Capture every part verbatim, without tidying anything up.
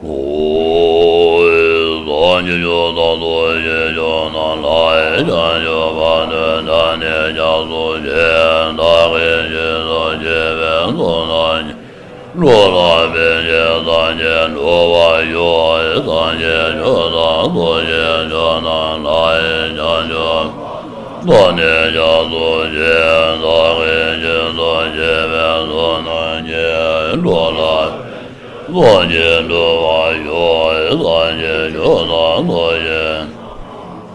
ལྷོ། སངས་རྒྱས་ཆོས་དང་ཐུགས་རྗེ་ཆོས་རྣམས་ལ། བྱང་ཆུབ་བར་དུ་བདག་ནི་སྐྱབས་སུ་མཆི། བདག་གིས་སྦྱིན་སོགས་བགྱིས་པའི་ཚོགས་རྣམས་ཀྱིས། འགྲོ་ལ་ཕན་ཕྱིར་སངས་རྒྱས་འགྲུབ་པར་ཤོག། སངས་རྒྱས་ཆོས་དང་ཐུགས་རྗེ་ཆོས་རྣམས་ལ། བྱང་ཆུབ་བདག་ནི་སྐྱབས་སུ་མཆི། བདག་གིས་སྦྱིན་སོགས་བགྱིས་པའི་ཚོགས་རྣམས་ཀྱིས། འགྲོ་ལ་སངས་རྒྱས་འགྲུབ་པར་ཤོག། སངས་རྒྱས་ཆོས་དང་ཐུགས་རྗེ་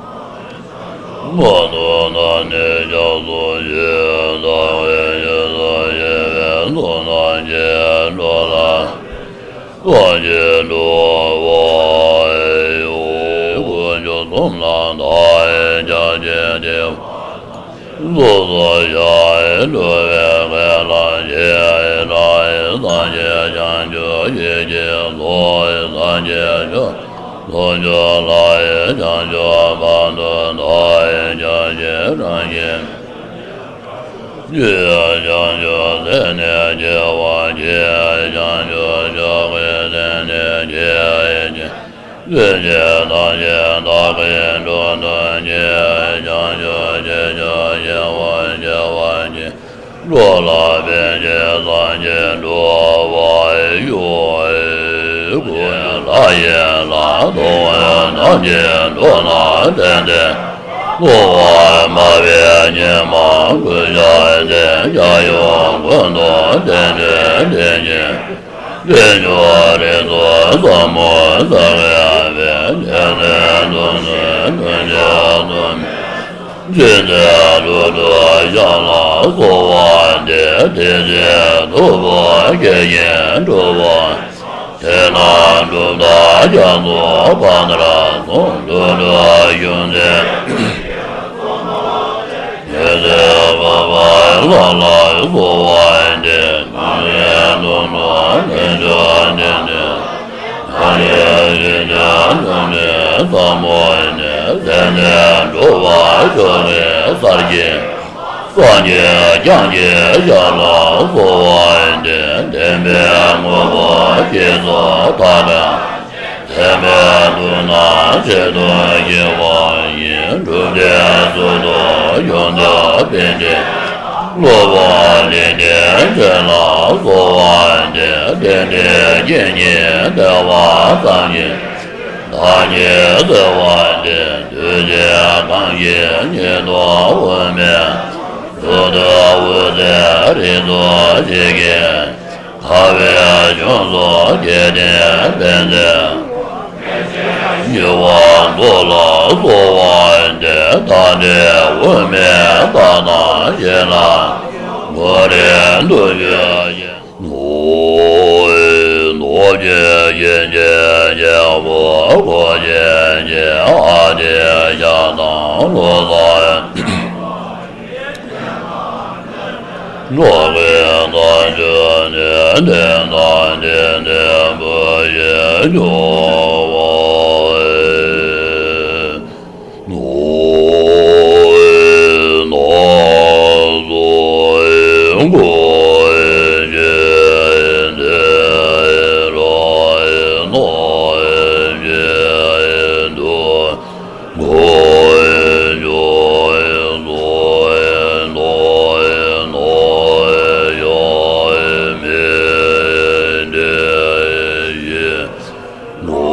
ཆོས་རྣམས་ལ། བདག་ནི་སྐྱབས་སུ་མཆི། བདག་གིས་སྦྱིན་སོགས་བགྱིས་པའི་ཚོགས་རྣམས་ཀྱིས། འགྲོ་ལ་སངས་རྒྱས་འགྲུབ་པར་ཤོག། དཀོན་མཆོག་གསུམ་ལ་བདག་ཕྱག་འཚལ་ཏེ། སོ་སོར་བཤགས་སྒྲུབ་པའི་ཁས་བླངས་ཤིང་། སངས་རྒྱས་བྱང་ཆུབ་ཡིད་ཀྱི་གཟུགས། སངས་རྒྱས་ཆོས་ཐོབ་ཕྱོགས་ལ། བྱང་ཆུབ་བར་དུ་བདག་ཕྱག་འཚལ་ཞིང་། ཆོས་བྱང་ཆུབ་སེམས་ནི་སྐྱེ་བར་བགྱི། བྱང་ཆུབ་མཆོག་གི་སེམས་ནི་སྐྱེ་བར་བགྱི། སེམས་ཅན་ཐམས་ཅད་བདག་གིས་སྒྲུབ་ཐུབ་ཕྱིར། བྱང་ཆུབ་ཆོས་ཀྱང་སྐྱེ་བར་བགྱི། འགྲོ་ལ་ཕན་ཕྱིར་སངས་རྒྱས་འགྲུབ་པར་ཤོག། སྐུ་ཡི་ལྷ་ཡི་ལྷ། ཐུབ་པ་ཐམས་ཅད་འགྲོ་ལ་ཕན་ཕྱིར། ཐུབ་པ་མ་བས་ཉི་མ་ཀུན་ཤར་ཏེ། ཞབས་ཡུམ་ཀུན་ཏུ་བརྟན་ཏེ་བརྟན་ཅིང་། དཀོན་མཆོག་རིགས་དྲུག་ཟབ་མོ་ལྟར་གཤེགས་པའི། སྤྱན་རས་གཟིགས་དང་ཐུགས་རྗེ་ཆེན་པོ། ཕྱག་ན་རྡོ་རྗེ་ཕྱག་ལ་སོགས་པ་སྟེ། དེ་ལྟར་སྟོབས་པོ་བསྐྱེད་ཅིང་སྒྲུབ་པ། དེ་རྣམས་གྲུབ་མཐའ་རྒྱ་མཚོ་བར་ནས་གསུངས། ཐུགས་སྲས་གཞོན་ནུ་ཡེ་ཤེས་འཕགས་པ་ལྷ་ལ་སོགས་པ་སྟེ། ཐུགས་རྗེ་ཐུགས་སྲས་དཀོན་མཆོག་ནི། ཡེ་ཤེས་ཀྱི་ཐུགས་ནི་ཟབ་མོ་ནི། དེ་ནས་འགྲོ་བ་མཆོག་གི་སར་སྐྱེས། སངས་རྒྱས་བསྐྱངས་ཀྱི་ཞབས་ལ་སོགས་པ་སྟེ། བདེན་པའི་དངོས་པོ་ཆོས་ཚོགས་མཐའ་དག་དེ་མེད་དུ་ན་ཆེད་དུ་གཤེགས་པ་ཡི། གྲུབ་མཐའི་ཚུལ་དུ་བཞུགས་པའི་པཎྜི་ཏ། སློབ་དཔོན་ལེགས་ལྡན་འབྱེད་ལ་སོགས་པ་སྟེ། དེ་འདྲའི་སྐད་ཅིག་བདེ་བ་ཙམ་ཞིག་བདག་ཉིད་གསོལ་བ་འདེབས། གདུལ་བྱ་གང་ཞིག་ཉིད་དུ་འོག་མིན་ལུས་དང་འོད་ཟེར་རིགས་དྲུག་ཞིང་གི། ཁ་བའི་ལྗོངས་སུ་སྐྱེས་ཏེ་ཕན་ཚུན་ཉེ་བར་འདུ་ལ་སོགས་པ་སྟེ། ད་ལྟའི་འོག་མིན་དག་དང་ཞིང་ལ་མགོ་རིལ་འདུ་བྱེད་ཅིང་། ནོར་གྱི་སྐྱེད་ཅིང་རྒྱལ་པོ་འཁོར་བྱེད་ཅིང་། ཨ་ཏི་ཤ་དང་ལོ་ཙཱ་ཡང་། འགྲོ་ཀུན་དག་བྱེད་ནས་བསྟན་དང་བསྟན་ཏེ་འབུལ་ཞིང་སྐྱོང་བ། ནོར་ནོར་སོགས་འཁོར་བྱེད་དེ་ར་ནོར་བྱེད་དུ།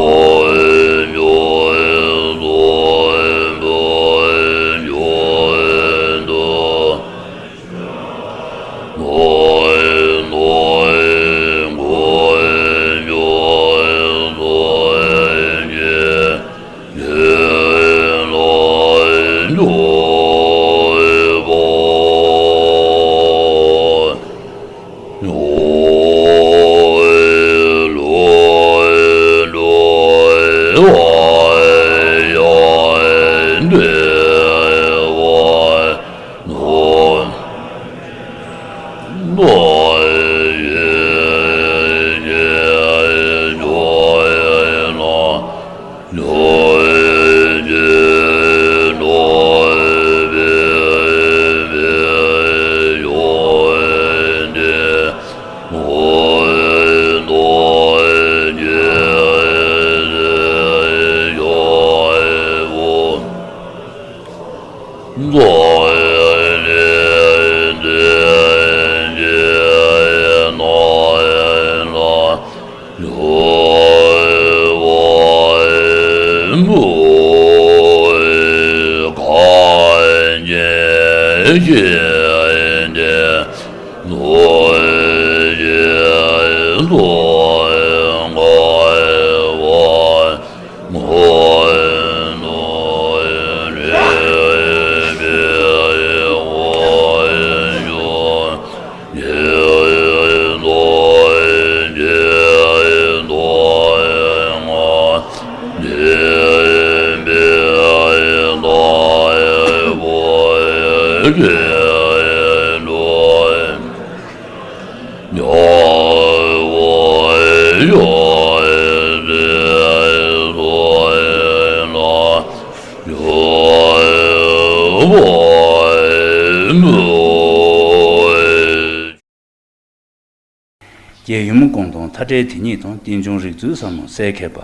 རྒྱལ་ཡུམ་དགོངས་དོན་མཐའ་བྲལ་དེ་ཉིད་དང་། རྟེན་འབྱུང་རིག་མཛོད་ཟབ་མོ་གསལ་མཁས་པ།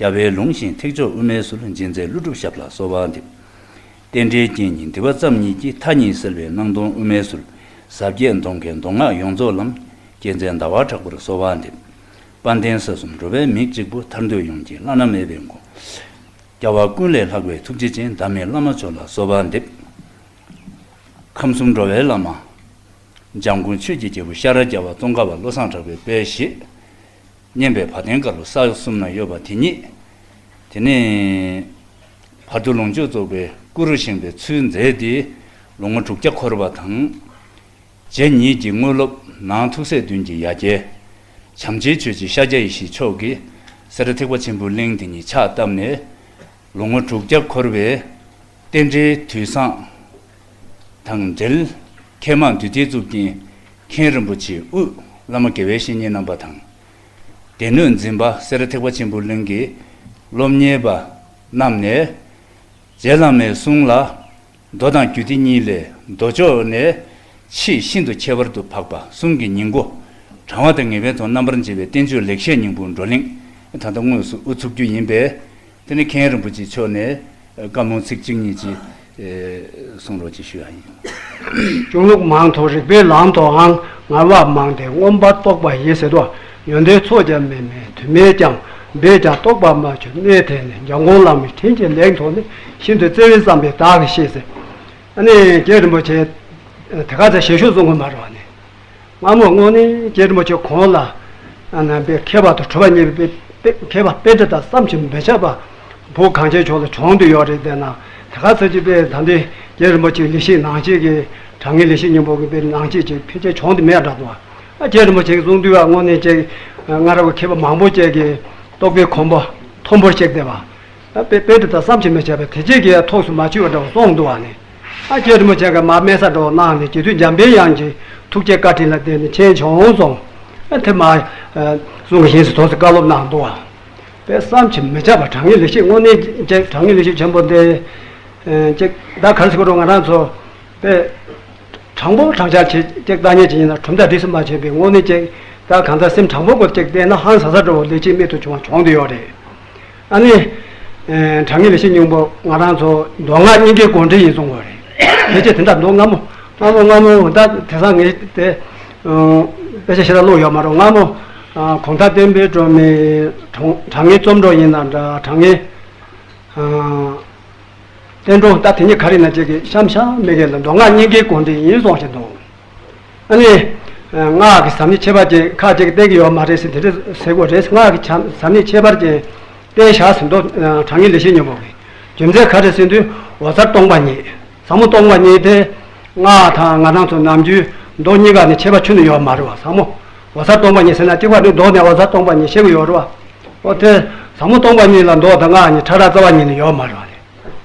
རྒྱལ་བའི་ལུང་བཞིན་ཐེག་མཆོག་དབུ་མའི་ཚུལ། འབྱེད་མཛད་ཀླུ་སྒྲུབ་ཞབས་ལ་གསོལ་བ་འདེབས། རྟེན་འབྲེལ་རྐྱེན་གཉིས་འདུས་པ་ཙམ་ཉིད་ཀྱིས། མཐའ་གཉིས་སེལ་བའི་སྣང་སྟོང་དབུ་མའི་ཚུལ། ཟབ་རྒྱས་མདོ་མཁན་མདོ་སྔགས་ཡོངས་རྫོགས་ལམ། རྒྱལ་མཚན་ཟླ་བ་གྲགས་པར་གསོལ་བ་འདེབས། དཔལ་ལྡན་ས་གསུམ་འགྲོ་བའི་མིག་གཅིག་པུ། ཐར་འདོད་ཡོངས་ཀྱི་བླ་ན་མེད་པའི་མགོན། རྒྱལ་བ་ཀུན་ལས་ལྷག་པའི་ཐུགས་རྗེ་ཅན། བདག་མེད་བླ་མ་མཆོག་ལ་གསོལ་བ་འདེབས། ཁམས་གསུམ་འགྲོ་བའི་བླ་མ། འཇམ་མགོན་ཆོས་ཀྱི་རྒྱལ་པོ་ཤཱ་ར་རྒྱལ་བ་ཙོང་ཁ་པ་བློ་བཟང་གྲགས་པའི་དཔལ་བཞེས། སྙན་པའི་བ་དན་དཀར་པོ་ས་གསུམ་ན་གཡོ་བ་དེ་ཉིད། དེ་ནས་བར་དུ་ལོངས་སྤྱོད་རྫོགས་པའི་སྐུ་རུ་བཞེངས་པའི་ཚུལ་མཛད་དེ། ལོ་ངོ་དྲུག་བརྒྱ་འཁོར་བ་དང་། རྗེ་ཉིད་ཀྱི་དངོས་སློབ་ནང་ཐུགས་སྲས་བདུན་གྱི་ཡ་གྱལ། བྱམས་ཆེན་ཆོས་རྗེ་ཤཱཀྱ་ཡེ་ཤེས་མཆོག་གིས་སེ་ར་ཐེག་པ་ཆེན་པོའི་གླིང་དེ་ཉིད་ཕྱག་བཏབ་ནས། ལོ་ངོ་དྲུག་བརྒྱ་འཁོར་བའི་རྟེན་འབྲེལ་དུས་བཟང་དང་འབྲེལ། མཁལ་མ་འདུས་སྡེ་གཙུག་རྒྱན་མཁན་རིན་པོ་ཆེའི་དབུས་བླ་མ་དགེ་བའི་བཤེས་གཉེན་རྣམ་པ་དང་། སྡེ་སྣོད་འཛིན་པ་སེ་ར་ཐེག་པ་ཆེན་པོའི་གླིང་གི་སློབ་གཉེར་པ་རྣམས་ནས། རྗེ་བླ་མའི་གསུང་ལ། མདོ་དང་རྒྱུད་སྡེ་གཉིས་ལས་མདོ་ཕྱོགས་ནས་ཆེས་ཤིན་ཏུ་ཁྱད་པར་དུ་འཕགས་པ་གསུང་གི་ཉིང་པོ། དྲང་བ་དང་ངེས་པའི་དོན་རྣམ་པར་འབྱེད་པའི་བསྟན་བཅོས་ལེགས་བཤད་སྙིང་པོའི་བགྲོ་གླེང་ད་ལྟ་དངོས་སུ་དབུ་ཚུགས་རྒྱུ་ཡིན་པས། དེ་ནི་མཁན་རིན་པོ་ཆེ་མཆོག་ནས་བཀའ་ལུང་ཚིག་གཅིག་གཉིས་ཅིག་གསུང་རོགས་ཅེས་ཞུ་ཡ་ཡིན། གཞུང་ལུགས་མང་དུ་རིགས་པའི་ལམ་དུའང་། ངལ་བ་མང་སྟེ་མངོན་པར་རྟོགས་པ་ཡིན་ཟེར་དུས། ཡོན་ཏན་ཚོགས་ཀྱང་མེད་མིན་དུ་མེད་ཀྱང་། འབད་ཀྱང་རྟོགས་པར་མ་གྱུར་གནས་དེ་ནི། འཇམ་མགོན་བླ་མའི་དྲིན་གྱིས་ལེགས་མཐོང་ནས། ཤིན་ཏུ་བརྩེ་བས་བསམ་པས་བདག་གིས་ཤེས་ཟེར། ཨ་ནི་རྒྱལ་རིན་པོ་ཆེ་དེ་ག་ཚོད་ཞལ་བཞུགས་གསུང་གི་མ་རེད་བ་ནི། སྔ་མོ་དངོས་གནས་རྒྱལ་རིན་པོ་ཆེ་གོང་ལ་ཨ་ནི་དཔེ་མཁས་པ་དང་གྲུབ་པ་བརྙེས་པའི་དཔེ་མཁས་པ་དཔེ་འདྲ་དང་བསམ་གྱིས་མི་ཁྱབ་པ་བོད་གངས་ཅན་ཕྱོགས་ལ་བྱུང་བསྡད་ཡོད་རེད། དེ་ན་དེ་ག་ཚོད་ཅིག་དཔེ་ད་ལྟའི་རྒྱལ་རིན་པོ་ཆེའི་ལེགས་བཤད་ནང་བཞིན་གྱི་དྲང་ངེས་ལེགས་བཤད་སྙིང་པོ་གི་དཔེ་ནང་བཞིན་ཅིག་ཕལ་ཆེར་བྱུང་བསྡད་མེད་འདྲ་འདུག་ཨ་རྒྱལ་རིན་པོ་ཆེ་གིས་གསུང་དུས་ཨ་དངོས་གནས་ཅིག་སྔ་རབས་ཀྱི་མཁས་པ་མང་པོ་ཅིག་གིས་རྟོགས་པའི་གོ་འཕང་མཐོན་པོར་གཤེགས་བསྡད་པ། དཔེ་དཔེ་འདི་དག་བསམ་གྱིས་མི་ཁྱབ་པའི་དེ་རྗེས་ཀྱི་ཐུགས་སུ་མ་ཆུད་པ་འདྲ་བ་གསུངས་འདུག་བ་ནི། ཨ་རྒྱལ་རིན་པོ་ཆེ་གིས་མར་སྨྲས་ས་འདྲ་བ་གནང་ནས་རྗེ་བཙུན་འཇམ་དཔལ་དབྱངས་ཀྱི་ཐུགས་བསྐྱེད་བཀའ་དྲིན་ལ་བརྟེན་ནས་མཁྱེན་བྱུང་སོང་། ཨ་དེ་མར་གསུང་གི་ཡིན་ཟེར་ཐུགས་སུ་བཀའ་སློབ་གནང་འདུག་བ། དཔེ་བསམ་གྱིས་མི་ཁྱབ་པ་དྲང་ངེས་ལེགས་བཤད་དངོས་གནས་ཅིག་དྲང་ངེས་ལེགས་བཤད་ཆེན་པོ་འདི། ཅིག་ད་ག་རེ་ཟེར་དགོས་རེད། ང་རང་ཚོ་དཔེ། དྲང་པོ་དྲང་བཞག་བྱེད་ཅིག་ལྟ་ཉན་བྱེད་ཡིན་ན་གྲུབ་མཐའ་རིས་སུ་མ་ཆད་པའི་དངོས་གནས་ཅིག་ད་གང་ལྟར་སེམས་དྲང་པོ་སྒོ་ཅིག་བལྟས་ན་ཧང་སང་ས་འདྲ་བོ་ལས་ཅིག་རྨད་དུ་བྱུང་བ་བྱུང་བསྡད་ཡོད་རེད། ཨ་ནི། དྲང་ངེས་ལེགས་བཤད་སྙིང་པོ་ང་རང་ཚོ་མདོ་སྔགས་གཉིས་ཀའི་གོ་འགྲེལ་ཡིན་གསུང་བ་རེད། ཕལ་ཆེར་དེ་འདྲ་མདོ་སྔ་མོ་སྔ་མོ་སྔ་མོ་ད་དེང་སང་ངས་དེ་དཔེ་ཆ་ཞེ་དྲག་ཀློག་ཡོད་མ་རེད། སྔ་མོ་གོང་ཐང་བསྟན་པའི་སྒྲོན་མེའི་དྲང་ངེས་རྩོམ་སྒྲོག་ཡིན་ན་འདྲ། དྲང་ངེས། བསྟན་སྒྲོན་ད་དེ་ཉིད་ག་རེ་ན་ཅིག་གི་གཤམ་གཤམ་མི་གེ་ལ་མདོ་སྔགས་གཉིས་ཀའི་གོ་འགྲེལ་ཡིན་གསུང་བཞིན་འདུག་ཨ་ནི། སྔགས་ཀྱི་ཟབ་གནད་ཁྱད་པར་ཅན་ཁ་ཅིག་བསྟན་གྱི་ཡོད་མ་རེད་ཟེར་དེ་འདྲ་ཟེར་དགོས་རེད། སྔགས་ཀྱི་ཆ་ཟབ་གནད་ཁྱད་པར་ཅན་བསྟན་བཞག་ཟིན་འདུག་དྲང་ངེས་ལེགས་བཤད་སྙིང་པོ་གི་རྒྱུ་མཚན་ག་རེ་ཟེར་དུས་འོད་གསལ་སྟོང་པ་ཉིད། ཟབ་མོ་སྟོང་པ་ཉིད་དེ། སྔགས་དང་ང་རང་ཚོ་ནམ་རྒྱུན་མདོ་གཉིས་ཀ་ནི་ཁྱད་པར་ཁྱོན་ནས་ཡོད་མ་རེད་བ། ཟབ་མོ་འོད་གསལ་སྟོང་པ་ཉིད་ཟེར་ན་གཅིག་པ་ནི་མདོ་ནས་འོད་གསལ་སྟོང་པ་ཉིད་བཤད་ཀྱི་ཡོད་རེད་བ། འོ་དེ། ཟབ་མོ་སྟོང་པ་ཉིད་ལ་མདོ་དང་སྔགས་གཉིས་ཕྲ་རགས་རྩ་བ་ཉིད་ནས་ཡོད་མ་རེད་བ་ནི།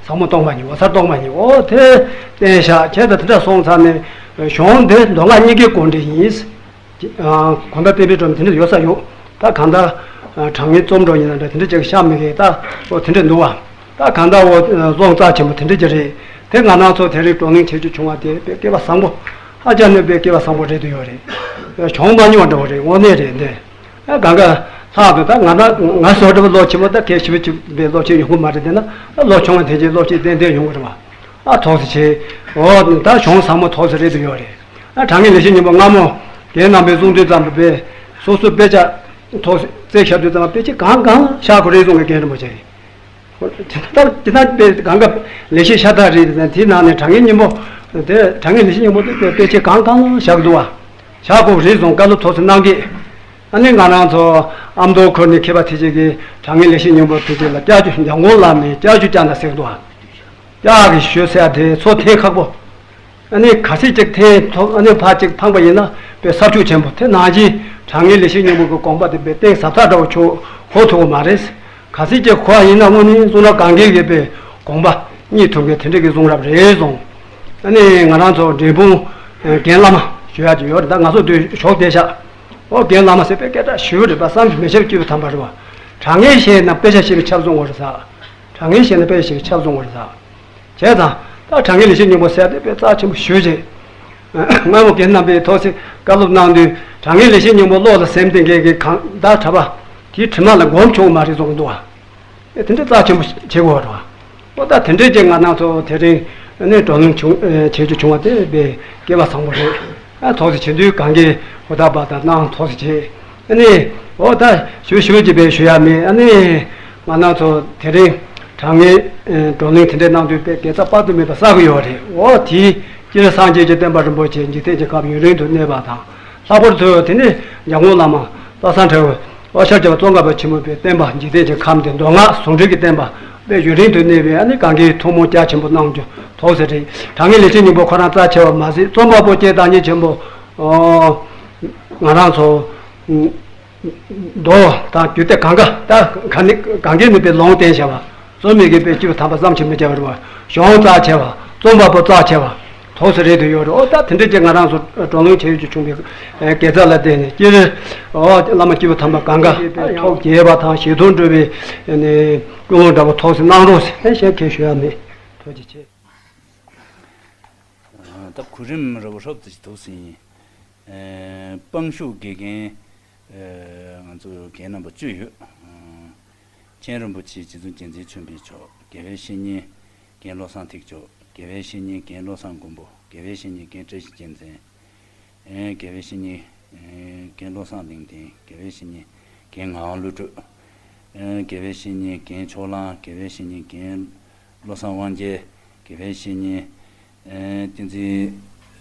ཟབ་མོ་སྟོང་པ་ཉིད་འོད་གསལ་སྟོང་པ་ཉིད་འོ་དེ། བསྟན་བཞག་ཁྱེད་ད་དེ་འདྲ་སོང་ཚར་ནས། གཞུང་འདི་མདོ་སྔགས་གཉིས་ཀའི་གོ་འགྲེལ་ཡིན། གོང་ཐང་བསྟན་པའི་སྒྲོན་མེ་དེ་འདྲ་ཡོད་ས་ཡོད། ད་གང་ལྟར། དྲང་ངེས་རྩོམ་སྒྲོག་ཡིན་ན་འདྲ་དེ་འདྲ་ཅིག་ཤ་མི་གི་ད་འོ་དེ་འདྲ་འདུག་བ། ད་གང་ལྟར་འོ་རྫོང་རྩ་ཆེན་པོ་དེ་འདྲ་ཅིག་རེད། དེ་ང་རང་ཚོ་དེ་རིང་བགྲོ་གླེང་བྱེད་རྒྱུ་བྱུང་བ་དེ་དཔེ་སྐལ་བ་བཟང་པོ། ཧ་ཅང་ནས་དཔེ་སྐལ་བ་བཟང་པོ་རེད་འདུག་ཡོད་རེད། བྱུང་མ་མྱོང་འདྲ་བོ་རེད། དངོས་གནས་རེད་འདི། ཨ་གང་ག་ལྷག་ཏུ་ད་ང་ད་ང་སོ་འདྲ་བོ་སློབ་ཆེན་མོ་ད་གལ་ཞེ་པོ་ཅིག་པའི་སློབ་ཆེན་ཡོང་གི་མ་རེད། དེ་ན་ཨ་སློབ་ཆུང་བ་དེ་ཅིག་སློབ་ཆེན་ཏན་ཏན་ཡོང་གི་རེད་བ། ཨ་ཐོག་སེ་བྱས། འོ་ད་གཞུང་ཟབ་མོ་ཐོག་སེ་རེད་དུ་ཡོད་རེད། ཨ་དྲང་ངེས་ལེགས་བཤད་སྙིང་པོ་སྔ་མོ་རྒན་རྣམ་པས་གསུང་དུས་ཙམ་པ་པས་སོ་སོ་དཔེ་ཆ་ཐོག་སེ་བཙལ་བཞག་དུས་ཙམ་པ་དཔེ་ཆ་གང་གང་བཞག་དགོས་རེད་གསུང་གི་རྒན་རིན་པོ་ཆེ་རེད། དེ་ལྟར་དེ་ལྟར་དཔེ་གང་ག་ལེགས་བཤད་ཤ་སྟག་རེད། དེའི་ནང་ནས་དྲང་ངེས་སྙིང་པོ་དེ་དྲང་ངེས་ལེགས་བཤད་སྙིང་པོ་དེ་དཔེ་དཔེ་ཆ་གང་གང་བཞག་འདུག་བ། བཞག་དགོས་རེད་གསུང་བཀའ་སློབ་ཐོག་སེ་གནང་གི། ཨ་ནི་ང་རང་ཚོ་ཨ་མདོ་ཁུལ་ནས་མཁས་པ་དེ་ཅིག་གིས་དྲང་ངེས་ལེགས་བཤད་སྙིང་པོ་དེ་ཅིག་ལ་ལྕགས་ཀྱུ་འཇམ་མགོན་བླ་མའི་ལྕགས་ཀྱུ་བཅག་ན་ཟེར་འདུག་བ། ལྕགས་ཀྱི་ཞུ་ཟེར་དེ་ཚོ་འཐེན་ཁག་པོ། ཨ་ནི་ག་ཚོད་ཅིག་འཐེན་ཐུབ། ཨ་ནི་ཕར་ཅིག་འཕངས་པ་ཡིན་ན་དཔེ་ས་ཕྱོགས་ཆེན་པོ་དེ་ནང་བཞིན་དྲང་ངེས་ལེགས་བཤད་སྙིང་པོ་གི་དགོངས་པ་དེ་དཔེ་གཏིང་ཟབ་ཐག་འདྲ་བོ་ཆོག་གོ་ཐུབ་པ་མ་རེད། ག་ཚོད་ཅིག་གོ་བ་ཡིན་ན་དངོས་གནས་གསུང་རབ་གངྒཱའི་གི་དཔེ་དགོངས་པ་རྙེད་ཐུབ་མཁན་དེ་འདྲ་གི་གསུང་རབ་རེད་གསུང་། ཨ་ནི་ང་རང་ཚོ་འབྲས་སྤུངས་རྒན་བླ་མ་ཞུ་ཡག་ཅིག་ཡོད་རེད། ད་ང་ཚོ་དུས་ཞོགས་བསྡད་ཤག་འོ་རྒན་བླ་མ་ཟེར་དཔེ་སྐད་གྲགས་ཞེ་པོ་རེད་པ། བསམ་གྱིས་མི་ཁྱབ་སྐྱེས་བུ་དམ་པ་རེད་བ། དྲང་ངེས་བཤད་ན་དཔེ་ཆ་ཞེ་པོ་ཆགས་སོང་བ་རེད་ཟེར། དྲང་ངེས་བཤད་ན་དཔེ་ཆ་ཞེ་པོ་ཆགས་སོང་བ་རེད་ཟེར། བྱས་ཙང་ད་དྲང་ངེས་ལེགས་བཤད་སྙིང་པོ་ཟེར་དེ་དཔེ་རྩ་ཆེན་པོ་ཞེ་པོ་ཅིག་སྔ་མོ་རྒན་རྣམ་པས་ཐོག་སེ་བཀའ་སློབ་གནང་དུས་དྲང་ངེས་ལེགས་བཤད་སྙིང་པོ་བློ་ལ་སེམས་གཏིང་གི་གི་གང་ཟླ་གྲྭ་པ་དེའི་དྲི་མ་ལ་སྒོམ་ཆོག་མ་རེད་གསུང་གི་འདུག་བ། ཨེ་དེ་འདྲ་རྩ་ཆེན་པོ་བྱེད་དགོས་པ་རེད་བ། ཨོ་ད་དེ་འདྲའི་ཅིག་ང་རང་ཚོ་དེ་རིང་ནས་བགྲོ་གླེང་བྱུང་བྱེད་རྒྱུ་བྱུང་བ་དེ་དཔེ་སྐལ་བ་བཟང་པོ་རེད། ཨ་ཐོག་སེ་བྱེད་དུས་གང་གའི་ཧུར་ཐག་པ་དང་གནང་ཐོག་སེ་བྱེད། ཨ་ནི་ཨོ་ད་ཞུ་ཞུ་ཅིག་དཔེ་ཞུ་ཡ་མེད། ཨ་ནི་ང་རང་ཚོ་དེ་རིང་དྲང་ངེས་བགྲོ་གླེང་དེ་འདྲ་གནང་དུས་དཔེ་དགེ་རྩ་དཔག་ཏུ་མེད་པ་བསགས་ཀྱི་ཡོད་རེད། ཨོ་དེའི་སྤྱིར་སངས་རྒྱས་ཀྱི་བསྟན་པ་རིན་པོ་ཆེ་འཇིག་རྟེན་གྱི་ཁམས་ཡུན་རིང་དུ་གནས་པ་དང་། ལྷག་པར་དུ་དེ་ནི་འཇམ་མགོན་བླ་མ་སྟག་ཚང་ཁྲ་བོ་ཨོ་ཤར་རྒྱལ་བ་ཙོང་ཁ་པ་ཆེན་པོ་པའི་བསྟན་པ་འཇིག་རྟེན་གྱི་ཁམས་དེ་མདོ་སྔགས་ཟུང་འབྲེལ་གྱི་བསྟན་པ་དཔེ་ཡུན་རིང་དུ་གནས་པའི་ཨ་ནི་གངྒཱའི་ཐུན་མོང་རྒྱ་ཆེན་པོ་གནང་རྒྱུ་ཐོག་སེ་རེད། དྲང་ངེས་ལེགས་བཤད་སྙིང་པོ་ཁོ་རང་རྩ་ཆེ་བ་མ་ཟད་རྩོམ་པ་པོ་སྐྱེས་བདག་ཉིད་ཆེན་པོ་ཨོ་ང་རང་ཚོ་མདོ་དང་རྒྱུད་སྡེ་གང་ག་ད་ག་ནི་གང་གའི་ནུས་པའི་ལུང་བསྟན་བྱ་བ། རྩོམ་མི་དགེ་བའི་སྐྱེས་བུ་དམ་པ་བསམ་གྱིས་མི་ཁྱབ་པ་རེད་བ། གཞུང་རྩ་ཆེ་བ། རྩོམ་པ་པོ་རྩ་ཆེ་བ། ཐོག་སེ་རེད་དུ་ཡོད་རེད། ཨོ་ད་དེ་འདྲ་ཅིག་ང་རང་ཚོ་བགྲོ་གླེང་བྱེད་ཡུལ་ཅིག་བྱུང་བའི་དགེ་རྩ་ལ་བརྟེན་ནས་སྤྱིར་ཨོ་བླ་མ་སྐྱེས་བུ་དམ་པ་གང་ག་ཐོག་རྒྱས་པ་དང་ཞལ་མཐུན་འགྲོ་བའི་ཀུན་སློང་འདྲ་པོ་ཐོག་སེ་གནང་རོགས་ཟེར་གཞན་གང་ཞུ་ཡ་མེད། ཐུགས་རྗེ་ཆེ། ད་གོ་རིམ་རིམ་པ་ཧྲོབ་ཙམ་ཞིག་འདུག་ཟིན། སྤང་ཤུགས་དགེ་རྒན། ང་ཚོ་རྒན་རྣམ་པ་བཅུ་ཡོད། མཁན་རིན་པོ་ཆེ་རྗེ་བཙུན་རྒྱལ་མཚན་ཆོས་འཕེལ་མཆོག་དགེ་བའི་བཤེས་གཉེན་རྒན་བློ་བཟང་ཐེག་མཆོག་དགེ་བའི་བཤེས་གཉེན་རྒན་བློ་བཟང་མགོན་པོ། དགེ་བའི་བཤེས་གཉེན་རྒན་བཀྲ་ཤིས་རྒྱལ་མཚན། དགེ་བའི་བཤེས་གཉེན་རྒན་བློ་བཟང་གླིང་བསྟན། དགེ་བའི་བཤེས་གཉེན་རྒན་ངག་དབང་ཀླུ་སྒྲུབ། དགེ་བའི་བཤེས་གཉེན་རྒན་ཕྱོགས་གླང་། དགེ་བའི་བཤེས་གཉེན་རྒན་བློ་བཟང་དབང་རྒྱལ། དགེ་བའི་བཤེས་གཉེན། ཨེ་བསྟན་འཛིན།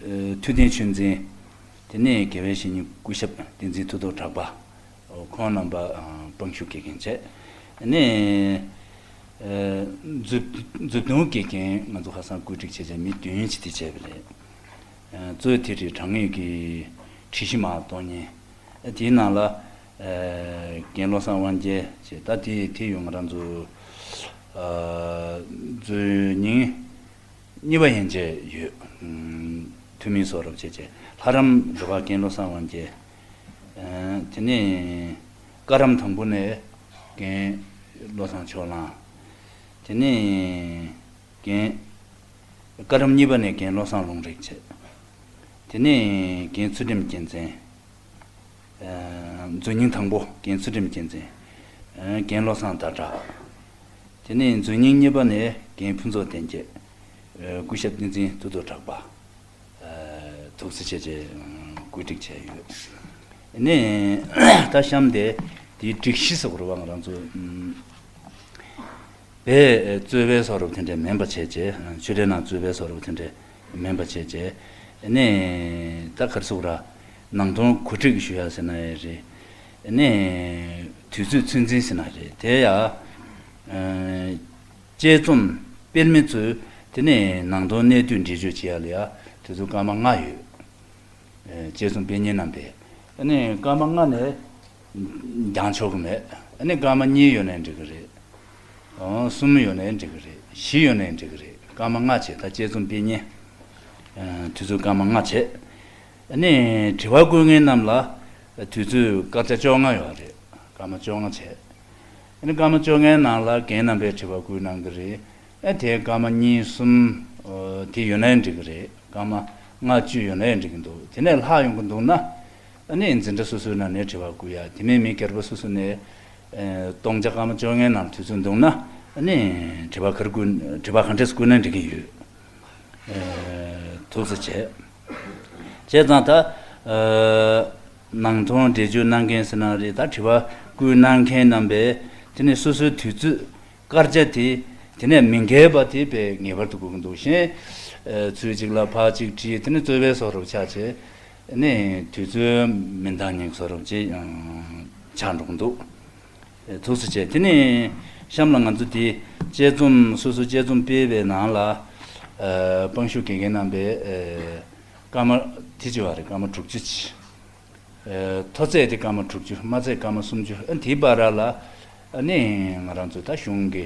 ཨེ་ཐུབ་བསྟན་ཆོས་འཛིན། དེ་ནས་དགེ་བའི་བཤེས་གཉེན་སྐུ་ཞབས་བསྟན་འཛིན་མཐུ་སྟོབས་གྲགས་པ། ཁོང་རྣམ་པ་ཨ་སྤང་ཤུགས་དགེ་རྒན་བྱས། ནས་ཨེ་མཛུབ་མཛུབ་གདུང་དགེ་རྒན་ང་ཚོ་ཁ་སང་བཀོད་སྒྲིག་བྱས་བྱས་མི་བདུན་ཅིག་དེ་བྱས་པ་རེད། ཨེ་གཙོས་དེ་རེད། དྲང་ངེས་ཀྱི་བྲིས་གཞི་མར་གཏོང་མཁན། ཨེ་དེའི་ནང་ལ་ཨེ་རྒན་བློ་བཟང་དབང་རྒྱལ་བྱས། ད་དེ་དེ་ཡོད། ང་རང་ཚོ་ཨ་མཛོད་རྙིང་གཉིས་པ་ཡན་ཆད་ཡོད། ཨུམ། ཐུ་མི་སོགས་རབ་བྱས་བྱས། ལྷ་རམས་འགྲོ་བ་རྒན་བློ་བཟང་དབང་རྒྱལ། ཨ་དེ་ནས་བཀའ་རམས་དང་པོ་ནས་རྒན་བློ་བཟང་ཕྱོགས་གླང་། དེ་ནས་རྒན། བཀའ་རམས་གཉིས་པ་ནས་རྒན་བློ་བཟང་ལུང་རིགས་བྱས། དེ་ནས་རྒན་ཚུལ་ཁྲིམས་རྒྱལ་མཚན། ཨ་མཛོད་རྙིང་དང་པོ་རྒན་ཚུལ་ཁྲིམས་རྒྱལ་མཚན། ཨ་རྒན་བློ་བཟང་ཟླ་གྲགས། དེ་ནས་མཛོད་རྙིང་གཉིས་པ་ནས་རྒན་ཕུན་ཚོགས་བསྟན་རྒྱས། ཨ་སྐུ་ཞབས་བསྟན་འཛིན་མཐུ་སྟོབས་གྲགས་པ། ཨ་ཐུགས་རྗེ་ཆེ་བྱས་བཀོད་སྒྲིག་བྱས་ཡོད། ནས་ད་གཤམ་དེ་དེའི་སྒྲིག་གཞི་སོགས་རུ་བ་ང་རང་ཚོ་ཨུམ། པས་རྩོད་པའི་སོགས་རུ་དེ་འདྲ་མིན་པ་བྱས་རྗེས། ཆོས་འབྲེལ་ནང་རྩོད་པའི་སོགས་རུ་དེ་འདྲ་མིན་པ་བྱས་རྗེས། ནས་ད་གར་སོགས་ར་ནང་དོན་གོ་སྒྲིག་ཞུ་ཡ་ཟེར་ན་ཡང་རེད། ནས་དུས་ཚོད་ཚོད་འཛིན་ཟེར་ན་རེད། དེ་ཡ་དཔྱད་རྩོམ་སྤེལ་མི་ཚོས་དེ་ནས་ནང་དོན་གནད་བསྡུས་འགྲེལ་བརྗོད་བྱེད་ཡ་ལ་ཡ་དུས་ཚོད་སྐར་མ་ལྔ་ཡོད། དཔྱད་རྩོམ་སྤེལ་མཁན་རྣམ་པས་ཨ་ནི་སྐར་མ་ལྔ་ནས་འགྱངས་ཆོག་གི་མེད། ཨ་ནི་སྐར་མ་གཉིས་ཡོད་ནའི་འགྲིག་གི་རེད། ཨོ་གསུམ་ཡོད་ནའི་འགྲིག་གི་རེད། བཞི་ཡོད་ནའི་འགྲིག་གི་རེད། སྐར་མ་ལྔ་བྱས། ད་དཔྱད་རྩོམ་སྤེལ་མཁན་དུས་ཚོད་སྐར་མ་ལྔ་བྱས། ཨ་ནི་དྲི་བ་བཀོད་མཁན་རྣམས་ལ་དུས་ཚོད་སྐར་ཆ་བཅོ་ལྔ་ཡོད་རེད། སྐར་མ་བཅོ་ལྔ་བྱས། ཨ་ནི་སྐར་མ་བཅོ་ལྔའི་ནང་ལ་རྒན་རྣམ་པས་དྲི་བ་བཀོད་གནང་གི་རེད། ཨ་དེ་སྐར་མ་གཉིས་གསུམ་དེ་ཡོད་ནའི་འགྲིག་གི་རེད། སྐར་མ་ལྔ་བཅུ་ཡོད་ནའི་འགྲིག་གི་འདུག་དེ་ནས་ལྷག་ཡོང་གི་འདུག་ན། ཨ་ནི་འཛིན་གྲྭ་སོ་སོའི་ནང་ནས་དྲི་བ་བཀོད་ཡ། དེ་མིན་མི་སྒེར་པ་སོ་སོ་ནས་སྟོང་ཆ་སྐར་མ་བཅོ་ལྔའི་ནང་དུས་ཚོད་འདུག་ན། ཨ་ནི་དྲི་བ་ག་རེ་བཀོད། དྲི་བ་ག་འདྲས་བཀོད་ན་འགྲིག་གི་ཡོད། ཐུགས་རྗེ་ཆེ། བྱས་ཙང་ད་ནང་དོན་འགྲེལ་བརྗོད་གནང་མཁན་ཟེར་ན་རེད། ད་དྲི་བ་བཀོད་གནང་མཁན་རྣམ་པས་དེ་ནས་སོ་སོའི་དུས་ཚོད་སྐར་ཆ་དེ་དེ་ནས་མི་འགལ་བ་དེ་དཔེ་ངེས་པར་དུ་དགོས་ཀྱི་འདུག་གཞན་ཚུལ་གཅིག་ལ་ཕར་གཅིག་བྲིས། དེ་ནས་རྩོད་པའི་བཟོ་འདྲ་ཆགས་བྱས་ནས་དུས་ཚོད་མི་འདང་ཉེན་བཟོ་འདྲ་ཅིག་ཆགས་འགྲོ་གི་འདུག་ཐུགས་རྗེ་ཆེ། དེ་ནས་གཤམ་ལ་ང་ཚོ་དེ་དཔྱད་རྩོམ་སོ་སོ་དཔྱད་རྩོམ་སྤེལ་བའི་ནང་ལ་དཔང་ཤུགས་དགེ་རྒན་རྣམ་པས་སྐར་མ་དེ་བྱས་པ་རེད། སྐར་མ་དྲུག་ཅུ་ཅིག་མཐོ་ཚད་དེ་སྐར་མ་དྲུག་ཅུ། དམའ་ཚད་སྐར་མ་སུམ་ཅུ། ཨ་དེའི་བར་ལ་ཨ་ནི་ང་རང་ཚོ་ད་གཞུང་གི་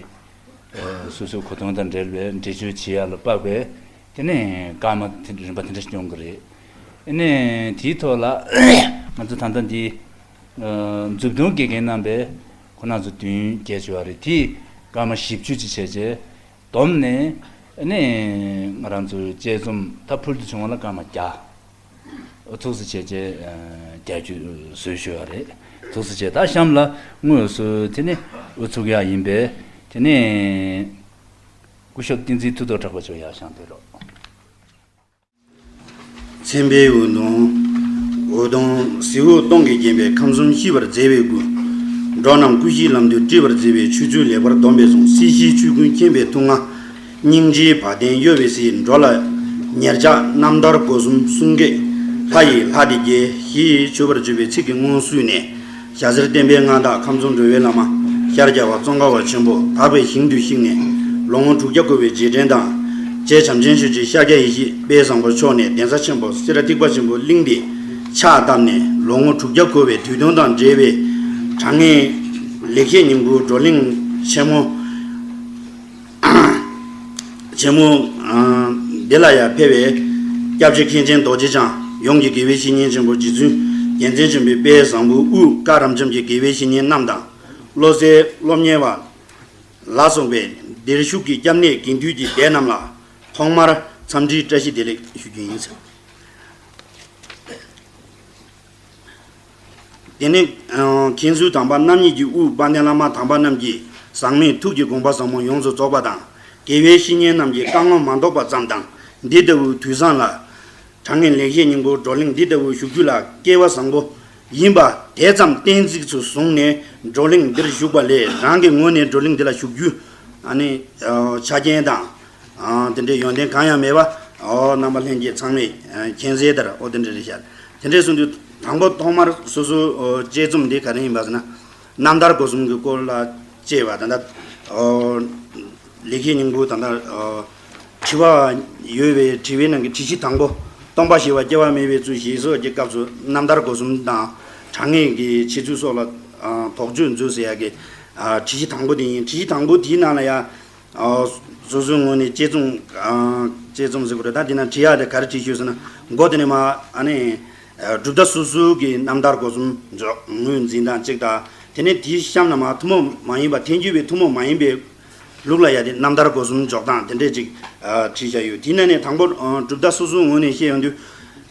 སོ་སོའི་གོ་དོན་དང་འབྲེལ་བའི་འགྲེལ་བརྗོད་བྱེད་ཡ་ལ་དཔག་པའི་དེ་ནས་སྐར་མ་དེ་རིམ་པ་དེ་འདྲ་སྐྱོང་གི་རེད། ཨ་ནི་དེའི་ཐོག་ལ་ང་ཚོ་ད་ལྟ་འདི་མཛུབ་སྟོན་དགེ་རྒན་རྣམ་པས་ཁོ་རང་ཚོ་བདུན་བརྒྱད་བྱས་པ་རེད། དེས་སྐར་མ་བཞི་བཅུ་ཅིག་བྱས་རྗེས་བསྡོམས་ནས་ཨ་ནི་ང་རང་ཚོའི་དཔྱད་རྩོམ་ད་ཕུལ་དུ་བྱུང་བ་ལ་སྐར་མ་བརྒྱ། ཨོ་ཐུགས་རྗེ་ཆེ། རྒྱ་ཆེ་ཞུ་ཞུ་བ་རེད། ཐུགས་རྗེ་ཆེ། ད་གཤམ་ལ་དངོས་སུ་དེ་ནི་ཨུ་ཚུགས་ཡག་ཡིན་པས་དེ་ནི་སྐུ་ཞབས་བསྟན་འཛིན་མཐུ་སྟོབས་གྲགས་པ་མཆོག་ཡར་བཞེངས་ཕེབས་རོགས། མཚན་དཔེའི་འོད་སྟོང་། འོད་སྟོང་གཟི་འོད་སྟོང་གིས་བརྒྱན་པའི་ཁམས་གསུམ་ཤེས་པར་མཛད་པའི་སྐུ། འགྲོ་རྣམས་ཀུན་གཞིའི་ལམ་དུ་སྒྲིལ་བར་མཛད་པའི་ཆོས་ཚུལ་ལེགས་པར་སྡོམ་པའི་གསུང་། སྲིད་ཞིའི་ཆོས་ཀུན་མཁྱེན་པའི་ཐུགས་མངའ། སྙིང་རྗེའི་བ་དན་གཡོ་བའི་ཟེར། འགྲོ་ལ་ཉེར་ཆགས་རྣམ་ཐར་སྒོ་གསུམ་གསུང་སྐད། ལྷ་ཡི་ལྷ་དེ་རྒྱལ་ཞེས་མཆོད་པར་བརྗོད་པའི་ཚིག་གི་སྔོན་བསུས་ནས། ཞྭ་སེར་བསྟན་པའི་མངའ་བདག་ཁམས་གསུམ་འགྲོ་བའི་བླ་མ་ཤར་རྒྱལ་བ་ཙོང་ཁ་པ་ཆེན་པོ་དག་པའི་ཞིང་དུ་གཤེགས་ནས་ལོ་ངོ་དྲུག་བརྒྱ་འཁོར་བའི་རྗེས་དྲན་དང་། རྗེ་བྱམས་ཆེན་ཆོས་རྗེ་ཤཱཀྱ་ཡེ་ཤེས་དཔལ་བཟང་པོ་མཆོག་ནས་གདན་ས་ཆེན་པོ་སེ་ར་ཐེག་པ་ཆེན་པོའི་གླིང་དེ་ཕྱག་བཏབ་ནས་ལོ་ངོ་དྲུག་བརྒྱ་འཁོར་བའི་དུས་སྟོན་དང་འབྲེལ་བའི་དྲང་ངེས་ལེགས་བཤད་སྙིང་པོའི་བགྲོ་གླེང་ཆེན་མོ། ཆེན་མོ། འདི་ལ་ཡང་ཕེབས་པའི་སྐྱབས་རྗེ་མཁན་ཆེན་རྡོ་རྗེ་འཆང་། ཡོངས་ཀྱི་དགེ་བའི་བཤེས་གཉེན་ཆེན་པོ་རྗེ་བཙུན་རྒྱལ་མཚན་ཆེན་པོའི་དཔལ་བཟང་པོ་དབུས་བཀའ་རབ་འབྱམས་ཀྱི་དགེ་བའི་བཤེས་གཉེན་རྣམས་དང་། བློ་གསལ་སློབ་གཉེར་བ་ལ་སོགས་པའི་འདིར་བཞུགས་ཀྱི་སྐྱབས་གནས་དགེ་འདུན་གྱི་སྡེ་རྣམས་ལ་ཐོག་མར་འཚམས་འདྲིའི་བཀྲ་ཤིས་བདེ་ལེགས་ཞུ་རྒྱུ་ཡིན། དེ་ནས་མཁན་ཟུར་དམ་པ་རྣམ་གཉིས་ཀྱི་དབུས་དཔལ་ལྡན་བླ་མ་དམ་པ་རྣམས་ཀྱིས་ཟག་མེད་ཐུགས་ཀྱི་དགོངས་པ་ཟབ་མོ་ཡོངས་སུ་རྫོགས་པ་དང་། དགེ་བའི་བཤེས་གཉེན་རྣམས་ཀྱི་བཀའ་དངོས་མ་འདོགས་པ་ཙམ་དང་། འདི་ལྟ་བུའི་དུས་བཟང་ལ། དྲང་ངེས་ལེགས་བཤད་སྙིང་པོའི་བགྲོ་གླེང་འདི་ལྟ་བུ་ཞུ་རྒྱུ་ལ་སྐལ་བ་བཟང་པོ་ཡིན་པ་དེ་ཙམ་གཏན་ཚིགས་སུ་བཟུང་ནས་བགྲོ་གླེང་འདིར་ཞུགས་པ་ལས། རང་གི་ངོས་ནས་བགྲོ་གླེང་འདི་ལ་ཞུགས་རྒྱུ་ཨ་ནི་ཆ་རྐྱེན་དང་། ཨ། དེ་འདྲའི་ཡོན་ཏན་གང་ཡང་མེད་པ། ཨོ། རྣམ་པ་ལྷན་རྒྱས་ཚང་མས་མཁྱེན་གསལ་ལྟར། ཨོ། དེ་འདྲ་རེད་ཤག་དེ་འདྲ་གསུངས་དུས་དང་པོ་ཐོག་མར་སོ་སོའི་དཔྱད་རྩོམ་འདི་ག་རེ་ཡིན་པ་ཟེར་ན། རྣམ་ཐར་སྒོ་གསུམ་གྱི་སྐོར་ལ་དཔྱད་པ་ད་ལྟ། ཨོ། ལེགས་བཤད་སྙིང་པོ་ད་ལྟ། ཨོ། དྲི་བ་ཡོད་པའི་དྲི་བའི་ནང་གི་དྲི་གཞི་དང་པོ། སྟོང་པ་ཞི་བ་སྐྱེ་བ་མེད་པའི་ཚུལ་ཞེས་སོགས་ཀྱི་སྐབས་སུ་རྣམ་ཐར་སྒོ་གསུམ་དང་། དྲང་ངེས་ཀྱི་འཆད་ཚུལ་སོགས་ལ་དོགས་གཅོད་མཛོད་ཟེར་ཡག་གི་དྲི་གཞི་དང་པོ་དེ་ཡིན། དྲི་གཞི་དང་པོ་དེའི་ནང་ལ་ཡང་། ཨ། སོ་སོའི་ངོས་ནས་དཔྱད་རྩོམ། ཨ། དཔྱད་རྩོམ་ཟེར་དགོས་རེད། ད་འདི་ན་བྲིས་ཡག་དེ་ག་རེ་བྲིས་ཤོག་ཟེར་ན། མགོ་དེ་ནས་མར་ཨ་ནི་གྲུབ་མཐའ་སོ་སོའི་གི་རྣམ་ཐར་སྒོ་གསུམ་འཇོག་ངོས་འཛིན་སྟངས་གཅིག་དང་། དེ་ནས་དེའི་གཤམ་ན་མར་ཐུན་མོང་མ་ཡིན་པ། ཐལ་འགྱུར་བའི་ཐུན་མོང་མ་ཡིན་པའི་ལུགས་ལ་ཡ་དེ་རྣམ་ཐར་སྒོ་གསུམ་འཇོག་སྟངས་དེ་འདྲས་ཅིག་ཨ། བྲིས་བཞག་ཡོད། དེའི་ནང་ནས་དང་པོ། ཨ། གྲུབ་མཐའ་སོ་སོའི་ངོས་ནས་བཤད་ཡོང་དུས།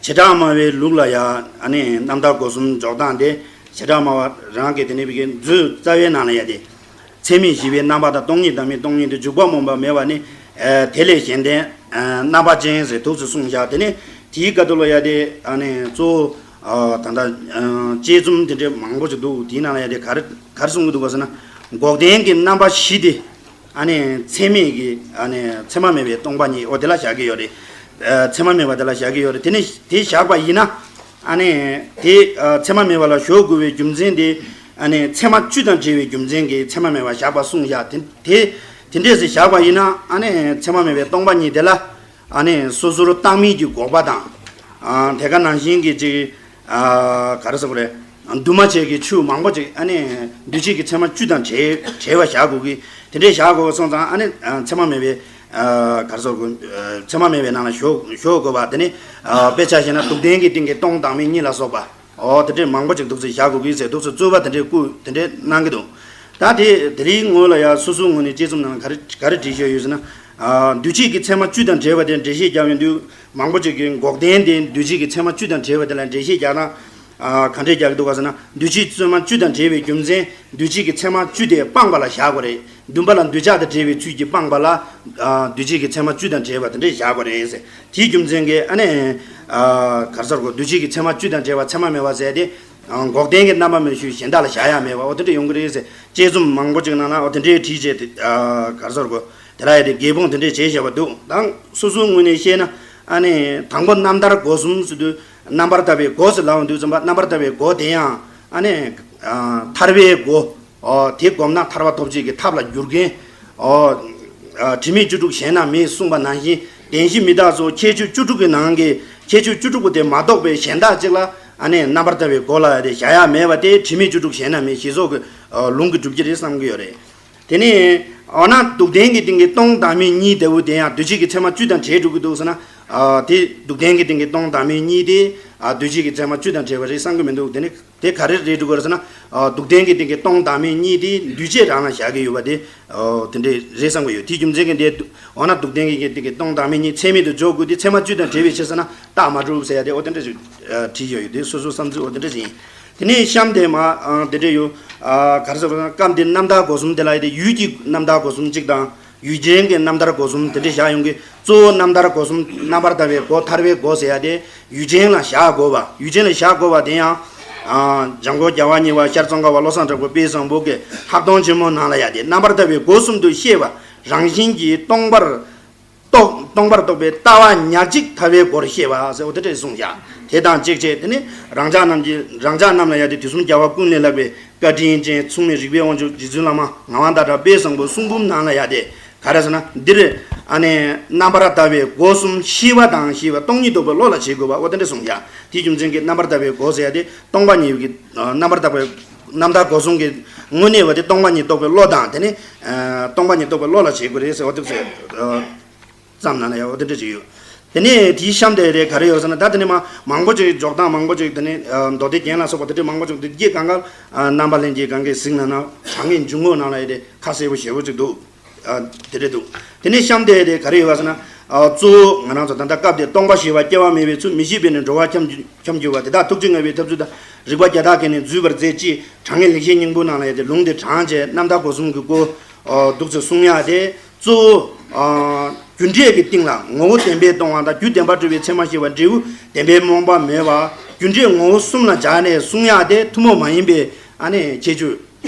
བྱེ་བྲག་སྨྲ་བའི་ལུགས་ལ་ཡ་ཨ་ནི་རྣམ་ཐར་སྒོ་གསུམ་འཇོག་སྟངས་དེ། བྱེ་བྲག་སྨྲ་བ་རང་གི་དེ་ནས་བི་གའི་མཛོད་རྩ་བའི་ནང་ལ་ཡ་དེ། ཚད་མེད་བཞི་པའི་རྣམ་པ་དང་། སྟོང་ཉིད་བདག་མེད་སྟོང་ཉིད་དེ། འཇུག་པ་སྨོན་པ་མེད་པ་ནི། ཨ། དེ་ལས་གཞན་དོན་རྣམ་པ་ཅན་ཟེར་འདུག་སེ་གསུངས་བཞག་དེ་ནས་དེའི་སྐབས་དུ་ལ་ཡ་དེ་ཨ་ནི་གཙོ་བོ། ཨ། ད་ལྟ་དཔྱད་རྩོམ་དེ་འདྲའི་མང་པོ་ཞིག་འདུག་དེའི་ནང་ལ་ཡ་དེ་ག་རེ་ག་རེ་གསུང་གི་འདུག་ག་ཟེར་ན། འགོག་བདེན་གྱི་རྣམ་པ་བཞི་དེ། ཨ་ནི་ཚད་མེད་ཀྱི། ཨ་ནི་མཚན་མ་མེད་པའི་སྟོང་པ་ཉིད། འོ། དེ་ལ་བཞག་གི་ཡོད་རེད། ཨ། མཚན་མ་མེད་པ་དེ་ལ་བཞག་གི་ཡོད་རེད། དེ་ནི་དེ་བཞག་པ་ཡིན་ན། ཨ་ནི་དེ། ཨ། མཚན་མ་མེད་པ་ལ་གཞོལ་དགོས་པའི་རྒྱུ་མཚན་དེ། ཨ་ནི་ཚད་མ་བཅུ་དང་འབྲེལ་བའི་རྒྱུ་མཚན་གྱིས་མཚན་མ་མེད་པ་བཞག་པ་གསུངས་བཞག་དེ་དེ་དེ་འདྲས་སེ་བཞག་པ་ཡིན་ན། ཨ་ནི་མཚན་མ་མེད་པའི་སྟོང་པ་ཉིད་དེ་ལ། ཨ་ནི་སོ་སོར་བརྟགས་མིན་གྱི་འགོག་པ་དང་། ཨ། དེ་ག་ནང་བཞིན་གྱི་ཅིག་ཨ། ག་རེ་ཟེར་དགོས་རེད། འདུས་མ་བྱས་ཀྱི་ཆོས་མང་པོ་ཅིག་ཨ་ནི་འདུས་བྱས་ཀྱི་ཚད་མ་བཅུ་དང་བྲལ་བྲལ་བ་བཞག་དགོས་ཀྱི། དེ་འདྲས་བཞག་དགོས་སོང་ཙང་། ཨ་ནི། ཨ། མཚན་མ་མེད་པའི། ཨ། ག་རེ་ཟེར་དགོས། ཨ། མཚན་མ་མེད་པའི་ནང་ལ་གཞོལ་གཞོལ་དགོས་པ། དེ་ནི། ཨ། དཔེ་ཆ་བཞག་ན་སྡུག་བདེན་གྱི་སྟེང་གི་སྟོང་བདག་མེད་གཉིས་ལ་སོགས་པ། འོ། དེ་འདྲས་མང་པོ་ཅིག་འདུག་སེ་བཞག་དགོས་ཀྱི་ཟེར་འདུག་སེ་རྩོད་པ་དེ་འདྲས་བསྐུལ། དེ་འདྲས་གནང་གི་འདུག་ད་དེ་དེ་རིང་ངོས་ལ་ཡ་སོ་སོའི་ངོས་ནས་དཔྱད་རྩོམ་ནང་ག་རེ་ག་རེ་བྲིས་བཞག་ཡོད་ཟེར་ན། ཨ། འདུས་བྱས་ཀྱི་ཚད་མ་བཅུ་དང་བྲལ་བ་དེར་འགྲེལ་བཤད་རྒྱག་ཡོང་དུས། མང་པོ་ཅིག་གིས་འགོག་བདེན་དེ་འདུས་བྱས་ཀྱི་ཚད་མ་བཅུ་དང་བྲལ་བ་དེ་ལ་འགྲེལ་བཤད་རྒྱག་ན། ཨ་ག་འདྲས་རྒྱག་གི་འདུག་ག་ཟེར་ན། འདུས་བྱས་ཚད་མ་བཅུ་དང་བྲལ་བའི་རྒྱུ་མཚན། འདུས་བྱས་ཀྱི་ཚད་མ་བཅུ་དེ་སྤངས་པ་ལ་བཞག་དགོས་རེད། འདུན་པ་ལ་འདུས་བྱས་དང་བྲལ་བའི་ཚུལ་གྱིས་སྤངས་པ་ལ། ཨ་འདུས་བྱས་ཀྱི་ཚད་མ་བཅུ་དང་བྲལ་བ་དེ་འདྲས་བཞག་དགོས་རེད་ཟེར། དེའི་རྒྱུ་མཚན་གྱིས་ཨ་ནི། ཨ་ག་རེ་ཟེར་དགོས། འདུས་བྱས་ཀྱི་ཚད་མ་བཅུ་དང་བྲལ་བ་ཚད་མ་མེད་པ་ཟེར་ཏེ། ཨ་འགོག་བདེན་གྱི་རྣམ་པ་མེད་ཞུ་གཞན་དག་ལ་བཞག་ཡ་མེད་པ་འོ་དེ་འདྲ་ཡོང་གི་རེད་ཟེར། དཔྱད་རྩོམ་མང་པོ་ཅིག་ནང་ན་འོ་དེ་འདྲའི་བྲིས་བྱས་ཏེ། ཨ་ག་རེ་ཟེར་དགོས། དེ་ལ་ཡ་དེ་རྒྱས་སྤོང་དེ་འདྲས་བྱས་བཞག་པ་འདུག་ད་སོ་སོའི་ངོས་ནས་བཤད་ན། ཨ་ནི་དང་པོ་རྣམ་ཐར་སྒོ་གསུམ་ཟེར་དུས། རྣམ་པར་དག་པའི་སྒོ་ཟེར་ལབ་ཡོང་དུས་ཙམ་པ་རྣམ་པར་དག་པའི་སྒོ་དེ་ཡང་ཨ་ནི། ཨ་ཐར་པའི་སྒོ། ཨོ་དེ་བསྒོམས་ན་ཐར་པ་ཐོབ་བྱེད་ཀྱི་ཐབས་ལ་འགྱུར་མཁན། ཨོ་ཨ་དྲི་མེད་བཅུ་དྲུག་གཞན་ན་མེད་གསུངས་པ་ནང་བཞིན་བདེན་བཞི་མི་རྟག་སོགས་ཁྱད་ཆོས་བཅུ་དྲུག་གི་ནང་གི་ཁྱད་ཆོས་བཅུ་དྲུག་པོ་དེ་མ་རྟོགས་པའི་གཞན་དག་ཅིག་ལ་ཨ་ནི་རྣམ་པར་དག་པའི་སྒོ་ལ་དེ་བཞག་ཡ་མེད་པ་དེ་དྲི་མེད་བཅུ་དྲུག་གཞན་ན་མེད་ཞེས་སོགས་ཀྱི་ཨོ་ལུང་གིས་སྒྲུབ་ཀྱི་རེད་བསམ་གྱི་ཡོད་རེད། དེ་ནས་འོ་ན་སྡུག་བདེན་གྱི་སྟེང་གི་སྟོང་བདག་མེད་གཉིས་ལྟ་བུ་དེ་ཡང་འདུས་བྱས་ཀྱི་ཚད་མ་བཅུ་དང་བྲལ་འགྲོ་གི་འདུག་ཟེར་ན། ཨ་དེ་སྡུག་བདེན་གྱི་སྟེང་གི་སྟོང་བདག་མེད་གཉིས་དེ་ཨ་འདུས་བྱས་ཀྱི་ཚད་མ་བཅུ་དང་བྲལ་བ་རེད་བསམ་གྱི་མི་འདུག་དེ་ནི་དེ་ག་རེ་རེད་འགྲོ་གི་རེད་ཟེར་ན། ཨ་སྡུག་བདེན་གྱི་སྟེང་གི་སྟོང་བདག་མེད་གཉིས་དེ་འདུས་བྱས་རང་ལ་བཞག་གི་ཡོད་པ་དེ་ཨ་དེ་འདྲས་རེད་བསམ་གྱི་ཡོད། དེའི་རྒྱུ་མཚན་གྱིས་འདི་འོ་ན་སྡུག་བདེན་གྱི་སྟེང་གི་སྟོང་བདག་མེད་གཉིས་ཚད་མེད་དུ་འཇོག་དགོས་དེ་ཚད་མ་བཅུ་དང་བྲལ་བའི་ཕྱིར་ཟེར་ན་རྟགས་མ་གྲུབ་ཟེར་ཡ་དེ་འོ་དེ་འདྲས་ཞིག་ཨ་བྲིས་ཡོད་ཡོད་དེ་སོ་སོའི་བསམ་ཚུལ་འོ་དེ་འདྲས་ཞིག་ཡིན། དེ་ནས་གཤམ་དེ་མ་ཨ་དེ་འདྲས་ཡོད། ཨ་ག་རེ་ཟེར་བ་ན་སྐབས་འདིར་རྣམ་ཐར་སྒོ་གསུམ་དེ་ལ་ཡ་དེ་ཡུལ་གྱི་རྣམ་ཐར་སྒོ་གསུམ་གཅིག་དང་ཡུལ་ཅན་གྱི་རྣམ་ཐར་སྒོ་གསུམ་དེ་འདྲས་བཞག་ཡོང་གི། གཙོ་བོ་རྣམ་ཐར་སྒོ་གསུམ་རྣམ་པར་དག་པའི་སྒོ་ཐར་པའི་སྒོ་ཟེར་ཡ་དེ་ཡུལ་ཅན་ལ་བཞག་དགོས་པ་ཡུལ་ཅན་ལ་བཞག་དགོས་པ་དེ་ཡང་ཨ་འཇམ་མགོན་རྒྱལ་བ་གཉིས་པ་ཤར་ཙོང་ཁ་པ་བློ་བཟང་གྲགས་པ་དཔལ་བཟང་པོ་གི་ལྷག་མཐོང་ཆེན་མོ་ནང་ལ་ཡ་དེ་རྣམ་པར་དག་པའི་སྒོ་གསུམ་དུ་ཤེས་པ་རང་བཞིན་གྱིས་སྟོང་པར་རྟོགས། སྟོང་པར་རྟོགས་པའི་ལྟ་བ་ཉག་གཅིག་ཐར་པའི་སྒོར་ཤེས་པ་ཟེར་བ་དེ་འདྲས་གསུངས་བཞག་དེ་དང་གཅིག་བྱས་དེ་ནི་རང་ཅག་རྣམས་ཀྱི་རང་ཅག་རྣམས་ལ་ཡ་དེ་དུས་གསུམ་རྒྱལ་བ་ཀུན་ལས་ལྷག་པའི་བཀའ་དྲིན་ཅན་མཚུངས་མེད་རིག་པའི་དབང་ཕྱུག་རྗེ་བཙུན་བླ་མ་ངག་དབང་ཟླ་གྲགས་དཔལ་བཟང་པོའི་གསུང་འབུམ་ནང་ལ་ཡ་དེ་ག་རེ་ཟེར་ན་འདིར་ཨ་ནི་རྣམ་པར་དག་པའི་སྒོ་གསུམ་ཤེས་པ་དང་ཤེས་པ་སྟོང་ཉིད་རྟོགས་པའི་བློ་ལ་བྱེད་དགོས་པ་འོ་དེ་འདྲས་གསུངས་བཞག་དེའི་རྒྱུ་མཚན་གྱིས་རྣམ་པར་དག་པའི་སྒོ་ཟེར་ཡ་དེ་སྟོང་པ་ཉིད་ཀྱི་རྣམ་པར་དག་པའི་རྣམ་ཐར་སྒོ་གསུམ་གྱི་དངོས་གནས་པ་དེ་སྟོང་པ་ཉིད་རྟོགས་པའི་བློ་དང་དེ་ནི་སྟོང་པ་ཉིད་རྟོགས་པའི་བློ་ལ་བྱེད་དགོས་རེད་ཟེར་བ་དེ་ཚོ། ཙམ་ནང་ལ་ཡ་འོ་དེ་འདྲ་ཅིག་ཡོད། དེ་ནས་དེའི་གཤམ་དེ་རེད་ག་རེ་ཡོད་ཟེར་ན་ད་དེ་ནས་མ་མང་པོ་ཅིག་འཇོག་སྟངས་མང་པོ་ཅིག་དེ་ནས་མདོ་སྡེ་རྒྱན་ལ་སོགས་པ་དེ་འདྲ་མང་པོ་ཅིག་དེ་རྗེ་གང་ག་རྣམ་པ་ལྷན་རྒྱས་གང་གའི་གཟིགས་ན་ན་དྲང་ངེས་འཇུག་ངོགས་ནང་ལ་ཡ་དེ་ཁ་གསལ་པོ་ཞེ་པོ་ཅིག་འདུག་དེ་འདྲ་འདུག་དེ་ནས་གཤམ་དེ་དེ་ག་རེ་ཡོད་ཟེར་ན། གཙོ་བོ་ང་རང་ཚོ་ད་ལྟ་སྐབས་དེར་སྟོང་པ་ཞེས་པ་སྐྱེ་བ་མེད་པའི་ཚུལ་མི་ཤེས་པས་ནི་འགྲོ་བ་འཁྱམས་འཁྱམས་གྱུར་པ་དེ་དག་ཐུགས་རྗེ་མངའ་བའི་ཐབས་ཚུལ་དང་རིགས་པ་བརྒྱ་དག་གིས་ནི་འཛུད་པར་མཛད་ཅེས་དྲང་ངེས་ལེགས་བཤད་སྙིང་པོ་ནང་ལ་ཡ་དེ་ལུང་དེ་དྲངས་བྱས་རྣམ་ཐར་སྒོ་གསུམ་གྱི་སྐོར་འདུག་ཚུལ་གསུང་ཡ་དེ། གཙོ་བོ། རྒྱུ་འབྲས་ཀྱི་སྟེང་ལ་ངོ་བོ་བདེན་པས་སྟོང་བ་དང་རྒྱུ་བདེན་པར་གྲུབ་པའི་ཚད་མ་ཞེས་པ་འབྲས་བུ་བདེན་པའི་རྨོངས་པ་མེད་པ། རྒྱུ་འབྲས་ངོ་བོ་གསུམ་ལ་སྦྱར་ནས་གསུང་ཡག་དེ་ཐུན་མོང་མ་ཡིན་པའི་ཨ་ནི་ཁྱད་ཆོས་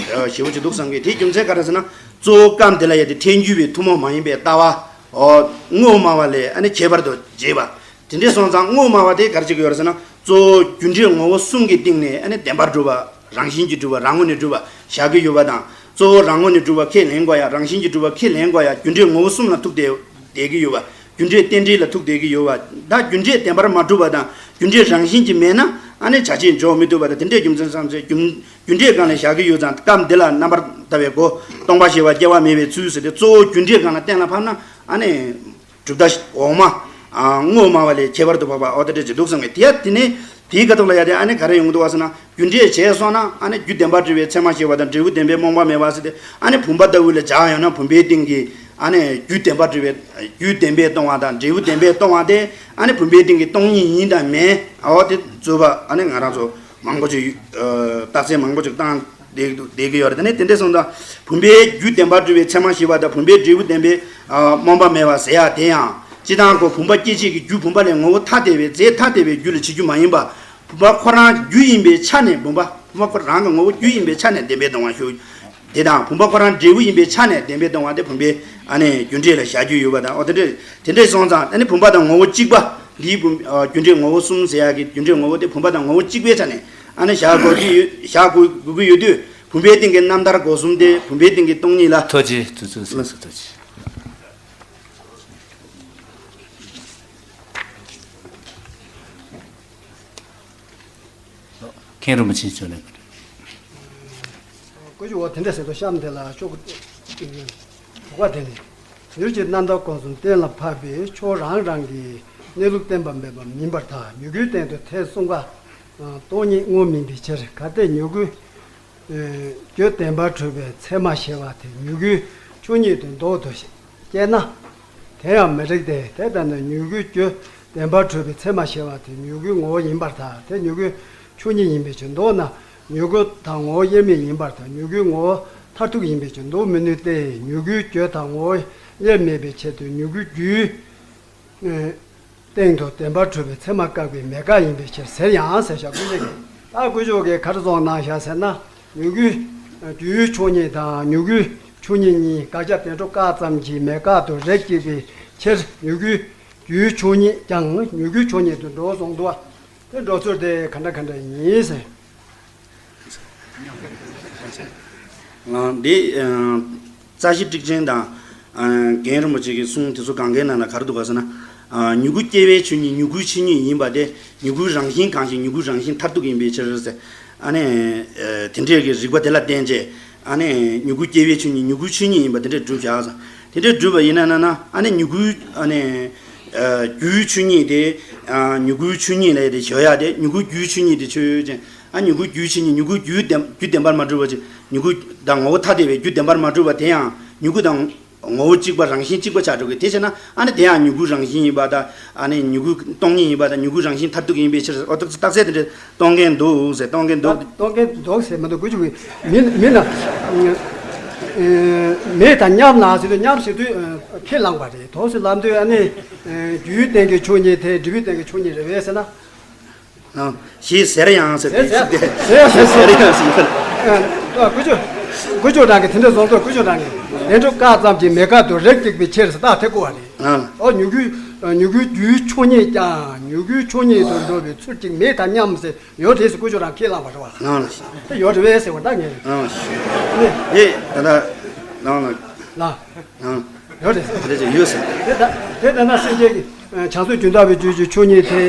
ཞེ་པོ་ཅིག་འདུག་བསམ་གི། དེའི་རྒྱུ་མཚན་ག་རེ་ཟེར་ན། གཙོ་བོ་སྐབས་འདི་ལ་ཡ་དེ་ཐལ་འགྱུར་བའི་ཐུན་མོང་མ་ཡིན་པའི་ལྟ་བ། ཨོ། དངོས་སྨྲ་བ་ལས་ཨ་ནི་ཁྱད་པར་དུ་བྱེད་པ། དེ་འདྲས་སོང་ཙང་དངོས་སྨྲ་བ་དེ་ག་རེ་བྱེད་ཀྱི་ཡོད་རེད་ཟེར་ན། གཙོ་བོ་རྒྱུ་འབྲས་ངོ་བོ་གསུམ་གྱི་སྟེང་ནས་ཨ་ནི་བདེན་པར་གྲུབ་པ། རང་བཞིན་གྱིས་གྲུབ་པ། རང་ངོས་ནས་གྲུབ་པ་བཞག་གི་ཡོད་པ་དང་། གཙོ་བོ་རང་ངོས་ནས་གྲུབ་པ་ཁས་ལེན་དགོས་ཡ། རང་བཞིན་གྱིས་གྲུབ་པ་ཁས་ལེན་དགོས་ཡ། རྒྱུ་འབྲས་ངོ་བོ་གསུམ་ལ་ཐུག་བསྡད་བསྡད་ཀྱི་ཡོད་པ། རྒྱུ་འབྲས་རྟེན་འབྲེལ་ལ་ཐུག་བསྡད་ཀྱི་ཡོད་པ། ད་རྒྱུ་འབྲས་བདེན་པར་མ་གྲུབ་པ་དང་རྒྱུ་འབྲས་རང་བཞིན་གྱིས་མེད་ན་ཨ་ནི་བྱ་བྱེད་འཇོག་མི་ཐུབ་པ་དང་དེ་འདྲའི་རྒྱུ་མཚན་བསམ་ཚེ་རྒྱུ་རྒྱུ་འབྲས་སྒང་ལ་བཞག་གི་ཡོད་ཙང་སྐབས་འདི་ལ་རྣམ་པར་དག་པའི་སྒོ། སྟོང་པ་ཞེས་པ་སྐྱེ་བ་མེད་པའི་ཚུལ་ཟེར་ཏེ་གཙོ་བོ་རྒྱུ་འབྲས་སྒང་ལ་གཏན་ལ་ཕབ་ན་ཨ་ནི། གྲུབ་མཐའ་འོག་མ། ཨ་དངོས་སྨྲ་བ་ལས་ཁྱད་པར་དུ་འཕགས་པ་འོ་དེ་འདྲ་ཅིག་འདུག་བསམ་གི། དེ་ཡ་དེ་ནས་དེའི་ཁ་ཐོག་ལ་ཡ་དེ་ཨ་ནི་ག་རེ་ཡོང་གི་འདུག་བ་ཟེར་ན། རྒྱུ་འབྲས་བྱས་སོང་ན་ཨ་ནི་རྒྱུ་བདེན་པར་གྲུབ་པའི་ཚད་མ་ཞེས་པ་དང་འབྲས་བུ་བདེན་པའི་རྨོངས་པ་མེད་པ་ཟེར་ཏེ་ཨ་ནི་བུམ་པ་ལྟ་བུ་ལ་སྦྱར་ཡོང་ན་བུམ་པའི་སྟེང་གི་ཨ་ནི་རྒྱུ་བདེན་པར་གྲུབ་པའི་རྒྱུ་བདེན་པས་སྟོང་བ་དང་འབྲས་བུ་བདེན་པས་སྟོང་བ་དེ་ཨ་ནི་བུམ་པའི་སྟེང་གི་སྟོང་ཉིད་ཡིན་དང་མིན་འོ་དེ་རྩོད་པ་ཨ་ནི་ང་རང་ཚོ་མང་པོ་ཅིག་ཨ་རྟགས་མཚན་མང་པོ་ཅིག་བཏང་། བསྡད་བསྡད་ཀྱི་ཡོད་རེད། དེ་ནས་དེ་འདྲས་སོང་ཙང་བུམ་པའི་རྒྱུ་བདེན་པར་གྲུབ་པའི་ཚད་མ་ཞེས་པ་དང་བུམ་པའི་འབྲས་བུ་བདེན་པའི་ཨ་རྨོངས་པ་མེད་པ་ཟེར་ཡག་དེ་ཡང་སྤྱིར་བཏང་ཁོ་བུམ་པ་སྐྱེད་བྱེད་ཀྱི་རྒྱུ་བུམ་པ་ལས་ངོ་བོ་ཐ་དད་པའི་རྫས་ཐ་དད་པའི་རྒྱུ་ལ་བྱེད་རྒྱུ་མ་ཡིན་པ། བུམ་པ་ཁོ་རང་རྒྱུ་ཡིན་པའི་ཆ་ནས་བུམ་པ་བུམ་པ་ཁོ་རང་གི་ངོ་བོ་རྒྱུ་ཡིན་པའི་ཆ་ནས་བདེན་པས་སྟོང་བ་ཞུ། དེ་དང་བུམ་པ་ཁོ་རང་འབྲས་བུ་ཡིན་པའི་ཆ་ནས་བདེན་པས་སྟོང་བ་དེ་བུམ་པའི་ཨ་ནི་རྒྱུ་འབྲས་ལ་བཞག་རྒྱུ་ཡོད་པ་དང་འོ་དེ་འདྲས་དེ་འདྲས་སོང་ཙང་ཨ་ནི་བུམ་པ་དང་ངོ་བོ་གཅིག་པ་འདིའི་བུམ་ཨ་རྒྱུ་འབྲས་ངོ་བོ་གསུམ་ཟེར་ཡག་གི་རྒྱུ་འབྲས་ངོ་བོ་དེ་བུམ་པ་དང་ངོ་བོ་གཅིག་པའི་ཆ་ནས། ཨ་ནི་བཞག་དགོས་ཀྱི་ཡོད། བཞག་དགོས་དགོས་ཀྱི་ཡོད་དུས་བུམ་པའི་སྟེང་གི་རྣམ་ཐར་སྒོ་གསུམ་དེ་བུམ་པའི་སྟེང་གི་སྟོང་ཉིད་ལ། ཐུགས་རྗེ་དུས་ཚོད་ཟིན་སོང་། ཐུགས་རྗེ་ཆེ། མཁན་རིན་པོ་ཆེ་མཆོག་ནས། བཀོད་ཀྱི་འོ་དེ་འདྲ་ཟེར་དུས་གཤམ་དེ་ལ་ཤོག་གུ་དྲུག་པ་དེ་ནི། ཡུལ་གྱི་རྣམ་ཐར་སྒོ་གསུམ་གཏན་ལ་ཕབ་པའི་ཕྱོགས་རང་རང་གི་གནས་ལུགས་བསྟན་པ་མེད་པ་མིན་པར་ཐལ། མྱུ་གུའི་སྟེང་དུ་ཐལ་གསུམ་ཀ་སྟོང་ཉིད་དངོས་མིན་པའི་ཕྱིར། གལ་ཏེ་མྱུ་གུ་རྒྱུ་བདེན་པར་གྲུབ་པའི་ཚད་མ་ཞེས་པ་དེ་མྱུ་གུའི་ཆོས་ཉིད་དུ་འདོགས་སུ་སྐྱེས་ན། དེ་ཡང་མི་འགྲིག་སྟེ། དེ་ལྟར་ན་མྱུ་གུའི་རྒྱུ་བདེན་པར་གྲུབ་པའི་ཚད་མ་ཞེས་པ་དེ་མྱུ་གུའི་ངོ་བོ་ཡིན་པར་ཐལ། དེ་མྱུ་གུའི་ ཆོས་ཉིད་ཡིན་པའི་ཕྱིར། མདོར་ན་མྱུ་གུ་དང་ངོ་བོ་དབྱེར་མེད་ཡིན་པར་ཐལ། མྱུ་གུའི་ངོ་བོ་མཐར་ཐུག་ཡིན་པའི་ཕྱིར་འདོད་མི་ནུས་ཏེ། མྱུ་གུའི་རྒྱུ་དང་ངོ་བོ་དབྱེར་མེད་པའི་ཕྱིར་ཏེ། མྱུ་གུའི་རྒྱུའི་སྟེང་དུ་བདེན་པར་གྲུབ་པའི་ཚད་མ་བཀག་པའི་མེད་དགག་ཡིན་པའི་ཕྱིར་ཟེར་ཡང་ཟེར་བཞག་དགོས་ཀྱི་རེད། ད་དཀོན་མཆོག་གིས་ག་རེ་གསུངས་གནང་བཞག་ཟེར་ན། མྱུ་གུའི་རྒྱུའི་ཆོས་ཉིད་དང་མྱུ་གུའི་ཆོས་ཉིད་གཉིས་དགག་བྱ་བདེན་གྲུབ་བཀག་ཙམ་གྱིས་མེད་དགག་ཏུ་རེག་བྱེད་པའི་ཕྱིར། མྱུ་གུའི་རྒྱུའི་ཆོས་ཉིད་ཀྱང་མྱུ་གུའི་ཆོས་ཉིད་དུ་འགྲོ་གསུངས་འདུག་བ། དེ་འགྲོ་ཚུལ་དེ་ག་འདྲ་ག་འདྲ་ཡིན་ཟེར། འདི་རྩ་ཤེ་ཊཱིཀ་ཆེན་དང་རྒན་རིན་པོ་ཆེ་གི་གསུང་དེ་ཚོ་གང་གའི་ནང་ལ་ག་རེ་འདུག་ག་ཟེར་ན། མྱུ་གུ་སྐྱེ་བའི་ཆོས་ཉིད་མྱུ་གུའི་ཆོས་ཉིད་ཡིན་པ་དེ་མྱུ་གུའི་རང་བཞིན་གང་ཞིག་མྱུ་གུའི་རང་བཞིན་མཐར་ཐུག་ཡིན་པའི་ཕྱིར་ཟེར། ཨ་ནི་དེ་འདྲའི་གི་རིགས་པ་དེ་ལ་བརྟེན་བྱས། ཨ་ནི་མྱུ་གུ་སྐྱེ་བའི་ཆོས་ཉིད་མྱུ་གུའི་ཆོས་ཉིད་ཡིན་པ་དེ་འདྲས་གྲུབ་བཞག་ཟེར། དེ་འདྲས་གྲུབ་པ་ཡིན་ན་ན་ན་ཨ་ནི་མྱུ་གུའི་ཨ་ནི་རྒྱུའི་ཆོས་ཉིད་དེ་མྱུ་གུའི་ཆོས་ཉིད་ལ་ཡ་དེ་བཞག་ཡ་དེ་མྱུ་གུའི་རྒྱུའི་ཆོས་ཉིད་དེ་ཆོས་ཅན། ཨ་མྱུ་གུའི་རྒྱུའི་ཆོས་ཉིད་མྱུ་གུའི་རྒྱུ་བདེན་རྒྱུ་བདེན་པར་མ་གྲུབ་པ་ཅིག་མྱུ་གུ་དང་ངོ་བོ་ཐ་དད་པའི་རྒྱུ་བདེན་པར་མ་གྲུབ་པ་དེ་ཡང་མྱུ་གུ་དང་ངོ་བོ་གཅིག་པ་རང་བཞིན་གཅིག་པ་ཆགས་འགྲོ་གི། དེ་བྱས་ན་ཨ་ནི་དེ་ཡང་མྱུ་གུ་རང་བཞིན་ཡིན་པ་དང་ཨ་ནི་མྱུ་གུ་སྟོང་ཉིད་ཡིན་པ་དང་མྱུ་གུ་རང་བཞིན་མཐར་ཐུག་ཡིན་པའི་ཕྱིར། ཨོ་ད་རྟགས་གསལ་དེ་འདྲ་སྟོན་མཁན་འདུག་ཟེར། སྟོན་མཁན་འདུག་སྟོན་མཁན་འདུག་ཟེར་མི་འདུག་དཀོན་མཆོག་གིས་མིན་མིན་ན། མེད་དང་མཉམ་ལ་ཟེར་དུས་མཉམ་ཟེར་དུས་ཁས་བླངས་པ་རེད། དོགས་སེ་ལབ་དུས་ཨ་ནི་རྒྱུའི་སྟེང་གི་ཆོས་ཉིད་དེ་འབྲས་བུའི་སྟེང་གི་ཆོས་ཉིད་རེད་པས་ཟེར་ན། ཞེས་ཟེར་ཡང་ཟེར་ཏེ་ཟེར་ཟེར་ཟེར་ཡང་ཟེར། དཀོན་མཆོག་དཀོན་མཆོག་རང་གིས་དེ་འདྲ་བཟོ་འདུག་དཀོན་མཆོག་རང་གིས་བདེན་གྲུབ་བཀག་ཙམ་གྱིས་མེད་དགག་ཏུ་རེག་བྱེད་པའི་ཕྱིར་ཟེར་རྟགས་དེ་བཀོད་པ་རེད། ཨོ་མྱུ་གུའི་མྱུ་གུའི་རྒྱུའི་ཆོས་ཉིད་ཀྱང་མྱུ་གུའི་ཆོས་ཉིད་དུ་འགྲོ་བའི་ཚུལ་གཅིག་མེད་དང་མཉམ་ཟེར། ཡོད་རེད་ཟེར་དཀོན་མཆོག་རང་ཁས་བླངས་པ་རེད་བ། ཨང་། དེ་ཡོད་རེད་བས་ཟེར་བ་ད་ངས། ཨང་། ནི། ཨེ་ད་ལྟ་ནང་ལ། ལ། ཨང་། ཡོད་རེད་ཟེར། རེད་ཟེར་ཡོད་ཟེར། དེ་ད་དེ་ད་ན་སེམས་ཅན་གྱི་བྱང་སེམས་ཇི་ལྟ་བའི་རྒྱུད་ཀྱི་ཆོས་ཉིད་དེ་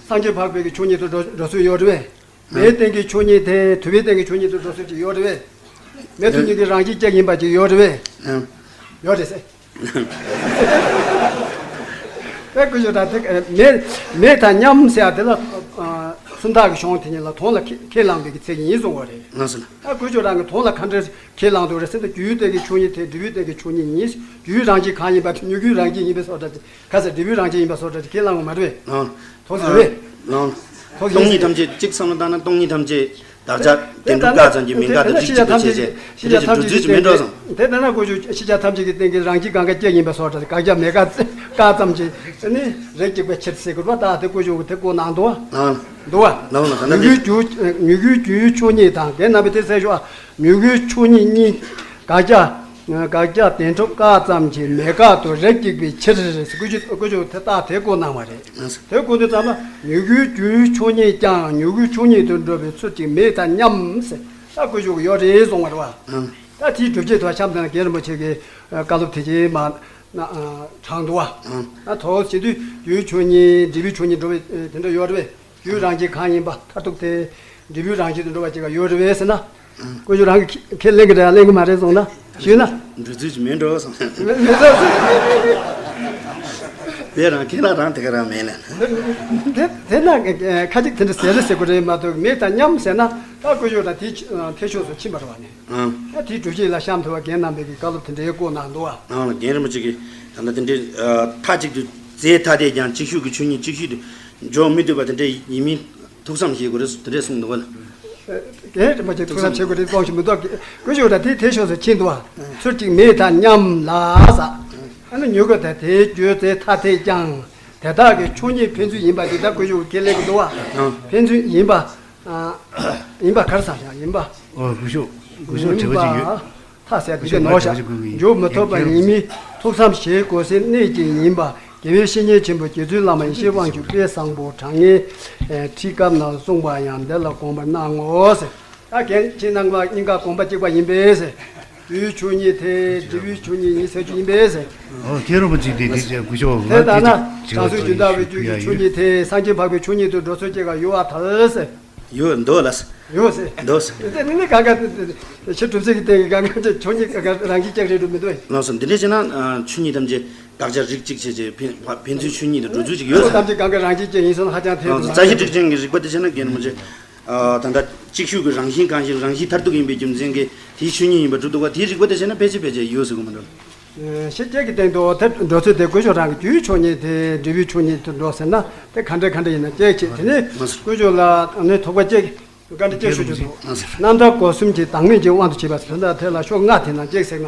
སངས་རྒྱས་འཕགས་པའི་གི་ཆོས་ཉིད་དུ་འགྲོ་འགྲོ་ཚུལ་ཡོད་རེད་བས། མེའི་སྟེང་གི་ཆོས་ཉིད་དེ་དུ་བའི་སྟེང་གི་ཆོས་ཉིད་དུ་འགྲོ་ཚུལ་ཅིག་ཡོད་རེད་བས། མེ་དུ་གཉིས་ཀྱི་རང་བཞིན་གཅིག་ཡིན་པ་ཅིག་ཡོད་རེད་བས། ཨང་། ཡོད་རེད་ཟེར། དེ་དཀོན་མཆོག་དང་དེ་མེ་མེ་དང་མཉམ་ཟེར་ཡ་དེ་ལ་སུམ་རྟགས་ཀྱི་གཞུང་དེ་ཉིད་ལ་དོན་ལ་ཁས་ཁས་བླངས་པའི་གི་ཚིག་ཡིན་གསུང་བ་རེད། ལགས་སོ། ད་དཀོན་མཆོག་རང་གི་དོན་ལ་ག་འདྲ་ཁས་བླངས་འདུག་རེད་ཟེར་ན། རྒྱུའི་སྟེང་གི་ཆོས་ཉིད་དེ་འབྲས་བུའི་སྟེང་གི་ཆོས་ཉིད་ཡིན། རྒྱུའི་རང་བཞིན་གང་ཡིན་པ་དེ་མྱུ་གུའི་རང་བཞིན་ཡིན་པའི་སོ་སྒྲ་དེ་ག་ཟེར། འབྲས་བུའི་རང་བཞིན་ཡིན་པའི་སོ་སྒྲ་དེ་ཁས་བླངས་པ་མ་རེད་པས། ལགས། དོགས་སེལ་རེད། ལགས། དོགས་སེལ་རེད། སྟོང་ཉིད་ཐམས་ཅད་གཅིག་བསམ་བློ་བཏང་ན་སྟོང་ཉིད་ཐམས་ཅད། བདག་ཅག་བདེན་གྲུབ་བཀག་ཙམ་གྱིས་མེད་དགག་ཏུ་རེག་བྱེད་པའི་ཕྱིར་ཟེར། དེ་འདྲ་ཅིག་འགྲོ་ཚུལ་ཅིག་མེད་འགྲོ་བསམ། དེ་ལྟ་ན་དཀོན་མཆོག་ཤེས་བྱ་ཐམས་ཅད་ཀྱི་སྟེང་གི་རང་བཞིན་གང་ག་གཅིག་ཡིན་པའི་སོ་སྒྲ་དེ་དགག་བྱ་མེད་དགག་ཙམ་གྱིས་ནི་རེག་བྱེད་པའི་ཕྱིར་ཟེར་དགོས་པ། ད་དེ་དཀོན་མཆོག་གིས་དེ་བཀོད་གནང་འདུག་བ། ལགས། འདུག་བ། ལགས་ལགས། ད་ལྟ་མྱུ་གུའི་རྒྱུ་མྱུ་གུའི་རྒྱུའི་ཆོས་ཉིད་དང་། རྒན་རྣམ་པས་དེ་གསལ་ཞུ་ཨ། མྱུ་གུའི་ཆོས་ཉིད་གཉིས་དགག་བྱ་དགག་བྱ་བདེན་གྲུབ་བཀག་ཙམ་གྱིས་མེད་དགག་ཏུ་རེག་བྱེད་པའི་ཕྱིར་ཟེར། དཀོན་མཆོག་དཀོན་མཆོག་དེ་རྟགས་དེ་བཀོད་གནང་བ་རེད། དེ་བཀོད་དུས་ཙམ་ལ་མྱུ་གུའི་རྒྱུའི་ཆོས་ཉིད་ཀྱང་མྱུ་གུའི་ཆོས་ཉིད་དུ་འགྲོ་བའི་ཚུལ་གཅིག་མེད་དང་མཉམ་ཟེར། ད་དཀོན་མཆོག་གིས་ཡོད་རེད་གསུངས་པ་རེད་བ། ད་དེའི་སྒྲུབ་བྱེད་དུ་གཤམ་དུ་རྒན་རིན་པོ་ཆེ་གིས་བཀའ་སློབ་དེ་ཅིག་མ་དྲངས་འདུག་བ། ད་དོགས་བྱེད་དུས་རྒྱུའི་ཆོས་ཉིད་འབྲས་བུའི་ཆོས་ཉིད་འགྲོ་བའི་དེ་འདྲ་ཡོད་རེད་བས། རྒྱུའི་རང་བཞིན་གང་ཡིན་པ་མཐར་ཐུག་དེ་འབྲས་བུའི་རང་བཞིན་དུ་འགྲོ་བ་ཅིག་ཡོད་རེད་བས་ཟེར་ན། དཀོན་མཆོག་རང་གིས་ཁས་ལེན་གྱི་རེད་ལེན་གྱི་མ་རེད་གསུངས་ན་ཞུས་ན། འགྲོ་ཚུལ་ཅིག་མེད་འགྲོ་གསུངས། མེད་མེད་གསུངས། དེ་རང་ཁས་ལེན་རང་དེ་ག་རང་མེད་ལ། དེ་དེ་ན་ཁ་ཅིག་དེ་འདྲ་ཟེར་རེད་ཟེར་དགོས་རེད་མ་གཏོགས་མེད་དང་མཉམ་ཟེར་ན་ད་དཀོན་མཆོག་དང་དེའི་ཆ་ཐེག་ཆོས་སུ་ཕྱིན་པ་རེད་བ་ནི། ཨང་། ད་དེའི་སྒྲུབ་བྱེད་ལ་གཤམ་དུ་བ་རྒན་རྣམ་པས་ཀྱི་བཀའ་སློབ་དེ་འདྲའི་བཀོད་གནང་འདུག་བ། ཨང་། རྒན་རིན་པོ་ཆེ་གིས་ད་ལྟ་དེ་འདྲའི་མཐའ་གཅིག་ཏུ་རྫས་ཐ་དད་ཀྱང་གཅིག་ཤོས་ཀྱི་ཆོས་ཉིད་གཅིག་ཤོས་དུ་འཇོག་མི་ཐུབ་པ་དེ་འདྲ་ཡིན་མིན་ཐུགས་བསམ་བཞེས་དགོས་རེད་དེ་འདྲས་གསུངས་འདུག་བ། རྒན་རིན་པོ་ཆེ་ཐུགས་བསམ་བཞེས་དགོས་རེད་གསུངས་ཤིག་མི་འདུག་དཀོན་མཆོག་དང་དེའི་ཐེག་མཆོག་ཏུ་ཕྱིན་འདུག་བ། ཚུལ་གཅིག་མེད་དང་མཉམ་ལ་ཟེར། ཨ་ནི་མྱུ་གུ་དང་དེའི་རྒྱུ་རྫས་ཐ་དད་ཀྱང་དེ་དག་གི་ཆོས་ཉིད་ཕན་ཚུན་ཡིན་པ་འདི་ལྟར་དཀོན་མཆོག་གིས་ཁས་ལེན་གྱི་འདུག་བ། ཕན་ཚུན་ཡིན་པ། ཡིན་པ་ག་རེ་ཟེར་ཡང་ཡིན་པ། ཨོ་དཀོན་མཆོག་དཀོན་མཆོག་དྲི་བ་ཅིག་ཡོད། ཐ་ཟེར་དེ་ག་ནོར་བཞག་འཇུག་མི་ཐུབ་པ་ཡིན་མིན་ཐུགས་བསམ་བཞེས་དགོས་སའི་གནད་ཅིག་ཡིན་པ། དགེ་བའི་བཤེས་གཉེན་ཆེན་པོ་རྗེ་བཙུན་བླ་མ་ཡེ་ཤེས་དབང་ཕྱུག་དཔལ་བཟང་པོ་དྲང་ངེས་ཁྲིད་སྐབས་ན་གསུངས་པ་ཡང་འདི་ལ་དགོངས་པར་གནང་ངོ་ཟེར། ད་རྒན་ཁྱེད་རྣམ་པ་གཉིས་ཀ་དགོངས་པ་གཅིག་པ་ཡིན་པས་ཟེར། རྒྱུའི་ཆོས་ཉིད་དེ་འབྲས་བུའི་ཆོས་ཉིད་ཡིན་ཟེར་རྒྱུ་ཡིན་པས་ཟེར། ཨོ་ཁྱེད་རང་པོ་གཅིག་དེ་དེ་ཅེས་དཀོན་མཆོག་དེ་ལྟ་ན་བྱང་སེམས་ཇི་ལྟ་བའི་རྒྱུད་ཀྱི་ཆོས་ཉིད་དེ་སངས་རྒྱས་འཕགས་པའི་ཆོས་ཉིད་དུ་འགྲོ་ཚུལ་ཅིག་ག་ཡོད་པར་ཐལ་ཟེར། ཡོད་འདུག་ལགས། ཡོད་ཟེར། འདུག་ཟེར། དེ་ནི་ནི་གང་ག་ཕྱི་གྲུབ་ཚིག་གི་སྟེང་གི་གང་ག་ཆོས་ཉིད་གང་ག་རང་བཞིན་ལྕགས་རིང་རུ་མི་འདུག་ལགས་སོ། འདི་འདྲ་བྱས་ན་ཆོས་ཉིད་ཐམས་ཅད་བདག་ཅག་རིགས་གཅིག་བྱས་བྱས་ཕན་ཕན་ཚུན་ཆོས་ཉིད་དུ་འགྲོ་ཚུལ་ཅིག་ཡོད་ཟེར། ཐམས་ཅད་གང་ག་རང་བཞིན་ལྕགས་ཡིན་སོང་ན་ཧ་ཅང་ཐལ་འདུག་རྩ་ཤེ་ཊཱིཀ་ཆེན་གྱི་རིགས་པ་དེ་བྱས་ན་རྒན་མོ་ཆེ། ད་ལྟ་གཅིག་ཤོས་ཀྱི་རང་བཞིན་གང་ཞིག་རང་བཞིན་མཐར་ཐུག་ཡིན་པའི་རྒྱུ་མཚན་གྱིས་དེའི་ཆོས་ཉིད་ཡིན་པར་གྲུབ་འདུག་ག་དེའི་རིགས་པ་དེ་བྱས་ན་ཕལ་ཆེར་ཕལ་ཆེར་ཡོད་ཟེར་དགོས་མི་འདུག་ཞེས་སྐྱེས་ཀྱི་སྟེང་དུ་དེ་འགྲོ་ཚུལ་དེ་དཀོན་མཆོག་རང་གི་རྒྱུའི་ཆོས་ཉིད་དེ་འབྲས་བུའི་ཆོས་ཉིད་དུ་འགྲོ་ཟེར་ན་དེ་ག་འདྲ་ག་འདྲ་ཡིན་ན་སྐྱེས་ཆེད་དེ་ནི་དཀོན་མཆོག་ལ་ནི་ཐུག་པ་སྐྱེས་བཀའ་འདྲི་སྐྱེས་ཞུ་རྒྱུ་འདུག་རྣམ་ཐར་སྒོ་གསུམ་གྱི་བདག་མེད་ཀྱི་དབང་དུ་བྱས་པ་ཟེར་ན་དེ་ལ་ཤོག་ལྔ་དེ་ན་སྐྱེས་ཟེར་ན།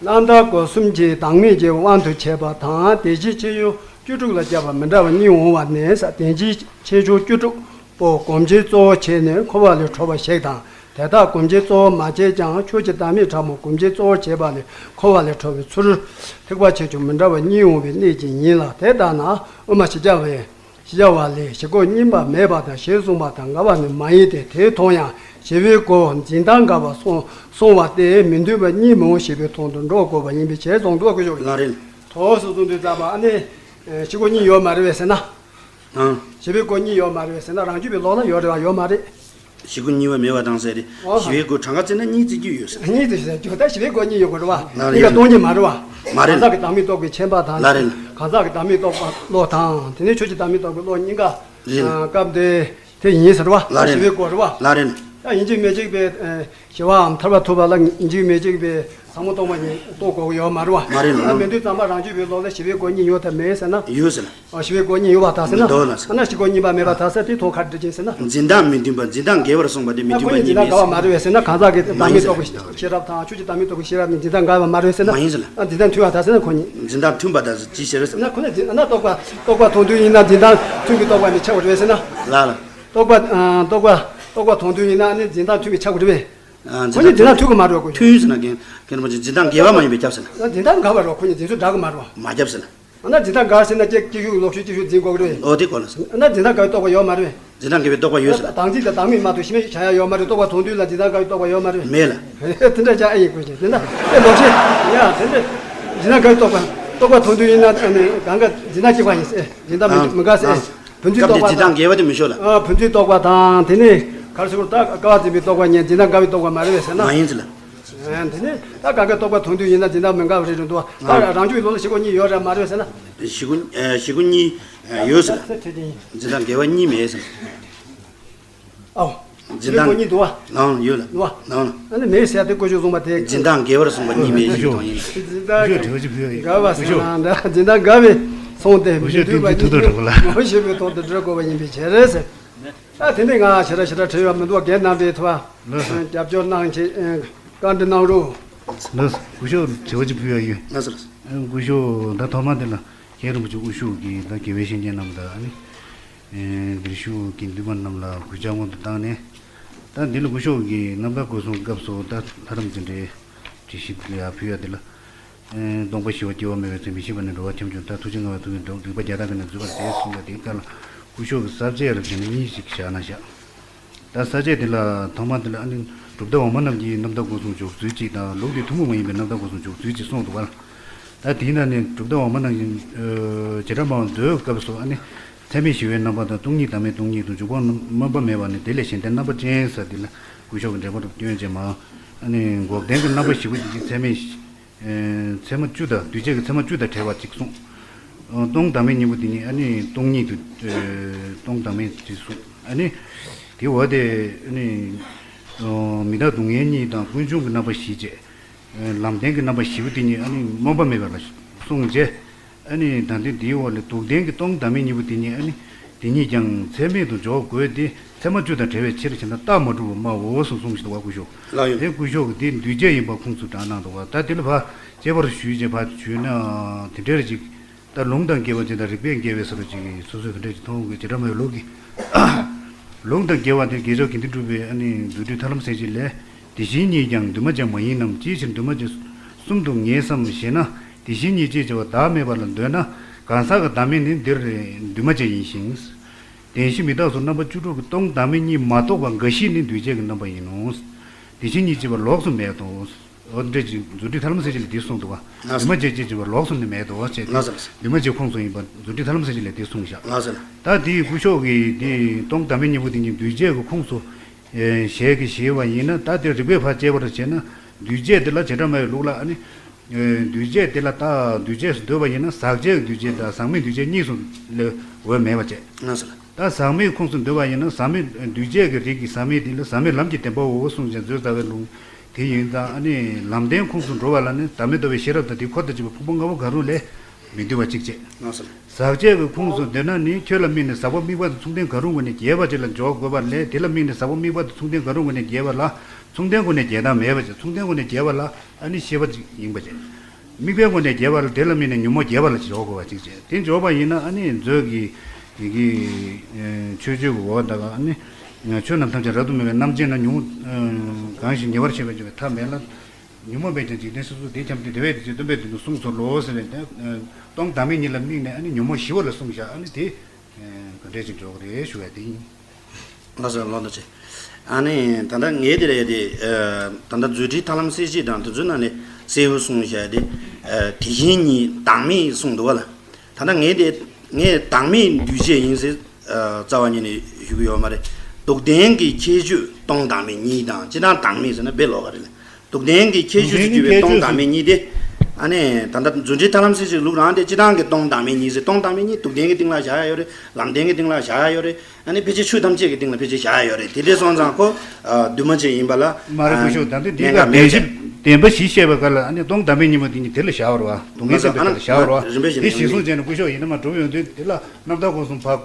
རྣམ་ཐར་སྒོ་གསུམ་གྱི་བདག་མེད་ཀྱི་དབང་དུ་བྱས་པ་དང་དེ་བཞིན་ཕྱིར་ཡོང་བཅུ་དྲུག་ལ་སྐྱབས་པ་མི་འདྲ་བ་གཉིས་འོང་བ་ནི་ས་དེ་བཞིན་ཕྱིར་བྱུང་བཅུ་དྲུག་པོ་སྒོམ་བྱེད་གཙོ་བོར་བྱས་ནས་འཁོར་བ་ལས་གྲོལ་བར་བཤད་དང་། དེ་དག་སྒོམ་བྱེད་གཙོ་བོར་མ་བྱས་ཀྱང་ཆོས་ཀྱི་བདག་མེད་ཕྲ་མོ་སྒོམ་བྱེད་གཙོ་བོར་བྱས་པ་ལས་འཁོར་བ་ལས་གྲོལ་བའི་ཚུལ། ཐེག་པ་ཆེ་ཆུང་མི་འདྲ་བ་གཉིས་འོང་བའི་གནད་ཀྱིས་ཡིན་ལ། དེ་ལྟ་ན་དབུ་མ་བཞི་བརྒྱ་པས། བཞི་བརྒྱ་པ་ལས་བཞི་ཀོ་གཉིས་པ་མེད་པ་དང་ཞེས་གསུངས་པ་དང་འགལ་བ་ནི་མ་ཡིན་ཏེ། དེ་མཐོང་ཡང་བཞི་པའི་སྒོ་འཛིན་སྟངས་འགལ་བ་གསུངས་གསུངས་པ་སྟེ་མི་མཐུན་པ་གཉིས་མི་འོང་ཞེས་པའི་དོན་དུ་འགྲོ་དགོས་པ་ཡིན་པའི་ཕྱིར་གསུངས་འདུག་གོ་ཞོག་ལ་རེད། དོགས་སུ་གསུངས་དུས་ཙམ་པ་ཨ་ནི་བཞི་ཀོ་གཉིས་ཡོད་མ་རེད་པས་ཟེར་ན། ཨང་། བཞི་པའི་སྒོ་གཉིས་ཡོད་མ་རེད་པས་ཟེར་ན་རང་རྒྱུད་པའི་ལུགས་ལ་ཡོད་རེད་པ་ཡོད་མ་རེད། བཞི་ཀོ་གཉིས་པ་མེད་པ་དང་ཟེར་ཏེ། ཨོ། བཞི་པའི་སྒོ་གྲངས་ཀ་བརྩིས་ན་གཉིས་བརྩི་རྒྱུ་ཡོད་ཟེར། གཉིས་བརྩི་ཟེར་རྒྱུ་ད་བཞི་པའི་སྒོ་གཉིས་ཡོད་དགོས་རེད་པ། ལ་རེད། གཉིས་ཀ་སྟོང་ཉིད་མ་རེད་པ། མ་རེད། གང་ཟག་གི་བདག་མེད་རྟོགས་པའི་ཁྱད་པར་དང་། ལ་རེད། གང་ཟག་གི་བདག་མེད་རྟོགས་པ་བློ་དང་དེ་ནས་ཆོས་ཀྱི་བདག་མེད་རྟོགས་པའི་བློ་གཉིས་ཀ་རེད། ཨ། སྐབས་འདི་དེ་ཡིན་ཟེར་བ། ལ་རེད། བཞི་པའི་སྒོ་རེད་པ། ལ་རེད། ད་ཡིན་གཅིག་མིན་གཅིག་པའི་ཨ་ཞི་བའམ་ཐར་པ་ཐོབ་པ་ལ་ཡིན་གཅིག་མིན་གཅིག་པའི་ཟབ་མོ་སྟོང་པ་ཉིད་རྟོགས་དགོས་ཀྱི་ཡོད་མ་རེད་པ། མ་རེད། ད་མི་འདུག་ཙམ་པ་རང་རྒྱུད་པའི་ལུགས་ལ་བཞི་པའི་སྒོ་གཉིས་ཡོད་དམ་མེད་ཟེར་ན། ཡོད་ཟེར། ཨ། བཞི་པའི་སྒོ་གཉིས་ཡོད་པར་ཐལ་ཟེར་ན། མི་འདུག་ལ་ཟེར། ཨ་ན་བཞི་སྒོ་གཉིས་པ་མེད་པར་ཐལ་ཟེར་དེ་དོན་ག་རེ་འགྲེལ་ཅིང་ཟེར་ན། འཛིན་སྟངས་མི་མཐུན་པ་འཛིན་སྟངས་འགལ་བར་གསུངས་པ་དེ་མི་མཐུན་པ་གཉིས་མེད་ཟེར། ཨ་ཁོ་གཉིས་འཛིན་སྟངས་འགལ་བ་མ་རེད་པས་ཟེར་ན་གང་ཟག་གི་བདག་མེད་རྟོགས་པའི་ཤེས་རབ་དང་ཆོས་ཀྱི་བདག་མེད་རྟོགས་པའི་ཤེས་རབ་ནི་འཛིན་སྟངས་འགལ་བ་མ་རེད་པས་ཟེར་ན། མ་ཡིན་ཟེར་ལ། ཨ། འཛིན་སྟངས་མཐུན་པར་ཐལ་ཟེར་ན་ཁོ་གཉིས། འཛིན་སྟངས་མཐུན་པ་དང་ཅི་ཕྱིར་ཟེར་ན། ན་ཁོ་ན་འཛིན་ན་རྟོག་པ་རྟོག་པ་དོན་མཐུན་ཡིན་ན་འཛིན་སྟངས་མཐུན་པའི་རྟོག་པ་ནི་ཆགས་པ་རེད་ཟེར་ན། ལ་ལ། རྟོག་པ་ཨ་རྟོག་པ་རྟོག་པ་དོན་མཐུན་ཡིན་ན་ནི་འཛིན་སྟངས་མཐུན་པའི་ཆགས་པ་རེད་པས། ཨ། ཁོ་གཉིས་འཛིན་སྟངས་མཐུན་གྱི་མ་རེད་པ། ཁོ་གཉིས་མཐུན་ཟེར་ན་རྒན་རྒན་རིན་པོ་ཆེ་འཛིན་སྟངས་འགལ་བ་མ་ཡིན་པས་ཁྱབ་ཟེར་ན། འཛིན་སྟངས་འགལ་བ་རེད། ཁོ་གཉིས་འཛིན་ཚུལ་འདྲ་གི་མ་རེད་པ། མ་ཁྱབ་ཟེར་ན། ཨ་ན་འཛིན་སྟངས་འགལ་ཟེར་ན་ཀྱེ་ཀྱེ་ཤུགས་ལོག་ཤུགས་ཀྱེ་ཤུགས་འཛིན་དགོས་ཀྱི་རེད། ཨོ་དེ་གོ་ལ་ཟེར། ཨ་ན་འཛིན་སྟངས་འགལ་བའི་རྟོག་པ་ཡོད་མ་རེད་པས། འཛིན་སྟངས་འགལ་བའི་རྟོག་པ་ཡོད་ཟེར་ན། དང་ཚིག་དང་བདག་མེད་མ་གཏོགས་གཞི་མེད་བྱ་ཡ་ཡོད་མ་རེད། རྟོག་པ་དོན་མཐུན་ལ་འཛིན་སྟངས་འགལ་བའི་རྟོག་པ་ཡོད་མ་རེད། མེད་ལ། དེ་འདྲ་ཅག་ཨེ་ཡིན་དགོས་ཀྱི་དེ་འདྲ་ཨེ་ལོག་ཤེས་ཡ་དེ་འདྲ་འཛིན་སྟངས་འགལ་བའི་རྟོག་པ་རྟོག་པ་དོན་མཐུན་ཡིན་ན་ཨ་ནི་གང་ག་འཛིན་སྟངས་གཅིག་པ་ཡིན་ཟེར་འཛིན་སྟངས་མི་མི་འགལ་ཟེར། བུ་འཛིན་རྟོག་པ་དང་། སྐབས་དེ་འཛིན་སྟངས་འགལ་བ་དེ་མི་ཤོད་ལ། ཨ། བུ་འཛིན་རྟོག་པ་དང་དེ་ནས་ག་རེ་ཟེར་དགོས་ད་ཀ་བ་འཛིན་པའི་རྟོག་པ་ཉིད་འཛིན་སྟངས་འགལ་བའི་རྟོག་པ་མ་རེད་པས་ཟེར་ན། མ་ཡིན་ཟེར་ལ། ཨ། དེ་ནས་ད་ག་ག་རྟོག་པ་དོན་མཐུན་ཡིན་ན་འཛིན་སྟངས་མི་འགལ་བ་རེད་འགྲོ་འདུག་ད་ཨ། རང་རྒྱུད་ཀྱི་ལུགས་ལ་བཞི་སྒོ་གཉིས་ཡོད་རེད་མ་རེད་ཟེར་ན། བཞི་སྒོ་ཨ། བཞི་སྒོ་གཉིས་ཨ། ཡོད་ཟེར་ལ། ཟེར་ཁྲིད་ཀྱི་ཡིན། འཛིན་སྟངས་འགལ་བ་གཉིས་མེད་ཟེར། ཨའོ། འཛིན་སྟངས་བཞི་སྒོ་གཉིས་འདུག་བ། ནའང་ཡོད་ལ། འདུག་བ། ནའང་ལ། ཨ་ནི་མེད་ཟེར་ཡ་དེ་དཀོན་མཆོག་གསུངས་པ་དེ། འཛིན་སྟངས་འགལ་བར་གསུངས་པ་གཉིས་མེད་ཞེས་དང་ཡིན། འཛིན་སྟངས་འགལ་བ་ཟེར་ན་འདྲ་འཛིན་སྟངས་འགལ་བའི་གསུངས་ཏེ་མི་མཐུན་པ་གཉིས་མི་འོང་ཞེས་པའི་དོན་དུ་འགྲོ་དགོས་པ་ཡིན་པའི་ཕྱིར་ཟེར། ཨ་དེ་ནས་ང་ཞེ་དྲག་ཞེ་དྲག་བྲིས་ཡོད་མི་འདུག་རྒན་རྣམ་པས་ཐུབ་པ་རྒྱབ་སྐྱོར་གནང་ཆེད་བཀའ་འདྲི་གནང་རོགས། ལགས་སོ། སྐུ་ཞབས་དྲི་བ་ཅིག་ཕུལ་ཡ་ཡོད། ལགས་སོ་ལགས་སོ། སྐུ་ཞབས་ད་ཐོག་མ་དེ་ལ་རྒན་རིན་པོ་ཆེ་དབུ་བཞུགས་ཀྱིས་ད་དགེ་བའི་བཤེས་གཉེན་རྣམས་དང་ཨ་ནི། འདིར་བཞུགས་ཀྱི་འདུས་པ་རྣམས་ལ་གུས་ཕྱག་སྔོན་དུ་བཏང་ནས། ད་འདི་ལ་སྐུ་ཞབས་ཀྱིས་རྣམ་ཐར་སྐོར་གསུམ་སྐབས་སུ་ད་ལྷ་རམས་ཅན་འདྲའི་དྲི་ཞིབ་ལ་ཡང་ཕུལ་ཡ་དེ་ལ། སྟོང་པ་ཞི་བ་སྐྱེ་བ་མེད་པའི་ཚེ། མི་ཤེས་པ་ནི་འགྲོ་བ་ཁྱབ་འཇུག་ལྟར། ཐུགས་རྗེ་མངའ་བས་ཐུབ་པའི་རིག་པ་བརྒྱ་དང་བརྒྱ་ནི་འཛུད་པར་བྱེད་གསུངས་པ་དེ་ལྟར་ལ་སྐུ་ཞབས་ཀྱི་ས་བཅད་ལ་བྱས་ན་གཉིས་ཤིག་བཞག་ན་བཞག་ད་ས་བཅད་དེ་ལ་ཐོག་མ་དེ་ལ་ཨ་ནི་གྲུབ་མཐའ་འོག་མ་རྣམས་ཀྱི་རྣམ་ཐར་སྐོར་གསུམ་འཇོག་ཚུལ་གཅིག་དང་། ལུགས་འདི་ཐུན་མོང་མ་ཡིན་པའི་རྣམ་ཐར་སྐོར་གསུམ་འཇོག་ཚུལ་གཅིག་གསུངས་འདུག་བ། ད་དེའི་ནང་ནས་གྲུབ་མཐའ་འོག་མ་རྣམས་ཀྱི་བྱེ་བྲག་སྨྲ་བ་མཛོད་སྐབས་སུ་ཨ་ནི་ཚད་མེད་བཞི་པོའི་རྣམ་པ་དང་སྟོང་ཉིད་བདག་མེད་སྟོང་ཉིད་དང་འཇུག་པ་སྨོན་པ་མེད་པ་ནི་དེ་ལས་གཞན་ལྡན་རྣམ་པ་ཅན་ཟེར་དེ་ལ་སྐུ་ཞབས་ཀྱིས་འགྲེལ་པ་རུ་སྐྱོན་བྱས་མ། ཨ་ནི་འགོག་བདེན་གྱི་རྣམ་པ་བཞི་པོ་དེ་ཚད་མེད་ཚད་མ་བཅུ་དང་འདུས་བྱས་ཀྱི་ཚད་མ་བཅུ་དང་བྲལ་བ་གཅིག་གསུངས། སྟོང་བདག་མེད་གཉིས་པོ་དེ་ཉིད་ཨ་ནི་སྟོང་ཉིད་དུ་སྟོང་བདག་མེད་གཅིག་གསུངས། ཨ་ནི་དེ་འོ་དེ་ཨ་ནི་མི་རྟག་སྡུག་བསྔལ་གཉིས་དང་ཀུན་འབྱུང་གི་རྣམ་པ་བཞི་བཅས། ལམ་བདེན་གྱི་རྣམ་པ་བཞི་པོ་དེ་ཉིད་ཨ་ནི་སྨོན་པ་མེད་པ་ལ་གསུངས་རྗེས། ཨ་ནི་ད་ལྟའི་འདིའི་འོག་ལས་སྡུག་བདེན་གྱི་སྟོང་བདག་མེད་གཉིས་པོ་དེ་ཉིད་ཨ་ནི་དེ་ཉིད་ཀྱང་ཚད་མེད་དུ་འཇོག་དགོས་ཏེ། ཚད་མ་བཅུ་དང་བྲལ་བའི་ཕྱིར་ཞེ་ན་རྟགས་མ་གྲུབ་པར་སྨྲའོ་གསུངས་གསུངས་ཤིག་འདུག་བ་སྐུ་ཞབས། ལགས་ཡོད། དེ་སྐུ་ཞབས་ཀྱིས་དེ་འདུས་བྱས་ཡིན་པ་ཁུངས་སུ་དྲངས་གནང་འདུག་བ། ད་དེ་ལ་ཕར་དཔྱད་པར་ཞུས་རྗེས་ཕར་ཞུས་ན་དེ་འདྲར་ཅིག་ད་ལུང་དང་འགལ་བ་ཅིག་དང་རིགས་པས་འགལ་བའི་བཟོ་འདྲ་ཅིག་སོ་སོས་དེ་འདྲ་ཅིག་མཐོང་གི་བྱེ་བྲག་སྨྲ་བའི་ལུགས་ཀྱི། ལུང་དང་འགལ་བ་དེ་དགེ་སྦྱོར་དགེ་འདུན་གྲུབ་པའི་ཨ་ནི་རྫུ་འཕྲུལ་ཐར་ལམ་གསལ་བྱེད་ལས། དེ་བཞིན་ཉིད་ཀྱང་འདུས་མ་བྱས་མ་ཡིན་ནམ། ཅིའི་ཕྱིར་འདུས་མ་བྱས་གསུམ་དུ་ངེས་སམ་ཞེ་ན། དེ་བཞིན་ཉིད་ཅེས་བྱ་བ་བདག་མེད་པ་ལ་འདོད་ན། གང་ཟག་གི་བདག་མེད་ནི་འདིར་འདུས་མ་བྱས་ཡིན་ཞིང་། བདེན་བཞི་མི་རྟག་སོགས་རྣམ་པ་བཅུ་དྲུག་གི་སྟོང་བདག་མེད་གཉིས་མ་རྟོགས་པ་འགའ་ཞིག་ནི་འདུས་བྱས་ཀྱི་རྣམ་པ་ཡིན་ནོ། དེ་བཞིན་ཉིད་ཅེས་པ་ལོགས་སུ་མེད་དོ། འོ་འདྲ་ཅིག་རྫུ་འཕྲུལ་ཐར་ལམ་གསལ་བྱེད་ལས་འདི་གསུངས་འདུག་བ། ལགས་སོ། འདུས་མ་བྱས་ཅེས་བྱ་བ་ལོགས་སུ་ནི་མེད་དོ་ཞེས་ཏེ། ལགས་སོ། འདུས་མ་བྱས་ཁུངས་སུ་ཡིན་པ་རྫུ་འཕྲུལ་ཐར་ལམ་གསལ་བྱེད་ལས་འདི་གསུངས་བཞག་ལགས་སོ། ད་དེའི་སྐུ་ཞབས་ཀྱིས་དེ་སྟོང་བདག་མེད་གཉིས་པོ་དེ་ཉིད་འདུས་བྱས་ཀྱི་ཁུངས་སུ་ཞལ་གྱིས་བཞེས་པ་ཡིན་ན། ད་དེ་རིགས་པས་ཕར་དཔྱད་པར་བྱས་ན་འདུས་བྱས་དེ་ལ་བྱེ་བྲག་སྨྲ་བའི་ལུགས་ལ་ཨ་ནི། འདུས་བྱས་དེ་ལ་ད་འདུས་བྱས་སུ་འདོད་པ་ཡིན་ན་ཟག་བཅས་ཀྱི་འདུས་བྱས་དང་ཟག་མེད་འདུས་བྱས་གཉིས་སུ་ལས་འོས་མེད་པ་བྱས། ལགས་སོ། ད་ཟག་མེད་ཁུངས་སུ་འདོད་པ་ཡིན་ན་ཟག་མེད་འདུས་བྱས་ཀྱི་རིགས་ཀྱི་ཟག་མེད་དེ་ལ་ཟག་མེད་ལམ་གྱི་བདེན་པའོ་གསུངས་ཀྱང་མཛོད་རྩ་བའི་ལུང་ དེ་ཡིན་ཙང་ཨ་ནི་ལམ་བདེན་ཁུངས་སུ་འགྲོ་བ་ལ་ནི་བདག་མེད་རྟོགས་པའི་ཤེས་རབ་དང་དེ་འཁོར་དང་བཅས་པའི་ཕུང་པོ་ལྔ་པོ་གང་རུང་ལས་མི་འདུལ་བ་གཅིག་བྱས། ལགས་སོ། ཟག་བཅས་ཀྱི་ཁུངས་སུ་འདོད་ན་ནི་ཁྱོད་ལ་དམིགས་ནས་ཟག་པ་དམིགས་པ་དང་མཚུངས་ལྡན་གང་རུང་ངོས་ནས་འགལ་བ་ཅིག་ལ་འཇོག་དགོས་པ་ལས། དེ་ལ་དམིགས་ནས་ཟག་པ་དམིགས་པ་དང་མཚུངས་ལྡན་གང་རུང་ངོས་ནས་འགལ་བ་ལ་མཚུངས་ལྡན་ངོས་ནས་འགལ་སྟངས་མེད་པ་བྱས། མཚུངས་ལྡན་ངོས་ནས་འགལ་བ་ལ་ཨ་ནི་ཤེས་པ་ཅིག་ཡིན་པ་བྱས། དམིགས་པའི་ངོས་ནས་འགལ་བ་ལ་དེ་ལ་དམིགས་ནས་ཉོན་མོངས་འགལ་བ་ལ་འཇོག་དགོས་པ་གཅིག་བྱས། དེ་འཇོག་པ་ཡིན་ན་ཨ་ནི་མཛོད་ཀྱི་ཡི་གེ་ཆོས་སྤྱོད་ཀྱི་འོག་ད་ག་ཨ་ནི་ཆོས་རྣམས་ཐམས་ཅད་རབ་ཏུ་སྨིན་པའི་རྣམ་བཅད་ན་ཉོན་མོངས་གང་ཞིག་ཉེ་བར་བཤད་པ་འཇོག་པའི་ཐབས་མེད་ལ། ཉོན་མོངས་པས་ཀྱང་འཇིག་རྟེན་སོ་སོ་དེ་འཁྱམས་ཏེ། དེ་བས་དེ་ཚེ་སྟོན་པས་དོན་དུ་གསུངས་སོ་ལོ་ཟེར་བའི་སྟོང་བདག་མེད་གཉིས་ལ་དམིགས་ནས་ཨ་ནི་ཉོན་མོངས་ཞི་བ་ལ་གསུངས་བཞག་ཨ་ནི་དེ་ག་འདྲས་ཅིག་འཇོག་རེད་ཞུ་བ་དེ་ཡིན། ལགས་སོ་ལགས་འདུག་ཅེ། ཨ་ནི་ད་ལྟ་ངས་དེ་ལས་དེ་ད་ལྟ་རྫུ་འཕྲུལ་ཐར་ལམ་གསལ་བྱེད་དང་དེ་ཚོའི་ནང་ནས་གསལ་བོ་གསུངས་བཞག་དེ། དེ་བཞིན་ཉིད་བདག་མེད་གསུངས་འདུག་བ་ལ། ད་ལྟ་ངས་དེ་ངས་བདག་མེད་འདུས་བྱས་ཡིན་ཟེར། རྩ་བ་ཉིད་ནས་ཞུ་གི་ཡོད་མ་རེད། སྡུག་བདེན་གྱི་ཁྱད་ཆོས་སྟོང་བདག་མེད་གཉིས་དང་། སྤྱིར་བཏང་བདག་མེད་ཟེར་ན་དཔེ་ལོགས་ཀ་རེད་ལ། སྡུག་བདེན་གྱི་ཁྱད་ཆོས་སུ་གྱུར་པའི་སྟོང་བདག་མེད་གཉིས་ཏེ། ཨ་ནི་ད་ལྟ་རྫུ་འཕྲུལ་ཐར་ལམ་གསལ་བྱེད་ལུགས་རང་དེ་སྤྱིར་བཏང་གི་སྟོང་བདག་མེད་གཉིས་ཟེར། སྟོང་བདག་མེད་གཉིས་སྡུག་བདེན་གྱི་སྟེང་ལ་བཞག་ཡ་ཡོད་རེད། ལམ་བདེན་གྱི་སྟེང་ལ་བཞག་ཡ་ཡོད་རེད། ཨ་ནི་ཕལ་ཆེར་ཆོས་ཐམས་ཅད་ཀྱི་སྟེང་ལ་ཕལ་ཆེར་བཞག་ཡ་ཡོད་རེད། དེ་འདྲའི་སོང་ཙང་ཁོ་འདུས་མ་བྱས་ཡིན་པ་ལ། མ་རེད། སྐུ་ཞབས། ད་འདི་འདི་གནད་འགག་ལ་མེད་བདེན་བཞི་བདེན་པ་བཞི་བཤད་པའི་སྐབས་ལ་ཨ་ནི་སྟོང་བདག་མེད་གཉིས་པོ་དེ་གཉིས་དེ་ལ་བཞག་པ་རེད་བ། སྡུག་བདེན་གྱི་སྟེང་ལ་བཞག་པ་རེད་བ། རིམ་པས་བཞིན་དེ་གཞིར་བཟུང་བྱས་ནས་སྐུ་ཞབས་ཡིན་ན་མ་གྲུབ་ཡོང་དུས་དེ་ལ། རྣམ་ཐར་སྒོ་གསུམ་ཕར་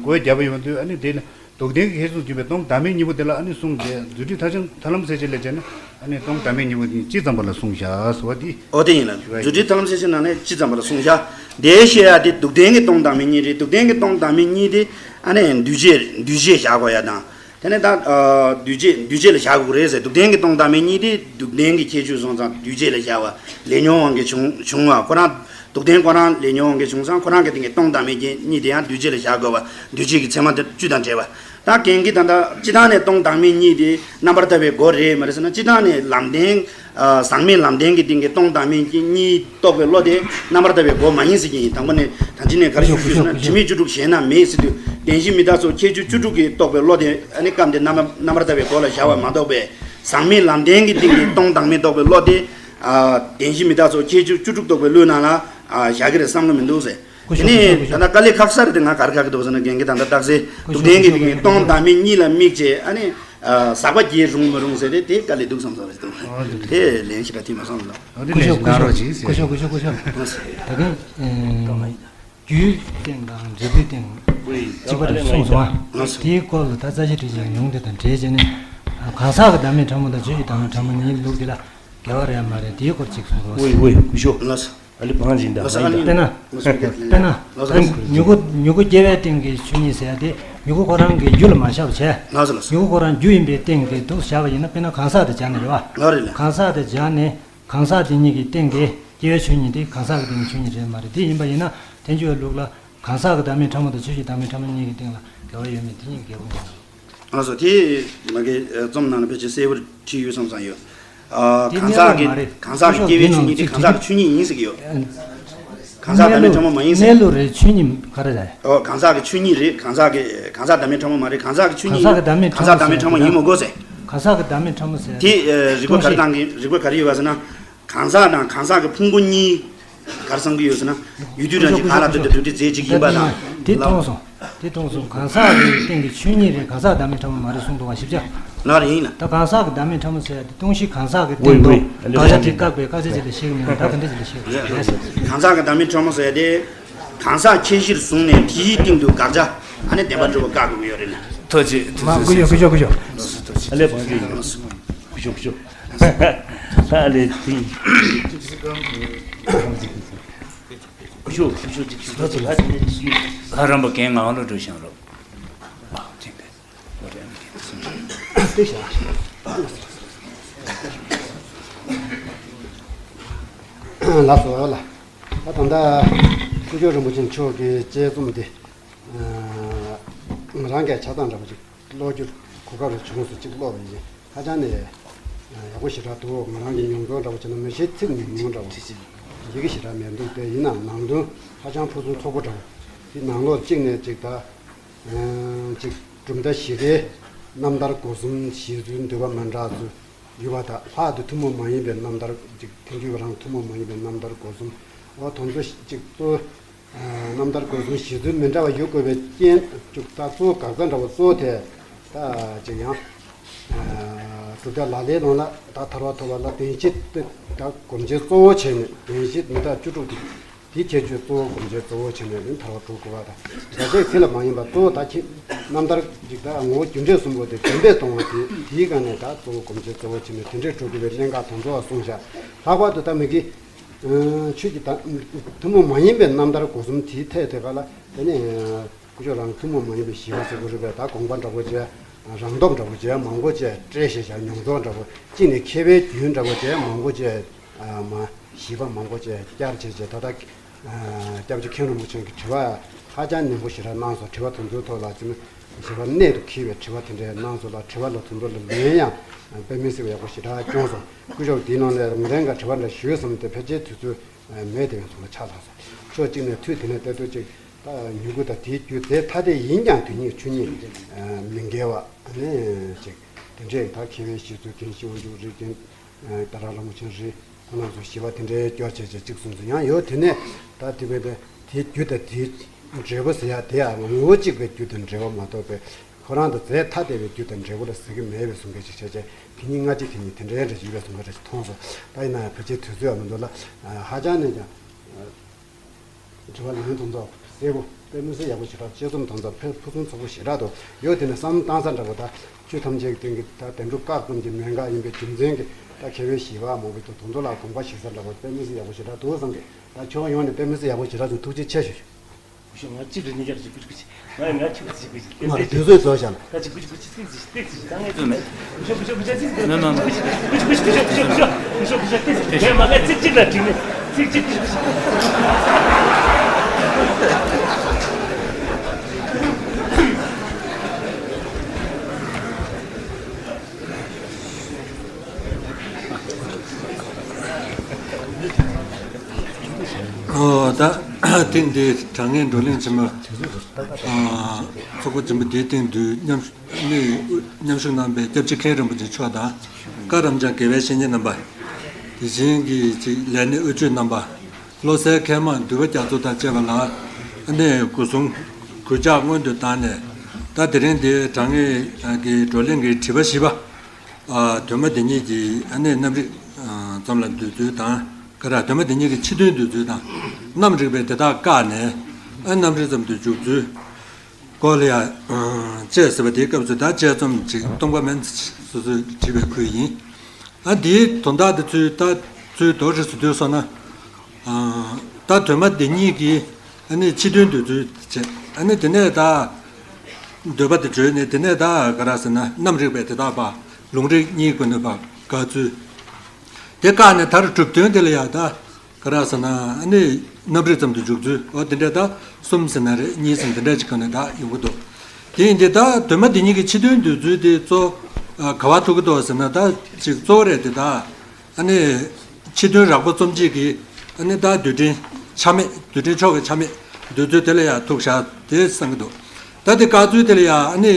སྒོ་བརྒྱབ་པ་ཡོང་དུས་ཨ་ནི་དེ་ནི་སྡུག་བདེན་གྱི་ཁྱད་ཆོས་སུ་གྱུར་པའི་སྟོང་བདག་མེད་གཉིས་པོ་དེ་ལ་ཨ་ནི་གསུངས་ཏེ། རྫུ་འཕྲུལ་ཐར་ལམ་གསལ་བྱེད་ལས་བྱས་ན་ཨ་ནི་སྟོང་བདག་མེད་གཉིས་པོ་དེ་སྤྱི་ཙམ་པ་ལ་གསུངས་བཞག་ཟེར་བ་དེ། ཨོ་དེ་ཡིན་ལ། རྫུ་འཕྲུལ་ཐར་ལམ་གསལ་བྱེད་ནང་ནས་སྤྱི་ཙམ་པ་ལ་གསུངས་བཞག་དེ་བཤད་ཡ་དེ་སྡུག་བདེན་གྱི་སྟོང་བདག་མེད་གཉིས་རེད། སྡུག་བདེན་གྱི་སྟོང་བདག་མེད་གཉིས་དེ་ཨ་ནི་འདུས་བྱས་འདུས་བྱས་བཞག་དགོས་ཡ་དང་། དེ་ནས་ད་འདུས་བྱས་འདུས་བྱས་ལ་བཞག་དགོས་རེད་ཟེར། སྡུག་བདེན་གྱི་སྟོང་བདག་མེད་གཉིས་དེ་སྡུག་བདེན་གྱི་ཁྱད་ཆོས་སོང་ཙང་འདུས་བྱས་ལ་བཞག་པ་ལས་མྱོང་དབང་གིས་བྱུང་བྱུང་བ་ཁོ་རང་། སྡུག་བདེན་ཁོ་རང་ལས་མྱོང་དབང་གིས་བྱུང་ཙང་ཁོ་རང་གི་སྟེང་གི་སྟོང་བདག་མེད་ཀྱི་གཉིས་དེ་ཡང་འདུས་བྱས་ལ་བཞག་དགོས་པ། འདུས་བྱས་ཀྱི་ཚད་མ་དེ་བཅུ་དང་བྲལ་བ། ད་རྐྱེན་གྱིས་ད་ལྟ་སྤྱི་བཏང་ནས་སྟོང་བདག་མེད་གཉིས་དེ་རྣམ་པར་ཐར་པའི་སྒོ་རེད་མ་རེད་ཟེར་ན། སྤྱི་བཏང་ནས་ལམ་བདེན། ཨ། ཟག་མེད་ལམ་བདེན་གྱི་སྟེང་གི་སྟོང་བདག་མེད་ཀྱི་གཉིས་རྟོགས་པའི་བློ་དེ་རྣམ་པར་ཐར་པའི་སྒོ་མ་ཡིན་ཟེར་གྱི་ཡིན། དང་པོ་ནས་ད་ཅི་ནས་ག་རེ་ཞུ་ཞུ་ཟེར་ན། དྲི་མེད་བཅུ་དྲུག་གཞན་ན་མེད་ཟེར་དུས་བདེན་བཞི་མི་རྟག་སོགས་ཁྱད་ཆོས་བཅུ་དྲུག་གིས་རྟོགས་པའི་བློ་དེ་ཨ་ནི་སྐབས་འདིར་རྣམ་རྣམ་པར་ཐར་པའི་སྒོ་ལ་བཞག་པ་མ་གཏོགས་པའི་ཟག་མེད་ལམ་བདེན་གྱི་སྟེང་གི་སྟོང་བདག་མེད་རྟོགས་པའི་བློ་དེ། ཨ། བདེན་བཞི་མི་རྟག་སོགས་ཁྱད་ཆོས་བཅུ་དྲུག་རྟོགས་པའི་བློའི་ནང་ལ། ཨ། བཞག་གི་རེད་བསམ་གི་མི་འདུག་ཟེར། སྐུ་དེ་ཞབས། ནས་སྐུ་ཞབས། ད་ལྟ་དཀའ་ལས་ཁག་ས་རེད་དེ། ང་ག་རེ་ཁག་གི་འདུག་ཟེར་ན། རྐྱེན་གྱིས་ད་ལྟ་རྟགས་གསལ་སྐུ་སྡུག་ཞབས། བདེན་གྱི་སྟེང་གི་སྟོང་བདག་མེད་གཉིས་ལ་དམིགས་བྱས་ཨ་ནི། ཨ། ཟག་པ་བརྒྱད་རུང་མི་རུང་ཟེར་ཏེ་དེ་དཀའ་ལས་འདུག་བསམ་བསམ་རེད་འདུག་དེ་ལན་ཞིག་ད་ཐིག་མ་སོང་ལ། ཨ། དེ་སྐུ་ལན་ཞིག་ཞབས། སྐུ་གནང་རོགས་ཞབས། གྱིས་ཟེར། སྐུ་ཞབས། སྐུ་ཞབས། སྐུ་ཞབས། ད་གིན། རྒྱུའི་སྟེང་དང་འབྲས་བུའི་སྟེང་གཅིག་པ་རེད་གསུངས་སོང་ཨ། དེའི་སྐོར་ལ་ད་རྩ་ཆེ་ཁྲིད་ཅིག་ཡོང་དེ་དང་འབྲེལ་བྱས་ནས། གང་ཟག་གི་བདག་མེད་ཕྲ་མོ་དང་ཆོས་ཀྱི་བདག་མེད་ཕྲ་མོ་གཉིས་ལུགས་འདི་ལ་འགལ་བ་རེད་མ་རེད། དེའི་སྐོར་ཅིག་གསུང་རོགས། ཝེ་ཝེ་སྐུ་ཞབས། ལགས་སོ། ཨ་ལི་བང་ཇིན་དང་ལགས་སོ། ཨ་ལི། དཔེར་ན། དཔེར་ན། ལགས་སོ། མྱུ་གུ། མྱུ་གུ་སྐྱེ་བའི་སྟེང་གི་ཆོས་ཉིད་ཟེར་ཡ་དེ་མྱུ་གུ་ཁོ་རང་གི་རྒྱུ་ལ་མ་བཞག་པ་བྱས། ལགས་སོ་ལགས་སོ། མྱུ་གུ་ཁོ་རང་རྒྱུ་ཡིན་པའི་སྟེང་གི་འདུག་བཞག་པ་ཡིན་ན། དཔེར་ན་གང་ཟག་དེ་སྦྱར་ནས་རེད་བ། ལགས་རེད་ལགས། གང་ཟག་དེ་སྦྱར་ནས། གང་ཟག་དེ་གཉིས་ཀྱི་སྟེང་གི་སྐྱེ་བའི་ཆོས་ཉིད་དེ་གང་ཟག་གི་སྟེང་གི་ཆོས་ཉིད་རེད་མ་རེད། དེ་ཡིན་པ་ཡིན་ན་ཐལ་འགྱུར་བའི་ལུགས་ལ་གང་ཟག་གི་བདག་མེད་ཕྲ་མོ་དང་ཆོས་ཀྱི་བདག་མེད་ཕྲ་མོ་གཉིས་ཀྱི་སྟེང་ལ་འགལ་བ་ཡོད་མེད་དེ་གཉིས་ཀྱི་འགལ་བ་ཡིན། ལགས་སོ། དེ་མ་གི་རྩོམ་ནང་ལ་ཕལ་ཆེར་གསལ་པོར་བྲིས་ཡོད་བསམ་བསམ་ཡོད། ཨ། དེ་གང་ཟག་གི། གནས་ལུགས་མ་རེད། གང་ཟག་གི་སྐྱེ་བའི་ཆོས་ཉིད་དེ་གང་ཟག་གི་ཆོས་ཉིད་ཡིན་ཟེར་གྱི་ཡོད། གང་ཟག་བདག་མེད་ཕྲ་མོ་མ་ཡིན་ཟེར། གནས་ལུགས་རེད། ཆོས་ཉིད་ག་རེ་རེད། ཨོ། གང་ཟག་གི་ཆོས་ཉིད་རེད། གང་ཟག་གི། གང་ཟག་བདག་མེད་ཕྲ་མོ་མ་རེད། གང་ཟག་གི་ཆོས་ཉིད། གང་ཟག་གི་བདག་མེད་ཕྲ་མོ་ཟེར། གང་ཟག་བདག་མེད་ཕྲ་མོ་ཡིན་མི་དགོས་ཟེར། གང་ཟག་གི་བདག་མེད་ཕྲ་མོ་ཟེར། དེ། ཨ། རིགས་པ་ག་རེ་བཏང་གི། རིགས་པ་ག་རེ་ཡོད་པ་ཟེར་ན། གང་ཟག་དང་གང་ཟག་གི་ཕུང་པོ་གཉིས་ག་རེ་བསམ་གྱི་ཡོད་ཟེར་ན། ཡུལ་དུས་རང་བཞིན་གང་ལ་ལྟོས་ཏེ་འདུ་འབྲས་རྫས་གཅིག་ཡིན་པ་དང་། དེ་མཐོང་སོང་། དེ་མཐོང་སོང་། གང་ཟག་གི་སྟེང་གི་ཆོས་ཉིད་རེད། གང་ཟག་བདག་མེད་ཕྲ་མོ་མ་རེད་གསུངས་འདུག་བ། ཞིབ་ཆ། ལགས་རེད། ཡིན་ལ། ད་གང་ཟག་གི་བདག་མེད་ཕྲ་མོ་ཟེར་ཡ་དེ་སྟོང་གཞི་གང་ཟག་གི་སྟེང་དུ། ཝེ་ཝེ། དགག་བྱ་དེ་བཀག་པའི་དཀའ་ཚེགས་ཅིག་ལ་བཤད་གི་མིན་ན། ད་ག་འདྲ་ཅིག་ལ་བཤད་གི་རེད། གང་ཟག་གི་བདག་མེད་ཕྲ་མོ་ཟེར་ཡ་དེ། གང་ཟག་ཁྱད་གཞིར་བཟུང་ནས་དེའི་སྟེང་དུ་དགག་བྱ་ཨ་ནི་བདེན་པར་གྲུབ་པ་བཀག་དགོས་ཀྱི་ཡོད་རེད་ལ། ཐུགས་རྗེ་ཆེ། མ། སྐུ་ཞབས། སྐུ་ཞབས། སྐུ་ཞབས། ཨ་ལས་བང་ཅི་ཡིན། སྐུ་ཞབས། སྐུ་ཞབས། ཨ་ལས་དེ། སྐུ་ཞབས། སྐུ་ཞབས། སྐུ་ཞབས། ལྷ་རམས་པ་རྒན་ངག་དབང་ལོ་འགྲོ་ཤང་རོགས། ཨ། ཐེངས་པས། ལགས་སོ་ལགས། ད་ད་ལྟ་སྐུ་ཞབས་རིན་པོ་ཆེ་མཆོག་གི་དཔྱད་རྩོམ་འདི། ང་རང་གིས་ཆ་ཚང་འདྲ་པོ་ཅིག་ཀློག་རྒྱུར་གོ་སྐབས་རེ་བྱུང་སོང་། ཅིག་ཀློག་པ་ཡིན། ཧ་ཅང་ནས་ཡག་པོ་ཞེ་དྲག་འདུག་ང་རང་གི་མྱོང་ཚོར་འདྲ་པོ་བྱས་ན་མི་ཤེས་ཚིག་ཉུང་ཉུང་འདྲ་པོ། ཡི་གེ་ཞེ་དྲག་མི་འདུག་དེ་ཡིན་ནའང་ནང་དོན་ཧ་ཅང་ཕུན་སུམ་ཚོགས་པོ་འདྲ་པོ། དེ་ནང་ལོགས་གཅིག་ནས་ཅིག་ད། ཅིག་གྲུབ་མཐའ་བཞི་ཀའི་རྣམ་ཐར་སྒོ་གསུམ་ཞེས་ཚུལ་འདོད་པ་མི་འདྲ་ཚུལ་ཡོད་པ་དང་། ལྷག་ཏུ་ཐུན་མོང་མ་ཡིན་པའི་རྣམ་ཐར། ཅིག་ཐལ་འགྱུར་བ་རང་ཐུན་མོང་མ་ཡིན་པའི་རྣམ་ཐར་སྒོ་གསུམ། འོ་དེ་ཚོ་ཅིག་གཙོ། རྣམ་ཐར་སྒོ་གསུམ་ཞེས་ཚུལ་མི་འདྲ་བ་ཡོད་དགོས་པའི་རྐྱེན། ཅིག་ད་གཙོ་བོ་དགག་རྩ་འདྲ་བ་གཙོ་བོ་དེ་ད་ཅིག་ཡང་། གྲུབ་མཐའ་ལག་ལེན་ནང་ལ་ད་ཐར་པ་ཐོབ་པ་ལ་བདེན་བཞི་དེ་ད་སྒོམ་བྱེད་གཙོ་བོ་བྱས་ནས། བདེན་བཞི་མི་རྟག་བཅུ་དྲུག་དེ་དེའི་ཁྱད་ཆོས་གཙོ་བོ་སྒོམ་བྱེད་གཙོ་བོ་བྱས་ནས་ནི་ཐར་པ་སྒྲུབ་དགོས་པ་དང་། ད་ལྟའི་དེ་ལ་མ་ཡིན་པ་གཙོ་བོ་ད་ཁྱེད་རྣམ་ཐར་ཅིག་ད་ངོ་བོ་རྒྱུ་འབྲས་གསུམ་པོ་དེ་བདེན་པས་སྟོང་བ་དེ། དེའི་སྒང་ནས་ད་གཙོ་བོ་སྒོམ་བྱེད་གཙོ་བོ་བྱས་ནས་དེ་འདྲའི་སྒྲུབ་དགོས་པའི་གནད་འགག་དེ་ཚོ་གསུངས་བཞག། ལྷག་པར་དུ་ད་མི་དགེ་ཆོས་ཀྱི་ད་ཐུན་མོང་མ་ཡིན་པའི་རྣམ་ཐར་སྒོ་གསུམ་དེའི་ཐད་དེ་ག་ལ་དེ་ནས། སྐུ་ཞབས་རང་ཐུན་མོང་མ་ཡིན་པའི་བཞི་པ་ཟེར་དགོས་རེད་པས། ད་དགོངས་པ་འདྲ་པོ་བྱས། རང་སྟོབས་འདྲ་པོ་བྱས། མང་པོ་བྱས། བཀྲལ་བཞག་བྱས། མྱོང་ཚོར་འདྲ་པོ། གཅིག་ནས་མཁས་པའི་རྒྱུན་འདྲ་པོ་བྱས། མང་པོ་བྱས། ཨ་མ་བཞི་པ་མང་པོ་བྱས་བསྐྱར་བྱས་བྱས། ད་ལྟ་སྐྱབས་རྗེ་མཁན་རིན་པོ་ཆེ་གི་དྲི་བ་ཧ་ཅང་ནན་པོ་ཞེ་དྲག་གནང་སོང་། དྲི་བ་དེ་ཚོའི་ཐོག་ལ་ཅིག་ཞེ་དྲག་གནད་དུ་འཁེལ་བའི་དྲི་བ་དེ་འདྲ་གནང་སོང་ལ། དྲི་བ་ལ་དེ་ཚོ་ལ་ལན་ཡང་དཔེ་མི་སྲིད་པ་ཡག་པོ་ཞེ་དྲག་བསྐྱོན་སོང་། སྐུ་ཞབས་དེའི་ནང་ནས་ངོས་ལེན་ག་དྲི་བ་འདྲ་ཞུས་སམ་དེ་ཕལ་ཆེར་དུས་ཚོད་མེད་དེ་བའི་ཚོ་ལ་ཆགས་ཚར་སོང་། ཕྱོགས་གཅིག་ནས་དུས་དེ་ནས་ལྟ་དུས་ཅིག་ད་མྱུ་གུ་དང་དེའི་རྒྱུ་དེ་ཐ་དད་ཡིན་ཀྱང་དེ་གཉིས་ཆོས་ཉིད་མི་འགལ་བ་ནི་ཅིག་དེ་འདྲས་ད་མཁས་པའི་བཞེད་ཚུལ་མཁན་ཤེས་དབང་ཕྱུག་རེད། མཁན་ད་ར་ལྷ་མོ་ཆེན་རེད། ཁོང་རྣམ་ཚོ་ཞི་བ་དེ་འདྲའི་སྐྱོར་བྱས་བྱས་གཅིག་གསུངས་སོང་། ཡང་ཡོད། དེ་ནས་ད་དེ་བས་ད་དེའི་རྒྱུ་དང་དེའི་འབྲས་བུ་ཟེར་ཡ་དེ་ཡང་ངོ་བོ་གཅིག་པའི་རྒྱུ་དང་འབྲས་བུ་མ་གཏོགས་པའི་ཁོ་རང་དང་རྫས་ཐ་དད་པའི་རྒྱུ་དང་འབྲས་བུ་ལ་ཟེར་གྱི་མེད་པའི་བཟོ་འགལ་ཅིག་བྱས་བྱས། དེ་གཉིས་སྔ་ཕྱི་དེ་གཉིས་དེ་འདྲའི་འདྲ་ཞིག་ཡོད་པའི་བཟོ་འགལ་འདྲ་ཞིག་མཐོང་སོང་། ད་ཡིན་ན་ཡང་ཕལ་ཆེར་དུས་ཚོད་ཡང་མི་འདུག་ལ། ཧ་ཅང་ནས་ཀྱང་དྲི་བ་ལན་དེ་ཚོ་གསལ་པོ་དཔེ་མི་སྲིད་ཡག་པོ་ཞེ་དྲག། དཔྱད་རྩོམ་དེ་ཚོ་ཕུན་སུམ་ཚོགས་པོ་ཞེ་དྲག་འདུག་ཡོད། དེ་ནས་བསམ་བློ་བཏང་ས་འདྲ་པོ། ད་ཆོས་ཐམས་ཅད་ཀྱི་སྟེང་གི་ད་བདེན་གྲུབ་བཀག་སྡོམ་གྱི་མན་ངག་ཡིན་པའི་རྒྱུ་མཚན་གྱིས་ད་མཁས་པའི་བཞི་པ་མང་པོ་འདུག་དེ་ཚོ་ལ་དགོངས་པ་བཞེས་ས་འདྲ་པོ་དཔེ་མི་སྲིད་ཡག་པོ་ཞེ་དྲག་འདུག་བསམ་གི། ད་ཁྱོད་ཡོང་ནས་དཔེ་མི་སྲིད་ཡག་པོ་ཞེ་དྲག་འདུག་ཐུགས་རྗེ་ཆེ་ཞུ་ཞུ། ཞུ། ང་གཅིག་རེ་ཉིས་བརྒྱ་རེ་ཞུ། ཀུ་ཅི་ཀུ་ཅི། ང་ང་ཆུ་ཀུ་ཅི་ཀུ་ཅི། ང་དུས་ཚོད་རྫོགས་བཞག་ལ། ཀུ་ཅི་ཀུ་ཅི་ཀུ་ཅི། ཏིག་ཙི་ཏིག་ཙི། ད་ངས་ཚོད་མེད། ཀུ་ཅི་ཀུ་ཅི་ཀུ་ཅི། ཏིག་ཙི། མེད་མེད་མེད། ཀུ་ཅི་ཀུ་ཅི་ཀུ་ཅི། ཏིག་ཙི་ཏིག་ཙི། དེ་མ་ལས་ཚིག་གཅིག་ལ་འགྲིག་ནས། ཚིག་གཅིག་ཀུ་ཅི་ཀུ་ཅི། ཨོ། ད་ཐེངས་འདིའི་དྲང་ངེས་བགྲོ་གླེང་ཆེན་མོ། ཨ། ཚོགས་པ་ཆེན་པོ་འདིའི་སྟེང་དུ་མཉམ་ནས་མཉམ་ཞུགས་གནང་བའི་སྐྱབས་རྗེ་མཁན་རིན་པོ་ཆེ་མཆོག་དང་། བཀའ་དྲིན་ཅན་དགེ་བའི་བཤེས་གཉེན་རྣམ་པ། དེ་བཞིན་གྱི་ཅིག་ལས་སྣེ་དབུ་ཁྲིད་རྣམ་པ། བློ་གསལ་མཁས་མང་འདུས་པ་རྒྱ་མཚོ་དང་བཅས་པ་ལ་ཨ་ནི་སྒོ་གསུམ་གུས་ཕྱག་སྔོན་དུ་བཏང་ནས། ད་དེ་རིང་འདིའི་དྲང་ངེས་ཀྱི་བགྲོ་གླེང་གི་དྲི་བ་བཞི་པ། ཨ། གདོད་མ་འདི་ཉིད་ཀྱི་ཨ་ནི་རྣམ་རིག་ཨ། ཙམ་ལ་འདོད་ཚུལ་དང་། ག་ར་གདོད་མ་འདི་ཉིད་ཀྱི་ཕྱི་དོན་འདོད་ཚུལ་དང་། རྣམ་རིག་པས་དེ་དག་བཀག་ནས་ཨ་རྣམ་རིག་ཙམ་དུ་འཇུག་ཚུལ་སྐོར་ལ་ཡང་། ཨ། དཔྱད་ཟེར་བ་དེའི་སྐབས་སུ་ད་དཔྱད་རྩོམ་ཅིག་སྟོང་པ་མིན་སོ་སོས་བྲིས་པའི་ཁུལ་ཡིན། ཨ། འདིའི་དོན་དག་འདི་ཚོའི་ད་ཚུལ་མདོར་བསྡུས་སུ་བསྡུས་སོང་ན། ཨ། ད་གདོད་མ་འདི་ཉིད་ཀྱི་ཨ་ནི་ཕྱི་དོན་འདོད་ཚུལ་བྱས། ཨ་ནི་དེ་ནས་ད་འདོད་པ་དེ་བརྗོད་ནས། དེ་ནས་ད་ག་ར་ཟེར་ན་རྣམ་རིག་པས་དེ་དག་བཀག། ལུང་རིགས་གཉིས་སྒོ་ནས་བཀག་ཚུལ། དེ་བཀག་ནས་མཐར་གྲུབ་དོན་དེ་ལ་ཡང་ད་ག་ར་ཟེར་ན་ཨ་ནི་རྣམ་རིག་ཙམ་དུ་འཇུག་ཚུལ། འོ་དེ་འདྲ་ད་གསུམ་ཟེར་ན་རེད། གཉིས་ཟེར་ན་དེ་འདྲ་ཅིག་ག་ནས་ད་ཡོང་གི་འདུག་དེ་ཡིན་དུས་ད་གདོད་མ་འདི་ཉིད་ཀྱི་ཕྱི་དོན་འདོད་ཚུལ་དེ་གཙོ་ཨ། ག་པར་ཐུག་གི་འདུག་ཟེར་ན། ད་ཅིག་གཙོ་བོ་རེད་དེ། ད་ཨ་ནི་ཕྱི་དོན་རགས་པ་རྩོམ་བྱེད་ཀྱི་ཨ་ནི་ད་རྡུལ་ཕྲན་ཆ་མེད། རྡུལ་ཕྲན་མཆོག་གི་ཆ་མེད་འདོད་ཚུལ་དེ་ལ་ཡང་ཐུག་བཞག་དེ་བསམ་གྱི་འདུག་ད་དེ་བཀག་ཚུལ་དེ་ལ་ཡང་ཨ་ནི་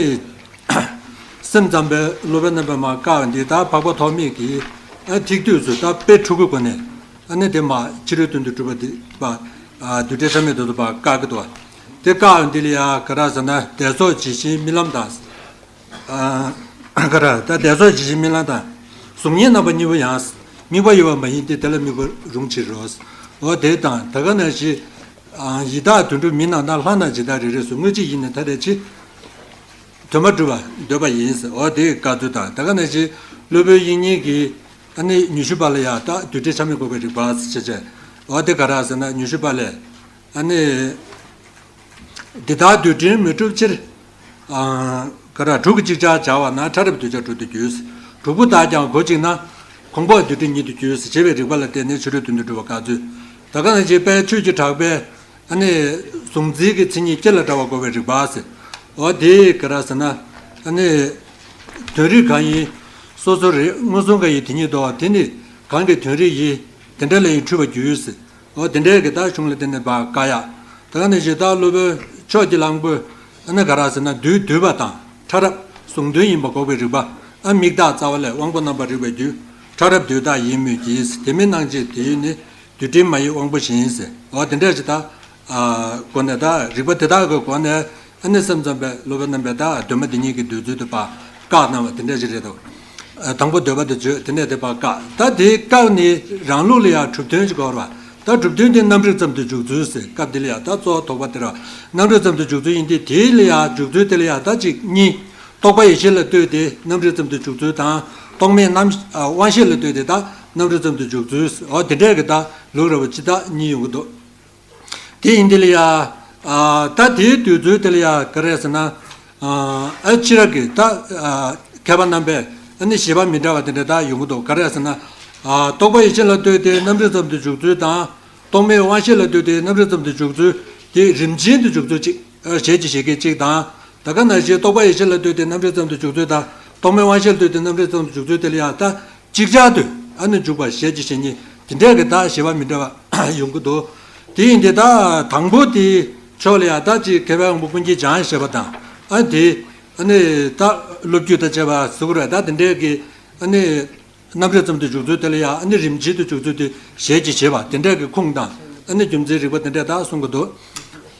སེམས་ཙམ་པའི་སློབ་དཔོན་རྣམ་པས་མར་བཀག་པ་འདི་ད་འཕགས་པ་ཐོགས་མེད་ཀྱིས་ཨ་ཐིག་ཐིག་ཏུ་ད་དཔེ་དྲུག་གི་སྒོ་ནས་ཨ་ནི་དེ་མར་ཕྱི་རོལ་དོན་དུ་གྲུབ་པ་འདི་པ། ཨ། རྡུལ་ཕྲན་ཆ་མེད་དེ་ཚོ་ཕར་བཀག་གི་འདུག་དེ་བཀག་པ་འདི་ལ་ཡང་ག་ར་ཟེར་ན་བདེ་སོགས་ཇི་བཞིན་རྨི་ལམ་དང་། ཨ། ག་ར་ད་བདེ་སོགས་ཇི་བཞིན་རྨི་ལམ་དང་། གཟུགས་བརྙན་རྣམ་པ་གཉིས་པོ་ཡང་། དམིགས་པ་ཡོད་པ་མ་ཡིན་ཏེ། དེ་ལ་དམིགས་པ་རུང་ཕྱིར་རོ། འོ་དེ་དང་ད་ག་ནང་བཞིན། ཨ། ཡི་དྭགས་དོན་གྲུབ་མི་རྣམས་དང་། ལྷ་རྣམས་ཇི་ལྟར་རེ་རེ་སུ། དངོས་གཅིག་ཡིན་ནི་ཐ་དད་ཕྱིར། དོན་མ་གྲུབ་པར་འདོད་པ་ཡིན་ཟེར། འོ་དེ་བཀག་ཚུལ་དང་། ད་ག་ནང་བཞིན་སློབ་དཔོན་དབྱིག་གཉེན་གྱིས་ཨ་ནི་ཉི་ཤུ་པ་ལ་ཡང་ད་རྡུལ་ཕྲན་ཆ་མེད་འགོག་པའི་རིགས་པ་ཟེར་བྱས། འོ་དེ་ག་ར་ཟེར་ན་ཉི་ཤུ་པ་ལས་ཨ་ནི། འདི་ལྟར་རྡུལ་ཕྲན་མི་འགྲུབ་ཕྱིར། ཨ། ག་ར་དྲུག་གིས་ཅིག་ཅར་སྦྱར་བ་ན། ཕྲ་རབ་གདུལ་བྱ་དྲུག་ཏུ་འགྱུར། དྲུག་པོ་དག་ཀྱང་གོ་གཅིག་ན། གོང་འཕེལ་རྡུལ་ཕྲན་ཉིད་དུ་འགྱུར་ཟེར་བྱས་པའི་རིགས་པ་ལ་བརྟེན་ནས་ཕྱི་རོལ་དོན་དུ་གྲུབ་པ་བཀག་ཚུལ། ད་ག་ནང་བཞིན་དཔལ་ཆོས་ཀྱི་གྲགས་པས་ཨ་ནི་གཟུང་འཛིན་གྱི་མཚན་ཉིད་སྐྱེ་ལ་འདྲ་བ་འགོག་པའི་རིགས་པ་ཟེར། འོ་དེ་ག་ར་ཟེར་ན་ཨ་ནི་དོན་རིག་གང་ཡིན་སོ་སོ་རེད། མངོན་སུམ་གང་ཡིན་དེ་ཉིད་དོ། དེ་ནི་གང་གི་དོན་རིག་ཡིན། དེ་འདྲ་ལ་ཡང་འཁྲུལ་བར་འགྱུར་ཟེར། འོ་དེ་འདྲའི་གི་ད་གཞུང་ལ་བརྟེན་ནས་ཕར་བཀག་ཡག་ད་ག་ནང་བཞིན་ད་སློབ་དཔོན་ཕྱོགས་ཀྱི་གླང་པོས་ཨ་ནི་ག་ར་ཟེར་ན་རྡུལ་འདུས་པ་དང་ཕྲ་རབ་གཟུང་དོན་ཡིན་པ་འགོག་པའི་རིགས་པ། ཨ། མིག་དག་རྩ་བ་ལས་དབང་པོ་རྣམ་པར་རིག་པའི་རྒྱུ། ཕྲ་རབ་རྡུལ་དག་ཡིན་མོད་ཀྱི། དེ་མིན་སྣང་མཆེད་དེ་ཡོད་ནི། རྡུལ་ཕྲན་མ་ཡིན་དབང་པོ་གཞན་ཟེར། འོ་དེ་འདྲ་ཞིག་ད། ཨ། སྒོ་ནས་ད་རིགས་པ་དེ་དག་གི་སྒོ་ནས་ཨ་ནི་སེམས་ཙམ་པའི་སློབ་དཔོན་རྣམ་པས་ད་གདོད་མ་འདི་ཉིད་ཀྱི་འདོད་ཚུལ་དུ་ཕར་བཀག་གནང་བ་དེ་འདྲ་ཞིག་རེད་དོ། དང་པོ་འདོད་པ་དེ་བརྗོད། དེ་ནས་དེ་ཕར་བཀག་ད་དེ་བཀག་ནི་རང་ལུགས་ལ་ཡང་གྲུབ་དོན་ཅིག་དགོས་རེད་བ། ད་གྲུབ་དོན་དེ་རྣམ་རིག་ཙམ་དུ་འཇུག་ཚུལ་ཟེར། སྐབས་འདི་ལ་ཡང་ད་གཙོ་བོ་དོགས་པ་དེ་རེད་བ། རྣམ་རིག་ཙམ་དུ་འཇུག་ཚུལ་ཡིན་ཏེ། དེ་ལ་ཡང་འཇུག་ཚུལ་དེ་ལ་ཡང་ད་གཅིག་གཉིས། རྟོག་པ་ཡིད་ཤེས་ལ་ལྟོས་ཏེ་རྣམ་རིག་ཙམ་དུ་འཇུག་ཚུལ་དང་། རྟོག་མེད་རྣམ་ཨ་དབང་ཤེས་ལ་ལྟོས་ཏེ་ད་རྣམ་རིག་ཙམ་དུ་འཇུག་ཚུལ། འོ་དེ་འདྲས་ཀྱི་ད་ལུགས་རེད་བ། ཅི་ད་གཉིས་ཡོང་གི་འདུག་དེ་ཡིན་དེ་ལ་ཡ། ཨ་ད་དེའི་འདོད་ཚུལ་དེ་ལ་ཡ་ག་རེ་ཟེར་ན། ཨ་ཨ་ཕྱི་རབས་ཀྱི་ད་ཨ་མཁས་པ་རྣམ་པས་ཨ་ནི་བཞེད་པ་མི་འདྲ་བ་དེ་འདྲ་ད་ཡོང་གི་འདུག་ག་རེ་ཟེར་ན། ཨ་རྟོག་པ་ཡིད་ཤེས་ལ་ལྟོས་ཏེ་རྣམ་རིག་ཙམ་དུ་འཇུག་ཚུལ་དང་། རྟོག་མེད་དབང་ཤེས་ལ་ལྟོས་ཏེ་རྣམ་རིག་ཙམ་དུ་འཇུག་ཚུལ་དེ་རིམ་ཞན་དུ་འཇུག་ཚུལ་གཅིག་ཨ་ཞལ་གྱིས་བཞེས་མཁན་གཅིག་དང་། ད་ག་ནང་བཞིན་རྟོག་པ་ཡིད་ཤེས་ལ་ལྟོས་ཏེ་རྣམ་རིག་ཙམ་དུ་འཇུག་ཚུལ་དང་། རྟོག་མེད་དབང་ཤེས་ལ་ལྟོས་ཏེ་རྣམ་རིག་ཙམ་དུ་འཇུག་ཚུལ་དེ་ལ་ཡང་ད། ཅིག་ཅར་དུ་ཨ་ནི་འཇུག་པ་ཞལ་གྱིས་བཞེས་མཁན་དེ་འདྲས་ཀྱི་ད་བཞེད་པ་མི་འདྲ་བ་ཡོང་གི་འདུག་དེ་ཡིན་དེ་ད་དང་པོ་དེ་ཕྱོགས་ལ་ཡང་ད་ཅིག་མཁས་པའི་དབང་པོ་ཀུན་མཁྱེན་འཇམ་དབྱངས་བཞད་པ་དང་། ཨ་དེ་ཨ་ནི་ད་སློབ་བརྒྱུད་དང་བཅས་པ་གཟུགས་ར་ད་དེ་འདྲས་ཀྱི་ཨ་ནི་རྣམ་རིག་ཙམ་དུ་འཇུག་ཚུལ་དེ་ལ་ཡང་ཨ་ནི་རིམ་བྱེད་དུ་འཇུག་ཚུལ་དེ་ཞལ་གྱིས་བཞེས་པ་དེ་འདྲས་ཀྱི་ཁུངས་དང་ཨ་ནི་རྒྱུ་མཚན་རིགས་པ་དེ་འདྲས་ད་གསུང་གི་འདུག་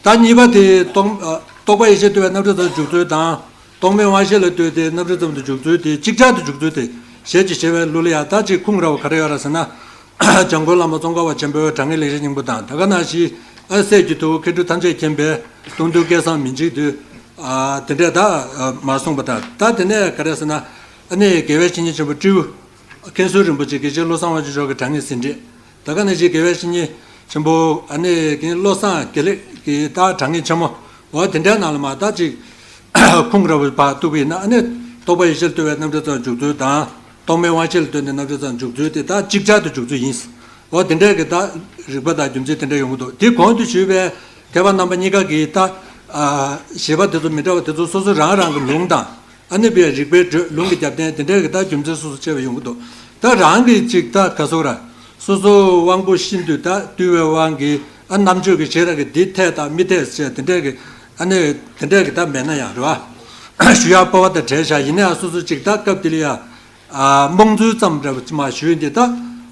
ད་གཉིས་པ་དེ་རྟོག་ཨ་རྟོག་པ་ཡིད་ཤེས་ལ་ལྟོས་པའི་རྣམ་རིག་ཙམ་དུ་འཇུག་ཚུལ་དང་། རྟོག་མེད་དབང་ཤེས་ལ་ལྟོས་ཏེ་རྣམ་རིག་ཙམ་དུ་འཇུག་ཚུལ་དེ་ཅིག་ཅར་དུ་འཇུག་ཚུལ་དེ་ཞལ་གྱིས་བཞེས་པའི་ལུགས་ལ་ཡང་ད་ཅིག་ཁུངས་ར་བ་ག་རེ་ཡོད་ར་ཟེར་ན། འཇམ་མགོན་བླ་མ་ཙོང་ཁ་པ་ཆེན་པོའི་དྲང་ངེས་ལེགས་བཤད་སྙིང་པོ་དང་། ད་ག་ནང་བཞིན་ཨ་སྲས་ཀྱི་ཐུ་བོ་མཁས་གྲུབ་ཐམས་ཅད་མཁྱེན་པས། སྟོང་ཐུན་སྐལ་བཟང་མི་འཇིགས་དུས། ཨ་དེ་འདྲས་ད་ཨ་མ་གསུངས་པ་དང་། ད་དེ་ནས་ག་རེ་ཟེར་ན། ཨ་ནི་དགེ་བའི་བཤེས་གཉེན་ཆེན་པོ་སྤྲེའུ་མཁན་ཟུར་རིན་པོ་ཆེ་དགེ་བཤེས་བློ་བཟང་དབང་ཕྱུག་མཆོག་གི་དྲང་ངེས་ཟིན་བྲིས། ད་ག་ནང་བཞིན་དགེ་བའི་བཤེས་གཉེན་ཆེན་པོ་ཨ་ནི་རྒན་བློ་བཟང་དགེ་ལེགས་ཀྱི་ད་དྲང་ངེས་ཆེན་མོ། འོ་དེ་འདྲའི་ནང་ལ་མ་ད་ཅིག་ཁུངས་ར་བ་ཕར་གཏུགས་པ་ཡིན་ན། ཨ་ནི་རྟོག་པ་ཡིད་ཤེས་ལ་ལྟོས་པའི་རྣམ་རིག་ཙམ་འཇུག་ཚུལ་དང་། རྟོག་མེད་དབང་ཤེས་ལ་ལྟོས་ནས་རྣམ་རིག་ཙམ་འཇུག་ཚུལ་དེ་ད་ཅིག་ཅར་དུ་འཇུག་ཚུལ་ཡིན། འོ་དེ་འདྲའི་གི་ད་རིགས་པ་དང་རྒྱུ་མཚན་དེ་འདྲ་ཡོང་གི་འདུག་དེ་གོང་དུ་ཞུས་པའི་མཁས་པ་རྣམ་པ་གཉིས་ཀ་གི་ད་ཨ་བཞེད་པ་དེ་ཚོ་མི་འདྲ་བ་དེ་ཚོ་སོ་སོ་རང་རང་གི་ལུང་དང་། ཨ་ནི་པའི་རིགས་པའི་འགྲོས་ལུང་གི་རྒྱབ་རྟེན་དེ་འདྲའི་གི་ད་རྒྱུ་མཚན་སོ་སོ་ཕྱེ་བ་ཡོང་གི་འདུག་ད་རང་གི་ཅིག་ད་ག་སོག་ར། སོ་སོ་དབང་པོ་ཤིན་ཏུ་ད་རྟུལ་བའི་དབང་གིས་ཨ་རྣམ་དཔྱོད་ཀྱི་ཤེས་རབ་ཀྱིས་འདི་འཐད་དང་མི་འཐད་ཟེར་དེ་འདྲའི་གི་ཨ་ནི་དེ་འདྲའི་གི་ད་མེད་ན་ཡང་རེད་བ། ཞུ་ཡག་སྤོབས་པ་དང་བྲལ་བཞག་ཡིན་ན་ཡང་སོ་སོ་ཅིག་ད་སྐབས་དེ་ལ་ཡང་། ཨ་རྨོངས་ཚུལ་ཙམ་རེ་མ་ཞུས་ཏེ། ད་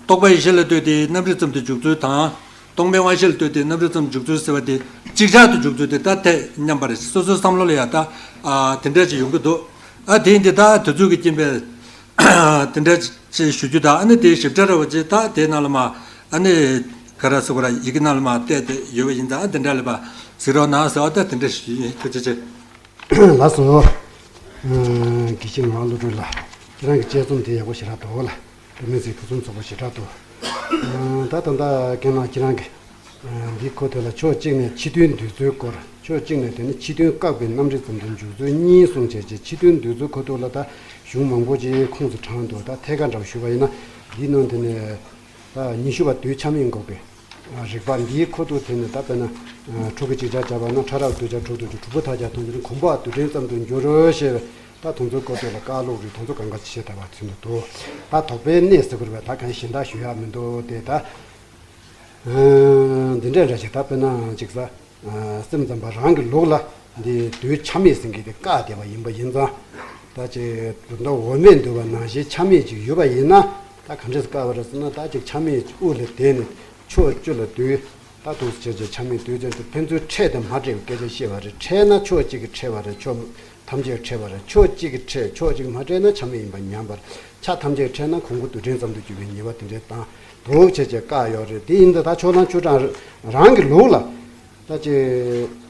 རྟོག་པ་ཡིད་ཤེས་ལ་ལྟོས་ཏེ་རྣམ་རིག་ཙམ་དུ་འཇུག་ཚུལ་དང་། རྟོག་མེད་དབང་ཤེས་ལ་ལྟོས་ཏེ་རྣམ་རིག་ཙམ་འཇུག་ཚུལ་ཟེར་བ་དེ་ཅིག་ཅར་དུ་འཇུག་ཚུལ་དེ་ད་ཐད་མཉམ་པ་རེད། སོ་སོའི་བསམ་བློ་ལ་ཡང་ད་ཨ་དེ་འདྲ་ཅིག་ཡོང་གི་འདུག་ཨ་དེ་ཡིན་དེ་ད་དུས་ཚོད་ཀྱི་རྐྱེན་པས་དེ་འདྲ་ཅིག་ཞུ་རྒྱུ་དང་། ཨ་ནི་དེ་ཞིབ་ཕྲ་རེ་བ་ཅིག་ད་དེ་ནང་ལ་མ་ཨ་ནི་ག་རེ་ཟེར་དགོས་ར། ཡི་གེ་ནང་ལ་མ་བལྟས་ཏེ་ཡོད་པ་ཡིན་ཙང་། ཨ་དེ་འདྲ་ལ་ཕར་གཟིགས་རོགས་གནང་ཟེར་བ་ད་དེ་འདྲ་ཞུ་རྒྱུ་ཡིན། ཐུགས་རྗེ་ཆེ། ལགས་སོ། ཨ་དགེ་བཤེས་ངག་དབང་བློ་གྲོས་ལགས། ཁྱེད་རང་གི་དཔྱད་རྩོམ་དེ་ཡག་པོ་ཞེ་དྲག་འདུག་ལགས། བོད་མི་ཚོའི་ཕུན་སུམ་ཚོགས་པ་ཞེ་དྲག་འདུག་ཨ་ད་ད་ལྟ་རྒན་ལགས་ཁྱེད་རང་གིས་ཨ་འདིའི་ཁ་ཐུག་ལ་ཕྱོགས་གཅིག་ནས་ཕྱི་དོན་འདོད་ཚུལ་སྐོར། ཕྱོགས་གཅིག་ནས་དེ་ནི་ཕྱི་དོན་བཀག་པའི་རྣམ་རིག་ཙམ་དུ་འཇུག་ཚུལ་གཉིས་གསུངས་བྱས་རྗེས། ཕྱི་དོན་འདོད་ཚུལ་ཁ་ཐུག་ལ་ད་གཞུང་མང་པོ་ཅིག་ཁུངས་སུ་དྲངས་འདུག་ད་ཐད་ཀར་འདྲ་བོ་ཞུས་པ་ཡིན་ན། འདིའི་ནང་དེ་ནས་ད་ཉི་ཤུ་པ་འདོད་ཆགས་མེད་འགོག་པའི་རིགས་པ་འདིའི་ཁ་ཐུག་དེ་ནི། ད་དཔེར་ན་ཨ་དྲུག་གི་ཅིག་ཆར་བྱ་བ་ན། ཕྲ་རགས་འདོད་ཆགས་དྲུག་ཏུ་འཇུག་དྲུག་པོ་མཐའ་རྒྱག་མཐོང་འགྱུར། གོམས་པ་རྡུལ་ཕྲན་ཙམ་དུ་འགྱུར་ཞེས་པའི་ད་དེ་ཚོའི་སྐོར་དེ་ལ་བཀའ་སློབ་རེད། དེ་ཚོ་གང་ག་ཅིག་བཤད་བསྡད་པ་ཚུན་དུ་འདུག་ད་དོགས་པའི་གནས་ཟེར་དགོས་རེད་པས། ད་གང་ཞིག་གཞན་དག་ཞུ་ཡག་མི་འདུག་སྟེ། ད་ཨ་འདི་འདྲ་འདྲ་ཞིག་ད་དཔེར་ན་ཅིག་ས་ཨ་སེམས་ཙམ་པ་རང་གི་ལུགས་ལ་འདི་འདོད་ཆགས་མེད་ཟེར་མཁན་དེ་བཀག་བསྡད་པ་ཡིན་པ་ཡིན་ཙང་། ད་ཅིག་དོན་དག་འོ་མས་འདུལ་བ་ནང་བཞིན་ཆགས་མེད་ཅིག་ཡོད་པ་ཡིན་ན། ད་ག་འདྲས་བཀག་པ་རེད་ཟེར་ན། ད་ཅིག་ཆགས་མེད་དབུ་ལ་བསྡད་ནས་ཕྱོགས་བཅུ་ལ་འདུས། ད་དུང་བྱས་བྱས་ཆགས་མེད་འདོད་ཆགས་དེ་ཕན་ཚུན་ཕྲད་དེ་མ་ཕྲད་པའི་སྐད་ཆ་བཤད་པ་རེད། ཕྲད་ན་ཕྱོགས་གཅིག་གིས་ཕྲད་པ་རེད། ཕྱོགས་ཐམས་ཅད་ཕྲད་པ་རེད། ཕྱོགས་གཅིག་གིས་ཕྲད། ཕྱོགས་གཅིག་མ་ཕྲད་ན་ཆགས་མེད་ཡིན་པ་ཉམས་པ་རེད། ཆ་ཐམས་ཅད་ཕྲད་ན་གོང་བུ་རྡུལ་ཕྲན་ཙམ་དུ་གྱུར་པའི་ཉེས་པ་དེ་འདྲའི་དང་དུ་བྱས་བྱས་བཀག་ཡོད་རེད། དེ་ཡིན་དུས་ད་ཕྱོགས་གླང་ཆོས་གྲགས་རང་གི་ལུགས་ལ། ད་ཅིག་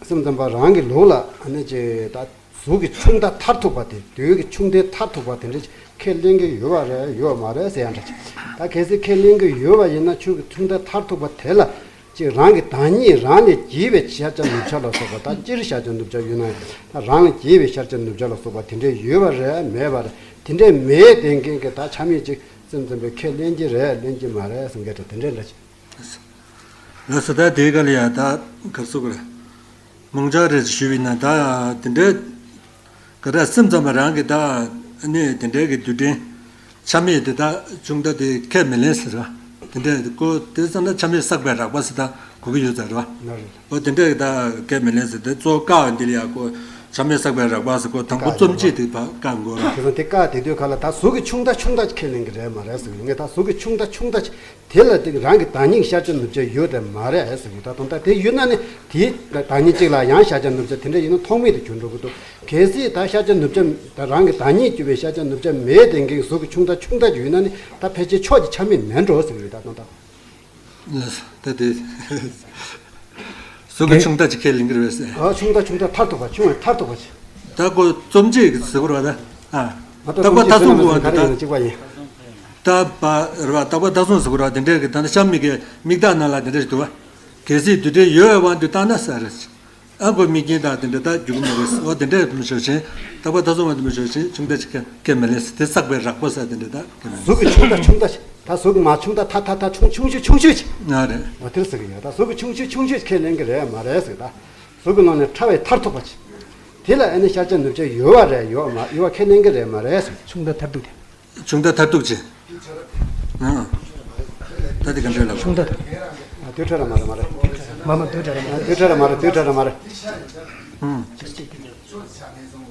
སེམས་ཙམ་པ་རང་གི་ལུགས་ལ་ཨ་ནི་ཅིག་ད་གཟུགས་ཀྱི་ཆུང་མཐའ་མཐར་ཐུག་པ་དེ། འདོད་ཀྱི་ཆུང་མཐའི་མཐར་ཐུག་པ་དེ་འདྲ་ཁས་ལེན་གྱི་ཡོད་པ་རེད་ཡོད་མ་རེད་ཟེར་ཡ་འདྲ་ཅིག་ད་གལ་སྲིད་ཁས་ལེན་གྱི་ཡོད་པ་ཡིན་ན། ཆོས་ཀྱི་ཆུང་མཐའི་མཐར་ཐུག་པ་དེ་ལ་ཅིག་རང་གི་བདག་ཉིད་རང་ལས་བརྒལ་བའི་ཤར་བྱ་ནུབ་བྱ་ལ་སོགས་པ། ད་སྤྱིར་ཤར་བྱ་ནུབ་བྱ་ཡོད་ན་ཡང་། ད་རང་ལས་བརྒལ་བའི་ཤར་བྱ་ནུབ་བྱ་ལ་སོགས་པ་དེ་འདྲ་ཡོད་པ་རེད་མེད་པ་རེད། དེ་འདྲ་མེད་བསྡད་མཁན་གྱི་ད་ཆ་མེད་ཅིག་སེམས་ཙམ་པས་ཁས་ལེན་གྱི་རེད་ལེན་གྱི་མ་རེད་གསུང་མཁན་འདྲ་དེ་འདྲ་འདྲ་ཅིག་ལགས་སོ། ད་དེའི་སྐབས་ལ་ཡང་ད་ག་རེ་ཟེར་དགོས་རེད། རྨོངས་ཆ་རེ་ཞུས་པ་ཡིན་ན། ད་དེ་འདྲའི་ག་རེ་སེམས་ཙམ་པ་རང་གི་ད་ནི་དེ་འདྲའི་གི་རྡུལ་ཕྲན་ཆ་མེད་དེ་ད་ཆུང་མཐའ་དེ་ཁས་མི་ལེན་ཟེར་བ། དེ་འདྲའི་ཀོ་དེ་ཙམ་ན་ཆ་མེད་བསགས་པའི་རགས་པ་ཟེར་ད་གོ་གི་ཡོད་ས་རེད་བ། ན་རེད། འོ་དེ་འདྲའི་གི་ད་ཁས་མི་ལེན་ཟེར། དེ་གཙོ་བོ་བཀག་འདི་ལ་ཡང་ཀོ་ ཆ་མེད་བསགས་པའི་རགས་པ་ཟེར་གོ། དང་པོ་རྩོམ་གཅིག་དེ་བ་བཀག་དགོས་ར། དེ་ཚོ་དེ་བཀག་དེ་དུས་ག་ལ་ད་གཟུགས་ཀྱི་ཆུང་མཐའ་ཆུང་མཐའ་ཁས་ལེན་གྱི་རེད་མ་རེད་ཟེར་གི་ཡོད། ངས་ད་གཟུགས་ཀྱི་ཆུང་མཐའ་ཆུང་མཐའ་དེ་ལ་དེ་རང་གི་བདག་ཉིད་ཤར་བྱ་ནུབ་བྱ་ཡོད་རེད་མ་རེད་ཟེར་གི། ད་དུང་ད་དེ་ཡོད་ན་ནི་དེའི་བདག་ཉིད་གཅིག་ལ་ཡང་ཤར་བྱ་ནུབ་བྱ་དེ་འདྲ་ཡིན་ན་ཐོགས་མེད་དུ་གྱུར་འགྲོ་གི་འདུག་གལ་སྲིད་ད་ཤར་བྱ་ནུབ་བྱ་ད་རང་གི་བདག་ཉིད་གྱུར་པའི་ཤར་བྱ་ནུབ་བྱ་མེད་དེ་འགེངས་གཟུགས་ཀྱི་ཆུང་མཐའ་ཆུང་མཐའ་ཅིག་ཡོད་ན་ནི་ད་ཕལ་ཆེར་ཕྱོགས་ཀྱི་ཆ་མེད་མེད་འགྲོ་ཟེར་གི་ཡོད། ད་དུང་ད། ད་དེ་གཟུགས་ཀྱི་ཆུང་མཐའ་ཅིག་ཁས་ལེན་གྱི་རེད་ཟེར། ཨ་ཆུང་མཐའ་ཆུང་མཐའ་མཐར་ཐུག་པ་ཆུང་བའི་མཐར་ཐུག་པ་ཆེ། ད་ཁོ་རྩོམ་གཅིག་ཟེར་གི་རེད་པ་ད། ཨ། ད་ཁོ་མཐའ་གསུམ་གོ་བ་འདི་ད་གཅིག་པ་ཡིན། ད་པ་རེད་པ། ད་ཁོ་མཐའ་གསུམ་ཟེར་གི་རེད་པ། དེ་འདྲའི་གི་ད་ནི་གཤམ་མི་གི་མིག་དག་ནང་ལ་དེ་འདྲ་ཞིག་འདུག་པ། གལ་སྲིད་དུ་དེ་ཡོད་པའི་དབང་དུ་བཏང་ན་ཟེར། ཨ་ཁོ་མིག་རྐྱེན་དང་དེ་འདྲ་ད་རྒྱུག་གི་མ་རེད། འོ་དེ་འདྲའི་མི་ཤོར་ཞིང་། ད་ཁོ་མཐའ་གསུམ་པ་དེ་མི་ཤོར་ཞིང་ཆུང་མཐའ་ཅིག་ཁས་ཁས་མི་ལེན་ཟེར། དེ་བསགས་པའི་རགས་པ་ཟེར་དེ་འདྲ་ད་ཁས་མི་ལེན། གཟུགས་ཀྱི་ཆུང་མཐའ་ཆུང་མཐའ་ཅིག་ད་གཟུགས་ཀྱི་མ་ཆུང་མཐའ་མཐའ་མཐའ་མཐའ་ཆུང་ཆུང་ཤོས་ཆུང་ཤོས་ཅིག་ང་རེད། འོ་དེར་ཟེར་གི་ཡོད། ད་གཟུགས་ཀྱི་ཆུང་ཤོས་ཆུང་ཤོས་ཁས་ལེན་གི་རེད་མ་རེད་ཟེར། ད་གཟུགས་ཀྱི་ནང་ནས་ཕྲ་བའི་མཐར་ཐུག་པ་ཅིག་དེ་ལ་ཨ་ནི་ཤར་བྱ་ནུབ་བྱ་ཡོད་པ་རེད། ཡོད་མ་ཡོད་པ་ཁས་ལེན་གི་རེད་མ་རེད་ཟེར། ཆུང་མཐའ་མཐར་ཐུག་དེ། ཆུང་མཐའ་མཐར་ཐུག་ཅིག་ཨང་། ད་དེ་ག་འདྲ་ལབ། ཆུང་མཐའ། ཨ་དུས་ཕྲ་ར་མ་རེད་མ་རེད། མ་མ་དུས་ཕྲ་ར་མ་རེད། ཨ་དུས་ཕྲ་ར་མ་རེད། དུས་ཕྲ་ར་མ་རེད། ཨང་།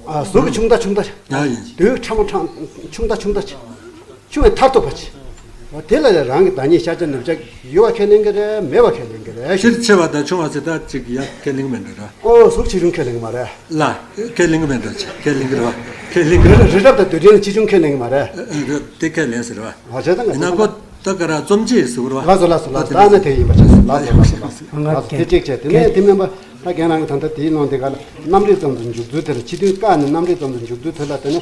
ཨ་གཟུགས་ཀྱི་ཆུང་མཐའ་ཆུང་མཐའ། ཡ་ཡིན། དུས་ཕྲ་མོ་ཕྲ་ཆུང་མཐའ་ཆུང་མཐའ་ཅིག་ཆུང་བའི་མཐར་ཐུག་པ་ཅིག་འོ་དེ་ལ་རང་གི་བདག་ཉིད་ཤར་བྱ་ནུབ་བྱ་ཡོད་པ་ཁས་ལེན་གི་རེད། མེད་པ་ཁས་ལེན་གི་རེད། ཆེར་ཆེ་བ་དང་ཆུང་བ་ཟེར་ད་ཅིག་ཡ་ཁས་ལེན་གི་མེད་འགྲོ་ར། ཨོ་གཟུགས་ཆེ་ཆུང་ཁས་ལེན་གི་མ་རེད། ལ་ཁས་ལེན་གི་མེད་འགྲོ། ཆེ་ཁས་ལེན་གི་རེད་པ། ཁས་ལེན་གི་རེད་པ། རི་རབ་དང་རྡུལ་ཕྲན་ལ་ཆེ་ཆུང་ཁས་ལེན་གི་མ་རེད། ཨ་ཨ་དེ་ཁས་ལེན་ཟེར་བ། ཨ་བྱས་ཙང་ཡིན་ན་ཁོ་ད་ག་ར་རྩོམ་གཅིག་ཟེར་བ། ལགས་སོ་ལགས་སོ་ལགས་སོ། ད་ནི་དེ་ཡིན་པ་བྱས་སོ། ལགས་སོ་ལགས་སོ་ལགས་སོ། ང་ལགས་སོ། དེ་གཅིག་བྱས། དེ་ནས་དེ་མིན་པ་ད་རྒན་རང་གི་ད་ལྟ་དེའི་ནང་དེ་ག་ལ་རྣམ་རིག་ཙམ་དུ་འཇུག་ཚུལ་དེ་ལ་ཕྱི་དོན་བཀག་ནས་རྣམ་རིག་ཙམ་དུ་འཇུག་ཚུལ་དེ་ལ་དེ་ནི།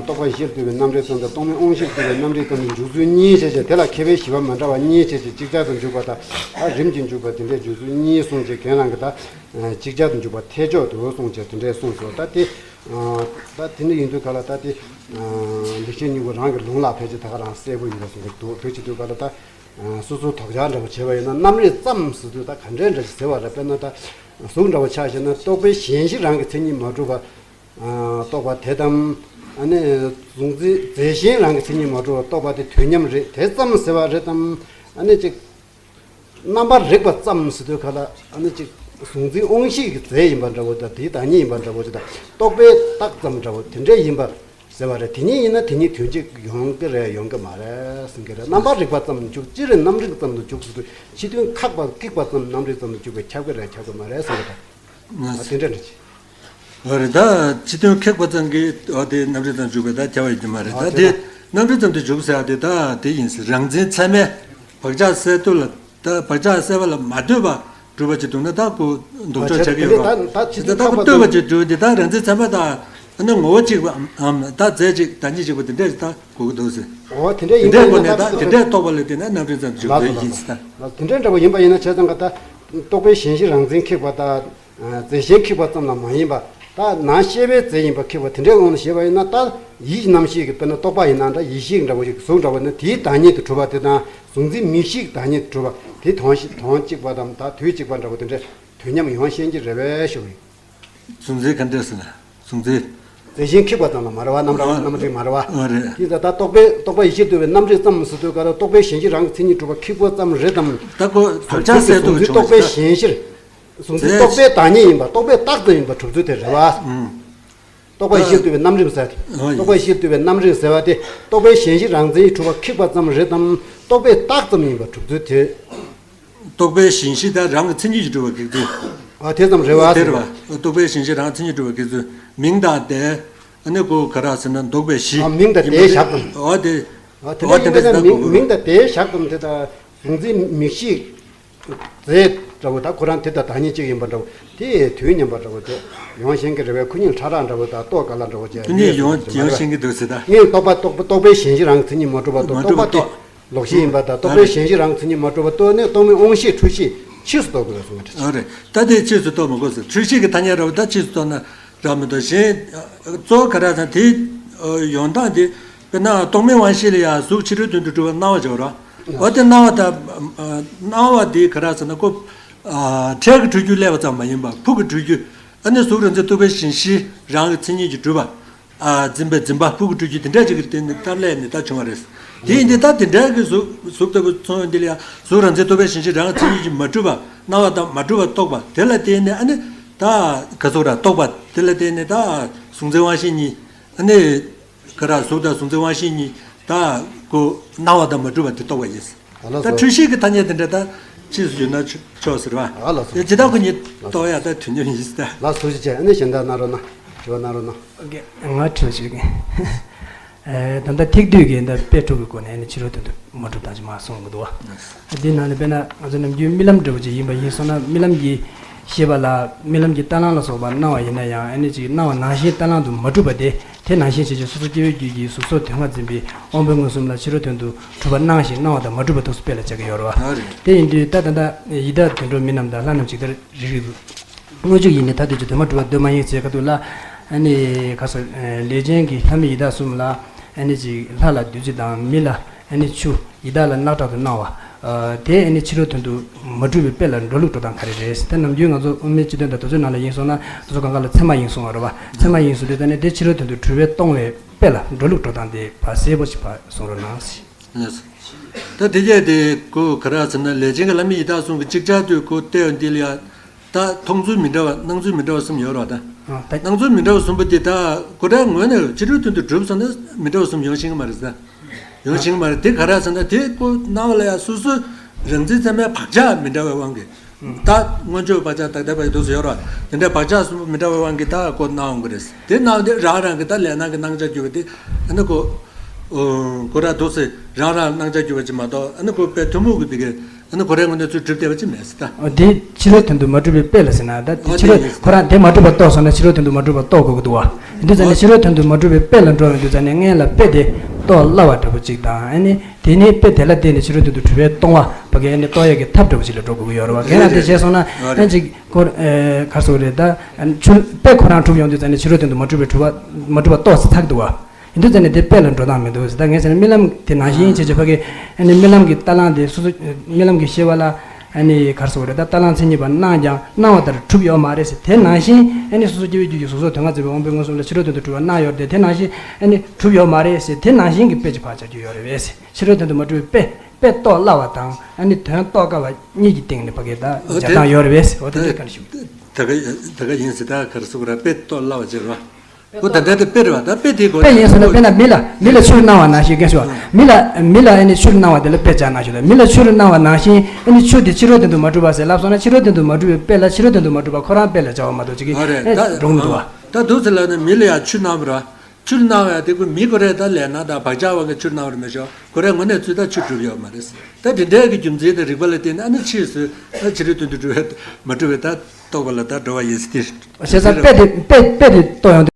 རྟོག་པ་ཡེ་ཤེས་རྟོགས་པའི་རྣམ་རིག་ཙམ་དང་རྟོག་མེད་དབང་ཤེས་རྟོགས་པའི་རྣམ་རིག་ཙམ་དུ་འཇུག་ཚུལ་གཉིས་བྱས་བྱས། དེ་ལ་མཁས་པའི་བཞི་པ་མ་འདྲ་བ་གཉིས་བྱས་བྱས། ཅིག་ཅར་དུ་འཇུག་པ་དང་ད་རིམ་གྱིས་འཇུག་པ་དེ་འདྲའི་འཇུག་ཚུལ་གཉིས་གསུངས་བྱས། རྒན་རང་གིས་ད་ཅིག་ཅར་དུ་འཇུག་པ་ཐལ་ཕྱོགས་དུ་གསུངས་བྱས་དེ་འདྲའི་གསུངས་སོ། ད་དེ་ད་དེ་འདྲ་ཡིན་དུས་ག་ལ་ད་དེ་ལེགས་བཤད་སྙིང་པོ་རང་གི་ལུང་ལ་ཕལ་ཆེར་ད་ག་རང་གསལ་པོ་ཡིན་པ་གསུངས་ཀྱི་འདུག་དེ་བྱེད་དུས་ག་ལ་ད་སོ་སོ་དོགས་འཆར་འདྲ་པོ་བྱས་པ་ཡིན་ན་རྣམ་རིག་ཙམ་ཟེར་དུས་ད་ག་འདྲའི་འདྲ་ཞིག་ཟེར་བ་རེད། དཔེར་ན་ད་གཟུགས་འདྲ་པོ་ཆ་བཞག་ན་རྟོག་པའི་གཞན་གཞི་རང་གི་མཚན་ཉིད་མ་གྲུབ་པ། རྟོགས་པ་དེ་དང་། ཨ་ནི་གཟུང་འཛིན་རྫས་གཞན་རང་གི་མཚན་ཉིད་མ་གྲུབ་པ་རྟོགས་པ་དེ་དུས་མཉམ་རེད། དེ་ཙམ་ཟེར་བ་རེད་དམ། ཨ་ནི་ཅིག་རྣམ་པར་རིག་པ་ཙམ་ཟེར་དུས་ག་ལ་ཨ་ནི་ཅིག་གཟུང་འཛིན་དབང་ཤེས་ཀྱི་རྫས་ཡིན་པ་འདྲ་བོ་དང་དེའི་བདག་ཉིད་ཡིན་པ་འདྲ་བོ་ཅིག་དང་རྟོག་པས་བཏགས་ཙམ་འདྲ་བོ་དེ་འདྲས་ཡིན་པ་ཟེར་བ་རེད། དེ་ཉིད་ཡིན་ན་དེ་ཉིད་དོན་གཅིག་ཡོང་གི་རེད་ཡོང་གི་མ་རེད་ཟེར་གི་རེད། རྣམ་པར་རིག་པ་ཙམ་དུ་འཇུག་སྤྱིར་རྣམ་རིག་ཙམ་དུ་འཇུག་ཟེར་དུས་ཕྱི་དོན་ཁེགས་པ་སྐྱེས་པ་ཙམ་རྣམ་རིག་ཙམ་དུ་འཇུག་པས་ཁྱབ་གི་རེད་ཁྱབ་གི་མ་རེད་ཟེར་གི་རེད། ང་ཨ་དེ་འདྲ་འདྲ་ཅིག་འོ་རེད། ད་ཕྱི་དོན་ཁེགས་པ་ཙམ་གྱིས་འོ་དེ་རྣམ་རིག་ཙམ་འཇུག་པའི་ད་ཁྱབ་པ་ཡིན་གྱི་མ་རེད། ཨ་ད་དེ་དེ་ད་རྣམ་རིག་ཙམ་དུ་འཇུག་ཟེར་ཡ་དེ་ད་དེ་ཡིན་ཟེར། རང་འཛིན་ཚད་མས་བག་ཆགས་སད་ལྟོས་ལ་ད་བག་ཆགས་སད་པ་ལ་མ་ལྟོས་པ་གྲུབ་པ་ཅིག་འདུག་ན་ད་ཁོ་ལྡོག་ཕྱོགས་ཆགས་ཀྱི་ཡོད་རེད། ད་ད་ཕྱི་དོན་ད་ཁོ་ཁེགས་པ་ལྟོས་པ་ཅིག་གྲུབ་དེ་ད་རང་འཛིན་ཚད་མ་ད་ཨ་ནི་ངོ་བོ་གཅིག་པའམ་ད་རྫས་གཅིག་བདག་ཉིད་གཅིག་པ་དེ་འདྲས་ད་གོ་གི་འདུག་ཟེར། འོ་དེ་འདྲས་དེ་ཡིན་པ་འདྲས་ཡིན་གོ་ན་ནས་ད་ད་དེ་འདྲས་རྟོགས་པ་ལ་བརྟེན་ནས་རྣམ་རིག་ཙམ་དུ་འཇུག་ལགས་པ་སོ་ཡིན་ལགས་ཟེར། ད། ལགས་དེ་འདྲས་འདྲ་པོ་ཡིན་པ་ཡིན་ན་བྱས་ཙང་ག་ད་རྟོག་པའི་གཞན་གཞི་རང་མཚན་ཁེགས་པ་ད། རྫས་གཞན་ཁེགས་པ་ཙམ་ལ་མ་ཡིན་པ། ད་ནང་ཤེས་པའི་རྫས་ཡིན་པ་ཁེགས་པ་དེ་འདྲའི་དབང་དུ་བྱས་པ་ཡིན་ན་ད་ཡིད་ཀྱི་རྣམ་ཤེས་ཀྱི་དཔེར་ན་རྟོག་པ་ཡིན་ན་འདྲ་ཡིད་ཤེས་ཀྱི་འདྲ་པོ་ཞིག་གཟུགས་འདྲ་པོ་ནི་དེའི་བདག་ཉིད་དུ་གྲུབ་པ་དེ་དང་གཟུང་འཛིན་མིག་ཤེས་ཀྱི་བདག་ཉིད་དུ་གྲུབ་པ་དེ་དོན་ཞིག་དོན་གཅིག་པ་དང་ད་དུས་གཅིག་པ་འདྲ་པོ་དེ་འདྲའི་དུས་མཉམ་ཡོང་ཤེས་ཀྱི་རེད་པས་ཞུ་བ་ཡིན། གཟུང་འཛིན་ག་འདྲས་ཟེར་ན་གཟུང་འཛིན། རྫས་གཞན་ཁེགས་པ་ཙམ་ལ་མ་རེད་པ། རྣམ་རིག་རྣམ་རིག་མ་རེད་པ། ཨ་རེད། དེ་ད་ལྟ་རྟོག་པས་རྟོག་པ་ཡེ་ཤེས་རྟོགས་པའི་རྣམ་རིག་ཙམ་ཟེར་དུས་ག་རེ་རྟོག་པའི་གཞན་གཞི་རང་གི་མཚན་ཉིད་གྲུབ་པ་ཁེགས་པ་ཙམ་རེད་དམ། ད་ཁོ་བག་ཆགས་སད་ལྟོས་ཀྱི་བྱུང་བ་ཞིག་ད། རྟོག་པའི་གཞན་གཞིར། གཟུང་འཛིན་རྟོག་པའི་བདག་ཉིད་ཡིན་པ་རྟོག་པས་བཏགས་ཙམ་ཡིན་པ་གྲུབ་ཚུལ་དེ་རེད་པ། རྟོག་པ་ཡེ་ཤེས་རྟོགས་པའི་རྣམ་རིག་ཟེར་ཏེ། ཨོ་ཡིན། རྟོག་པ་ཡེ་ཤེས་རྟོགས་པའི་རྣམ་རིག་ཟེར་བ་དེ་རྟོག་པའི་གཞན་གཞི་རང་མཚན་ཉིད་གྲུབ་པ་ཁེགས་པ་ཙམ་རེད་དམ། རྟོག་པས་བཏགས་ཙམ་ཡིན་པ་གྲུབ་ཚུལ་དེ། རྟོག་པའི་གཞན་གཞི་དེ་རང་གི་མཚན་ཉིད་ཀྱིས་གྲུབ་པ་ཁེགས་ཚུལ། ཨ་དེ་ཙམ་རེད་པ། དེ་རེད་པ། རྟོག་པའི་གཞན་གཞི་རང་མཚན་ཉིད་གྲུབ་པ་ཁེགས་ཚུལ། མིང་དང་དེ། ཨ་ནི་ཁོ་ག་རེ་ཟེར་ན་ལྡོག་པའི་གཞི། ཨ་མིང་དང་དེའི་ཞག་དང་། ཨོ་དེ། ཨ་དེ་ཨོ་འདྲ་དེ་ཡིན་འདྲ་པས་ན་མིང་མིང་དང་དེའི་ཞག་དང་དེ་དང་གཟུང་འཛིན་མིག་ཤེས། རྫས་འདྲ་པོ་ད་ཁོ་རང་དེ་དང་བདག་ཉིད་གཅིག་ཡིན་པ་འདྲ་པོ་དེ་དུས་མཉམ་པ་འདྲ་པོ་དེ་ཡོང་ཤེས་ཀྱི་རེད་པས། ཁོ་གཉིས་ཕྲ་རགས་འདྲ་པོ་དང་རྟོགས་ག་ལ་འདྲ་པོ་བྱས་དེ་གཉིས་ཡོང་ཡོང་ཤེས་ཀྱི་འདུག་ཟེར་ད། ངས་རྟོག་པ་རྟོག་པ་རྟོག་པའི་གཞན་གཞི་རང་གི་མཚན་ཉིད་མ་གྲུབ་པ་རྟོགས། མ་རྟོགས་པ་གྲུབ་དེ་རྟོགས། ལོག་ཤེས་ཡིན་པ་དང་རྟོག་པའི་གཞན་གཞི་རང་གི་མཚན་ཉིད་མ་གྲུབ་པ་རྟོགས་ནས་རྟོག་མེད་དབང་ཤེས་འཁྲུལ་ཤེས་ཕྱིས་སུ་རྟོགས་དགོས་པའི་གསུང་གི་རེད། ཨ་རེད། ད་དེ་ཕྱིས་སུ་རྟོགས་མི་དགོས་ཟེར། འཁྲུལ་ཤེས་ཀྱི་ཐ་སྙད་ར་བ་ད་ཕྱིས་སུ་རྟོགས་ན་རག་མི་འདུག་གཞན་གཙོ་བོ་ག་རེ་ཟེར་ན་དེའི་ཡོང་སྟངས་དེ། དཔེར་ན་རྟོག་མེད་དབང་ཤེས་ལ་ཡང་གཟུགས་ཕྱི་རོལ་དོན་དུ་གྲུབ་པ་སྣང་བ་འཇོག་ར། འོ་དེ་སྣང་བ་དང་། སྣང་བ་དེ་ག་རེ་ཟེར་ན་ཁོ། འཕྲལ་གྱི་འཁྲུལ་རྒྱུ་སླེབས་པ་ཙམ་མ་ཡིན་པར་ཕུགས་ཀྱི་འཁྲུལ་རྒྱུ། ཨ་ནི་གཟུགས་རང་མཚན་རྟོག་པའི་གཞན་གཞི་རང་གི་མཚན་ཉིད་ཀྱིས་གྲུབ་པ། འཛིན་པའི་འཛིན་པ་ཕུགས་ཀྱི་འཁྲུལ་རྒྱུ་དེ་འདྲ་ཅིག་གི་སྟེང་ནས་ད་སླེབས་ནས་ད་བྱུང་བ་རེད། དེ་ཡིན་དུས་ད་དེ་འདྲ་གི་གཟུགས་གཟུགས་ལྟ་བུ་མཚོན་ཡོང་དུས་ལ་ཡང་གཟུགས་རང་མཚན་རྟོག་པའི་གཞན་གཞི་རང་གི་མཚན་ཉིད་ཀྱིས་མ་གྲུབ་པ་སྣང་བ་དང་མ་གྲུབ་པ་རྟོགས་པ་དེ་ལ་བརྟེན་ནས་ཨ་ནི་ད་ག་ཟེར་ར་རྟོགས་པ། དེ་ལ་བརྟེན་ནས་ད་གཟུང་འཛིན་དབང་ཤེས་གཉིས། ཨ་ནི་ག་ར་གཟུགས་དང་གཟུང་འཛིན་དབང་ཤེས་གཉིས་ད་ཁོ་སྣང་བ་དང་མ་གྲུབ་པ་དེ་རྟོགས་པ་ཡིན། ཨ་ལགས་ད་སོ། འཁྲུལ་ཤེས་ཀྱི་ཐ་སྙད་དེ་འདྲ་ད་ཕྱིས་སུ་ཡོད་ན་ཆོག་ཟེར་བ། ཨ་ལགས་སོ། དེ་ཇི་ལྟར་ཁོ་གཉིས་རྟོགས་ཡ་ད་དུས་མཉམ་ཡིན་ཟེར་ད། ལགས་སོ་ཞེས་བྱས། ཨ་ནི་གཞན་དག་གནང་རོགས་གནང་། དྲི་བ་གནང་རོགས་གནང་། ང་དྲི་བ་ཞིག་ཨེ། ད་ལྟ་ཐེག་བསྡུས་ཀྱི་ད་དཔེ་དྲུག་གི་སྒོ་ནས་ནི་ཕྱི་རོལ་དོན་དུ་མ་གྲུབ་དང་ཅི་མ་གསུངས་གི་འདུག་བ། འདི་ནང་ནས་དཔེར་ན་ང་ཚོ་ནམ་རྒྱུན་རྨི་ལམ་འདྲ་བོ་ཅིག་ཡིན་པ་ཡིན་སོང་ན། རྨི་ལམ་གྱི་ཤེས་པ་ལ་རྨི་ལམ་གྱི་རྟ་གླང་ལ་སོགས་པ་སྣང་བ་ཡིན་ན་ཡང་། ཨ་ནི་ཅིག་སྣང་བ་ནང་བཞིན་རྟ་གླང་དུ་མ་གྲུབ་པ་དེ། དེ་ནང་བཞིན་བྱས་ཀྱི་སོ་སོ་སྐྱེ་བོའི་རྒྱུད་ཀྱི་གཟུགས་སོགས་དོན་ལྔ་འཛིན་པའི་དབང་པོ་མངོན་སུམ་ལ་ཕྱི་རོལ་དོན་དུ་གྲུབ་པ་སྣང་ཞིང་སྣང་བ་དང་མ་གྲུབ་པ་ཐུགས་སུ་དཔེ་ལ་བྱ་གི་ཡོད་རེད་བ། ཨ་རེད། དེ་ཡིན་དུས་ད་ད་ལྟ་ཡི་དྭགས་དུད་འགྲོ་མི་རྣམས་དང་ལྷ་རྣམས་ཇི་ལྟར་རིགས་རིགས་སུ། དངོས་བརྒྱུད་ཡིན་ནི་ཐ་དད་ཀྱི་དོན་མ་གྲུབ་པ་གདོད་མ་ཡིན་ཟེར་ཁ་ཐུག་ལ། ཨ་ནི་ཁ་སོ་ལས་ཅན་གྱི་ལྷ་མི་ཡི་དྭགས་གསུམ་ལ། ཨ་ནི་ཅིག་ལྷ་ལ་བདུད་རྩི་དང་། མི་ལ་ཨ་ནི་ཆུ། ཡི་དྭགས་ལ་རྣག་ཁྲག་ཏུ་སྣང་བ། ཨ་དེ་ཨ་ནི་ཕྱི་རོལ་དོན་དུ་མ་གྲུབ་པའི་དཔེ་ལ་འགྲོ་ལུགས་འགྲོ་སྟངས་ག་རེ་རེད། ད་ནམ་རྒྱུན་ང་ཚོ་དབུ་མའི་སྤྱི་དོན་དང་དེ་ཚོའི་ནང་ལ་ཡིན་སོང་ན། དེ་ཚོ་གང་ག་ལ་ཚད་མ་ཡིན་གསུང་བ་རེད་བ། ཚད་མ་ཡིན་གསུང་དུས་ད་ནི་དེ་ཕྱི་རོལ་དོན་དུ་གྲུབ་པས་སྟོང་བའི་དཔེ་ལ་འགྲོ་ལུགས་འགྲོ་སྟངས་དེ་ཕར་གསལ་པོ་ཞིག་ཕར་གསུང་རོགས་གནང་། ལགས་སོ། ད་དེ་གས་དེ་ཁོ་ག་རེ་ཟེར་ན། ལས་ཅན་གྱི་ལྷ་མི་ཡི་དྭགས་གསུམ་གྱི་ཅིག་ཅར་དུ་ཁོ་བལྟས་པ་འདི་ལ་ཡ། ད་མཐོང་ཚུལ་མི་འདྲ་བ། སྣང་ཚུལ་མི་འདྲ་བ་གསུམ་ཡོད་རེད་བ། ད་ཨ་ད་སྣང་ཚུལ་མི་འདྲ་བ་གསུམ་པོ་དེ་ད་ཁོ་རང་ངོས་ནས་ཕྱི་རོལ་དོན་དུ་གྲུབ་སོང་ན་མི་འདྲ་བ་གསུམ་ཡོང་ཤེས་ཀྱི་མ་རེད་ཟེར། ཡོང་ཤེས་ཀྱི་མ་རེད། དེ་ག་རེ་ཟེར་ན། དེ་ཁོ་སྣང་བ་ལ་ཡ་སོ་སོའི་རང་འཛིན་ཚད་མའི་བག་ཆགས་མི་འདྲ་བའི་དབང་གིས། ད་སྔོན་ཆད་བག་ཆགས་ད་ལྟ་བར་དུ་ཡོད་རེད་བ། དེ་འདྲའི་བག་ཆགས་གསུམ་པོ་མི་འདྲ་བའི་དབང་གིས་ད་ཁོ་སྣང་ཡོང་གི་རེད། དེ་སྣང་དེ་རང་རང་གི་ད་ལས་སྣང་གི་སྣང་ཆ་གྱུར་པ་དེ། ཨ་ནི་ཁོ་ཁོ་རང་འདུག་སེ་རང་རང་སྣང་ཆ་གྱུར་པ་ཅིག་མ་གཏོགས། ཨ་ནི་ཁོ་དཔེ་ཐུན་མོང་གི་དེ་གའི། ཨ་ནི་ཁོ་རའི་ངོས་ནས་ཚུར་གྲུབ་བསྡད་པ་ཅིག་མེད་ཟེར་ད། འོ་དེ་ཕྱི་རོལ་དོན་དུ་མ་གྲུབ་པའི་དཔེ་ལ་ཟེར་ན། ད་དེ་ཨོ་ཕྱི་རོལ་དེ་ཁོ་རང་དེ་མ་གྲུབ་པ་རྟོགས་སོང་ན་ཕྱི་རོལ་དོན་དུ་མ་གྲུབ་པ་རྟོགས་དགོས་ཀྱི་འདུག་བ། དེ་འདྲ་ཟེར་ནས་ཨོ་ཕྱི་རོལ་དོན་དུ་མ་གྲུབ་པའི་དཔེ་ལ་འགྲོ་ཡོང་དུས་ཙ་ནས་སྔོན་ལ་དཔེ་དེ་རྟོགས་སླ་བ་འདྲ་པོ་ཅིག་དང་། ཨ་ནི་དེ་ནས་དཔེ་དེ་ལ་བརྟེན་ནས་ཕྱི་རོལ་དོན་དུ་གྲུབ་པས་སྟོང་བ་ཕ་གི་ཨ་ནི་རྟོགས་ཡག་གི་ཐབས་འདྲ་པོ་ཅིག་ལ་འགྲོ་དགོས་ཀྱི་ཡོད་རེད་བ། གང་ཡང་དེ་བྱས་སོང་ན། ཨ་ནི་ཅིག་ཁོ་ཨེ་ག་རེ་ཟེར་དགོས་རེད། ད་ཨ་ནི་ཕྱི་དཔེ་ཁོ་རང་གྲུབ་ཡོང་དུས་ཙ་ནས་ཕྱི་རོལ་དོན་དུ་མ་གྲུབ་པའི་གྲུབ་པ་མ་གྲུབ་པ་རྟོགས་ཚར་འདུག་བ། ཡིན་དུས་ཙ་ནས་དེ་དཔེ་ལ་འགྲོ་སྟངས་མི་འདུག་ཟེར། ད་ངས་ཟེར་ན་རྨི་ལམ་དེ་ནང་བཞིན་བྱས་བྱས་ཕ་གི་ཨ་ནི་རྨི་ལམ་གྱི་རྟ་གླང་དེ་སོ་སོ་རྨི་ལམ་གྱི་ཤེས་པ་ལ་ཨ་ནི་ག་རེ་ཟེར་དགོས་རེད། ད་རྟ་གླང་མཚན་ཉིད་པ་སྣང་ཀྱང་སྣང་བ་ལྟར་གྲུབ་ཡོད་མ་རེད་ཟེར། དེ་ནང་བཞིན་ཨ་ནི་སོ་སོ་སྐྱེ་བོའི་རྒྱུད་ཀྱི་གཟུགས་སོགས་དོན་ལྔ་འཛིན་པའི་དབང་པོའི་མངོན་སུམ་ལ་ཕྱི་རོལ་དོན་དུ་གྲུབ་པ་སྣང་ཡོད་དེ། དེ་ནང་བཞིན་ཨ་ནི་གྲུབ་ཡོད་མ་རེད་ཟེར། དེ་ནང་བཞིན་གྱི་དཔེ་ཅིག་ཕར་བྱ་རྒྱུ་ཡོད་རེད་པས་ཟེར། ཕྱི་རོལ་དོན་དུ་མ་གྲུབ་པའི་དཔེ། དཔེ་རྟོགས་སླ་བ་དང་ཨ་ནི་དོན་རྟོགས་དཀའ་བ་གཉིས་ཀྱི་སྟེང་ནས་ཕ་གི་ད་ཨོ་སྦྱར་དེ་སྟངས་ཡོད་རེད་པས་ཟེར། འོ་དེ་འདྲའི་ད་བཀའ་འདྲི་ཞུ། ད་ག་ད་ག་ཡིན་ཟེར། ད་ག་རེ་ཟེར་དགོས་རེད། དཔེ་རྟོགས་སླ་བ་ཅིག་རེད་བ། ཁོ་ད་ལྟ་དེ་དཔེ་རེད་བ། ད་དཔེ་དེའི་སྒོ་དཔེ་ནས་ཡིན་ཟེར་ན། དཔེར་ན་མི་ལ་མི་ལ་ཆུར་སྣང་བ་ནང་བཞིན་སྐད་ཆ་བ། མི་ལ་མི་ལ་ཨ་ནི་ཆུར་སྣང་བ་དེ་ལ་དཔེ་སྦྱར་ན་ཞུ་ད། མི་ལ་ཆུར་སྣང་བ་ནང་བཞིན་ཨ་ནི་ཆུ་དེ་ཕྱི་རོལ་དོན་དུ་མ་གྲུབ་པ་ཟེར་ལབ་སོང་ན། ཕྱི་རོལ་དོན་དུ་མ་གྲུབ་པའི་དཔེ་ལ་ཕྱི་རོལ་དོན་དུ་མ་གྲུབ་པ་ཁོ་རང་དཔེ་ལ་སྦྱར་བ་མ་གཏོགས་ཅིག་གི་ཨ་རེད། ཨེ་ད་འགྲོ་གི་མི་འདུག་བ། ད་འདུག་ཟེར་ལབ་ན་མི་ལ་ཡང་ཆུར་སྣང་བ་རེད་བ། ཆུར་སྣང་བ་དེ་ཁོ་མི་ཁོ་རེ་ད་ལས་སྣང་དང་བག་ཆགས་དབང་གིས་ཆུར་སྣང་བ་རེད་མ་གཏོགས། ཁོ་རའི་ངོས་ནས་ཚུར་ད་ཆུ་གྲུབ་ཡོད་མ་རེད། ད་དེ་འདྲའི་གི་རྒྱུ་མཚན་དང་རིགས་པ་ལ་བརྟེན་ནས་ཨ་ནི་ཕྱིས་སུ་ད་ཕྱི་རོལ་དོན་དུ་གྲུབ་པའི་མ་གྲུབ་པའི་ད་རྟོགས་པ་ལ་ད་འགྲོ་བ་ཡིན་ཟེར་དེ། བྱས་ཙང་དཔེ་དེ་དཔེ་དཔེ་དེ་རྟོགས་ཡོང་དུས།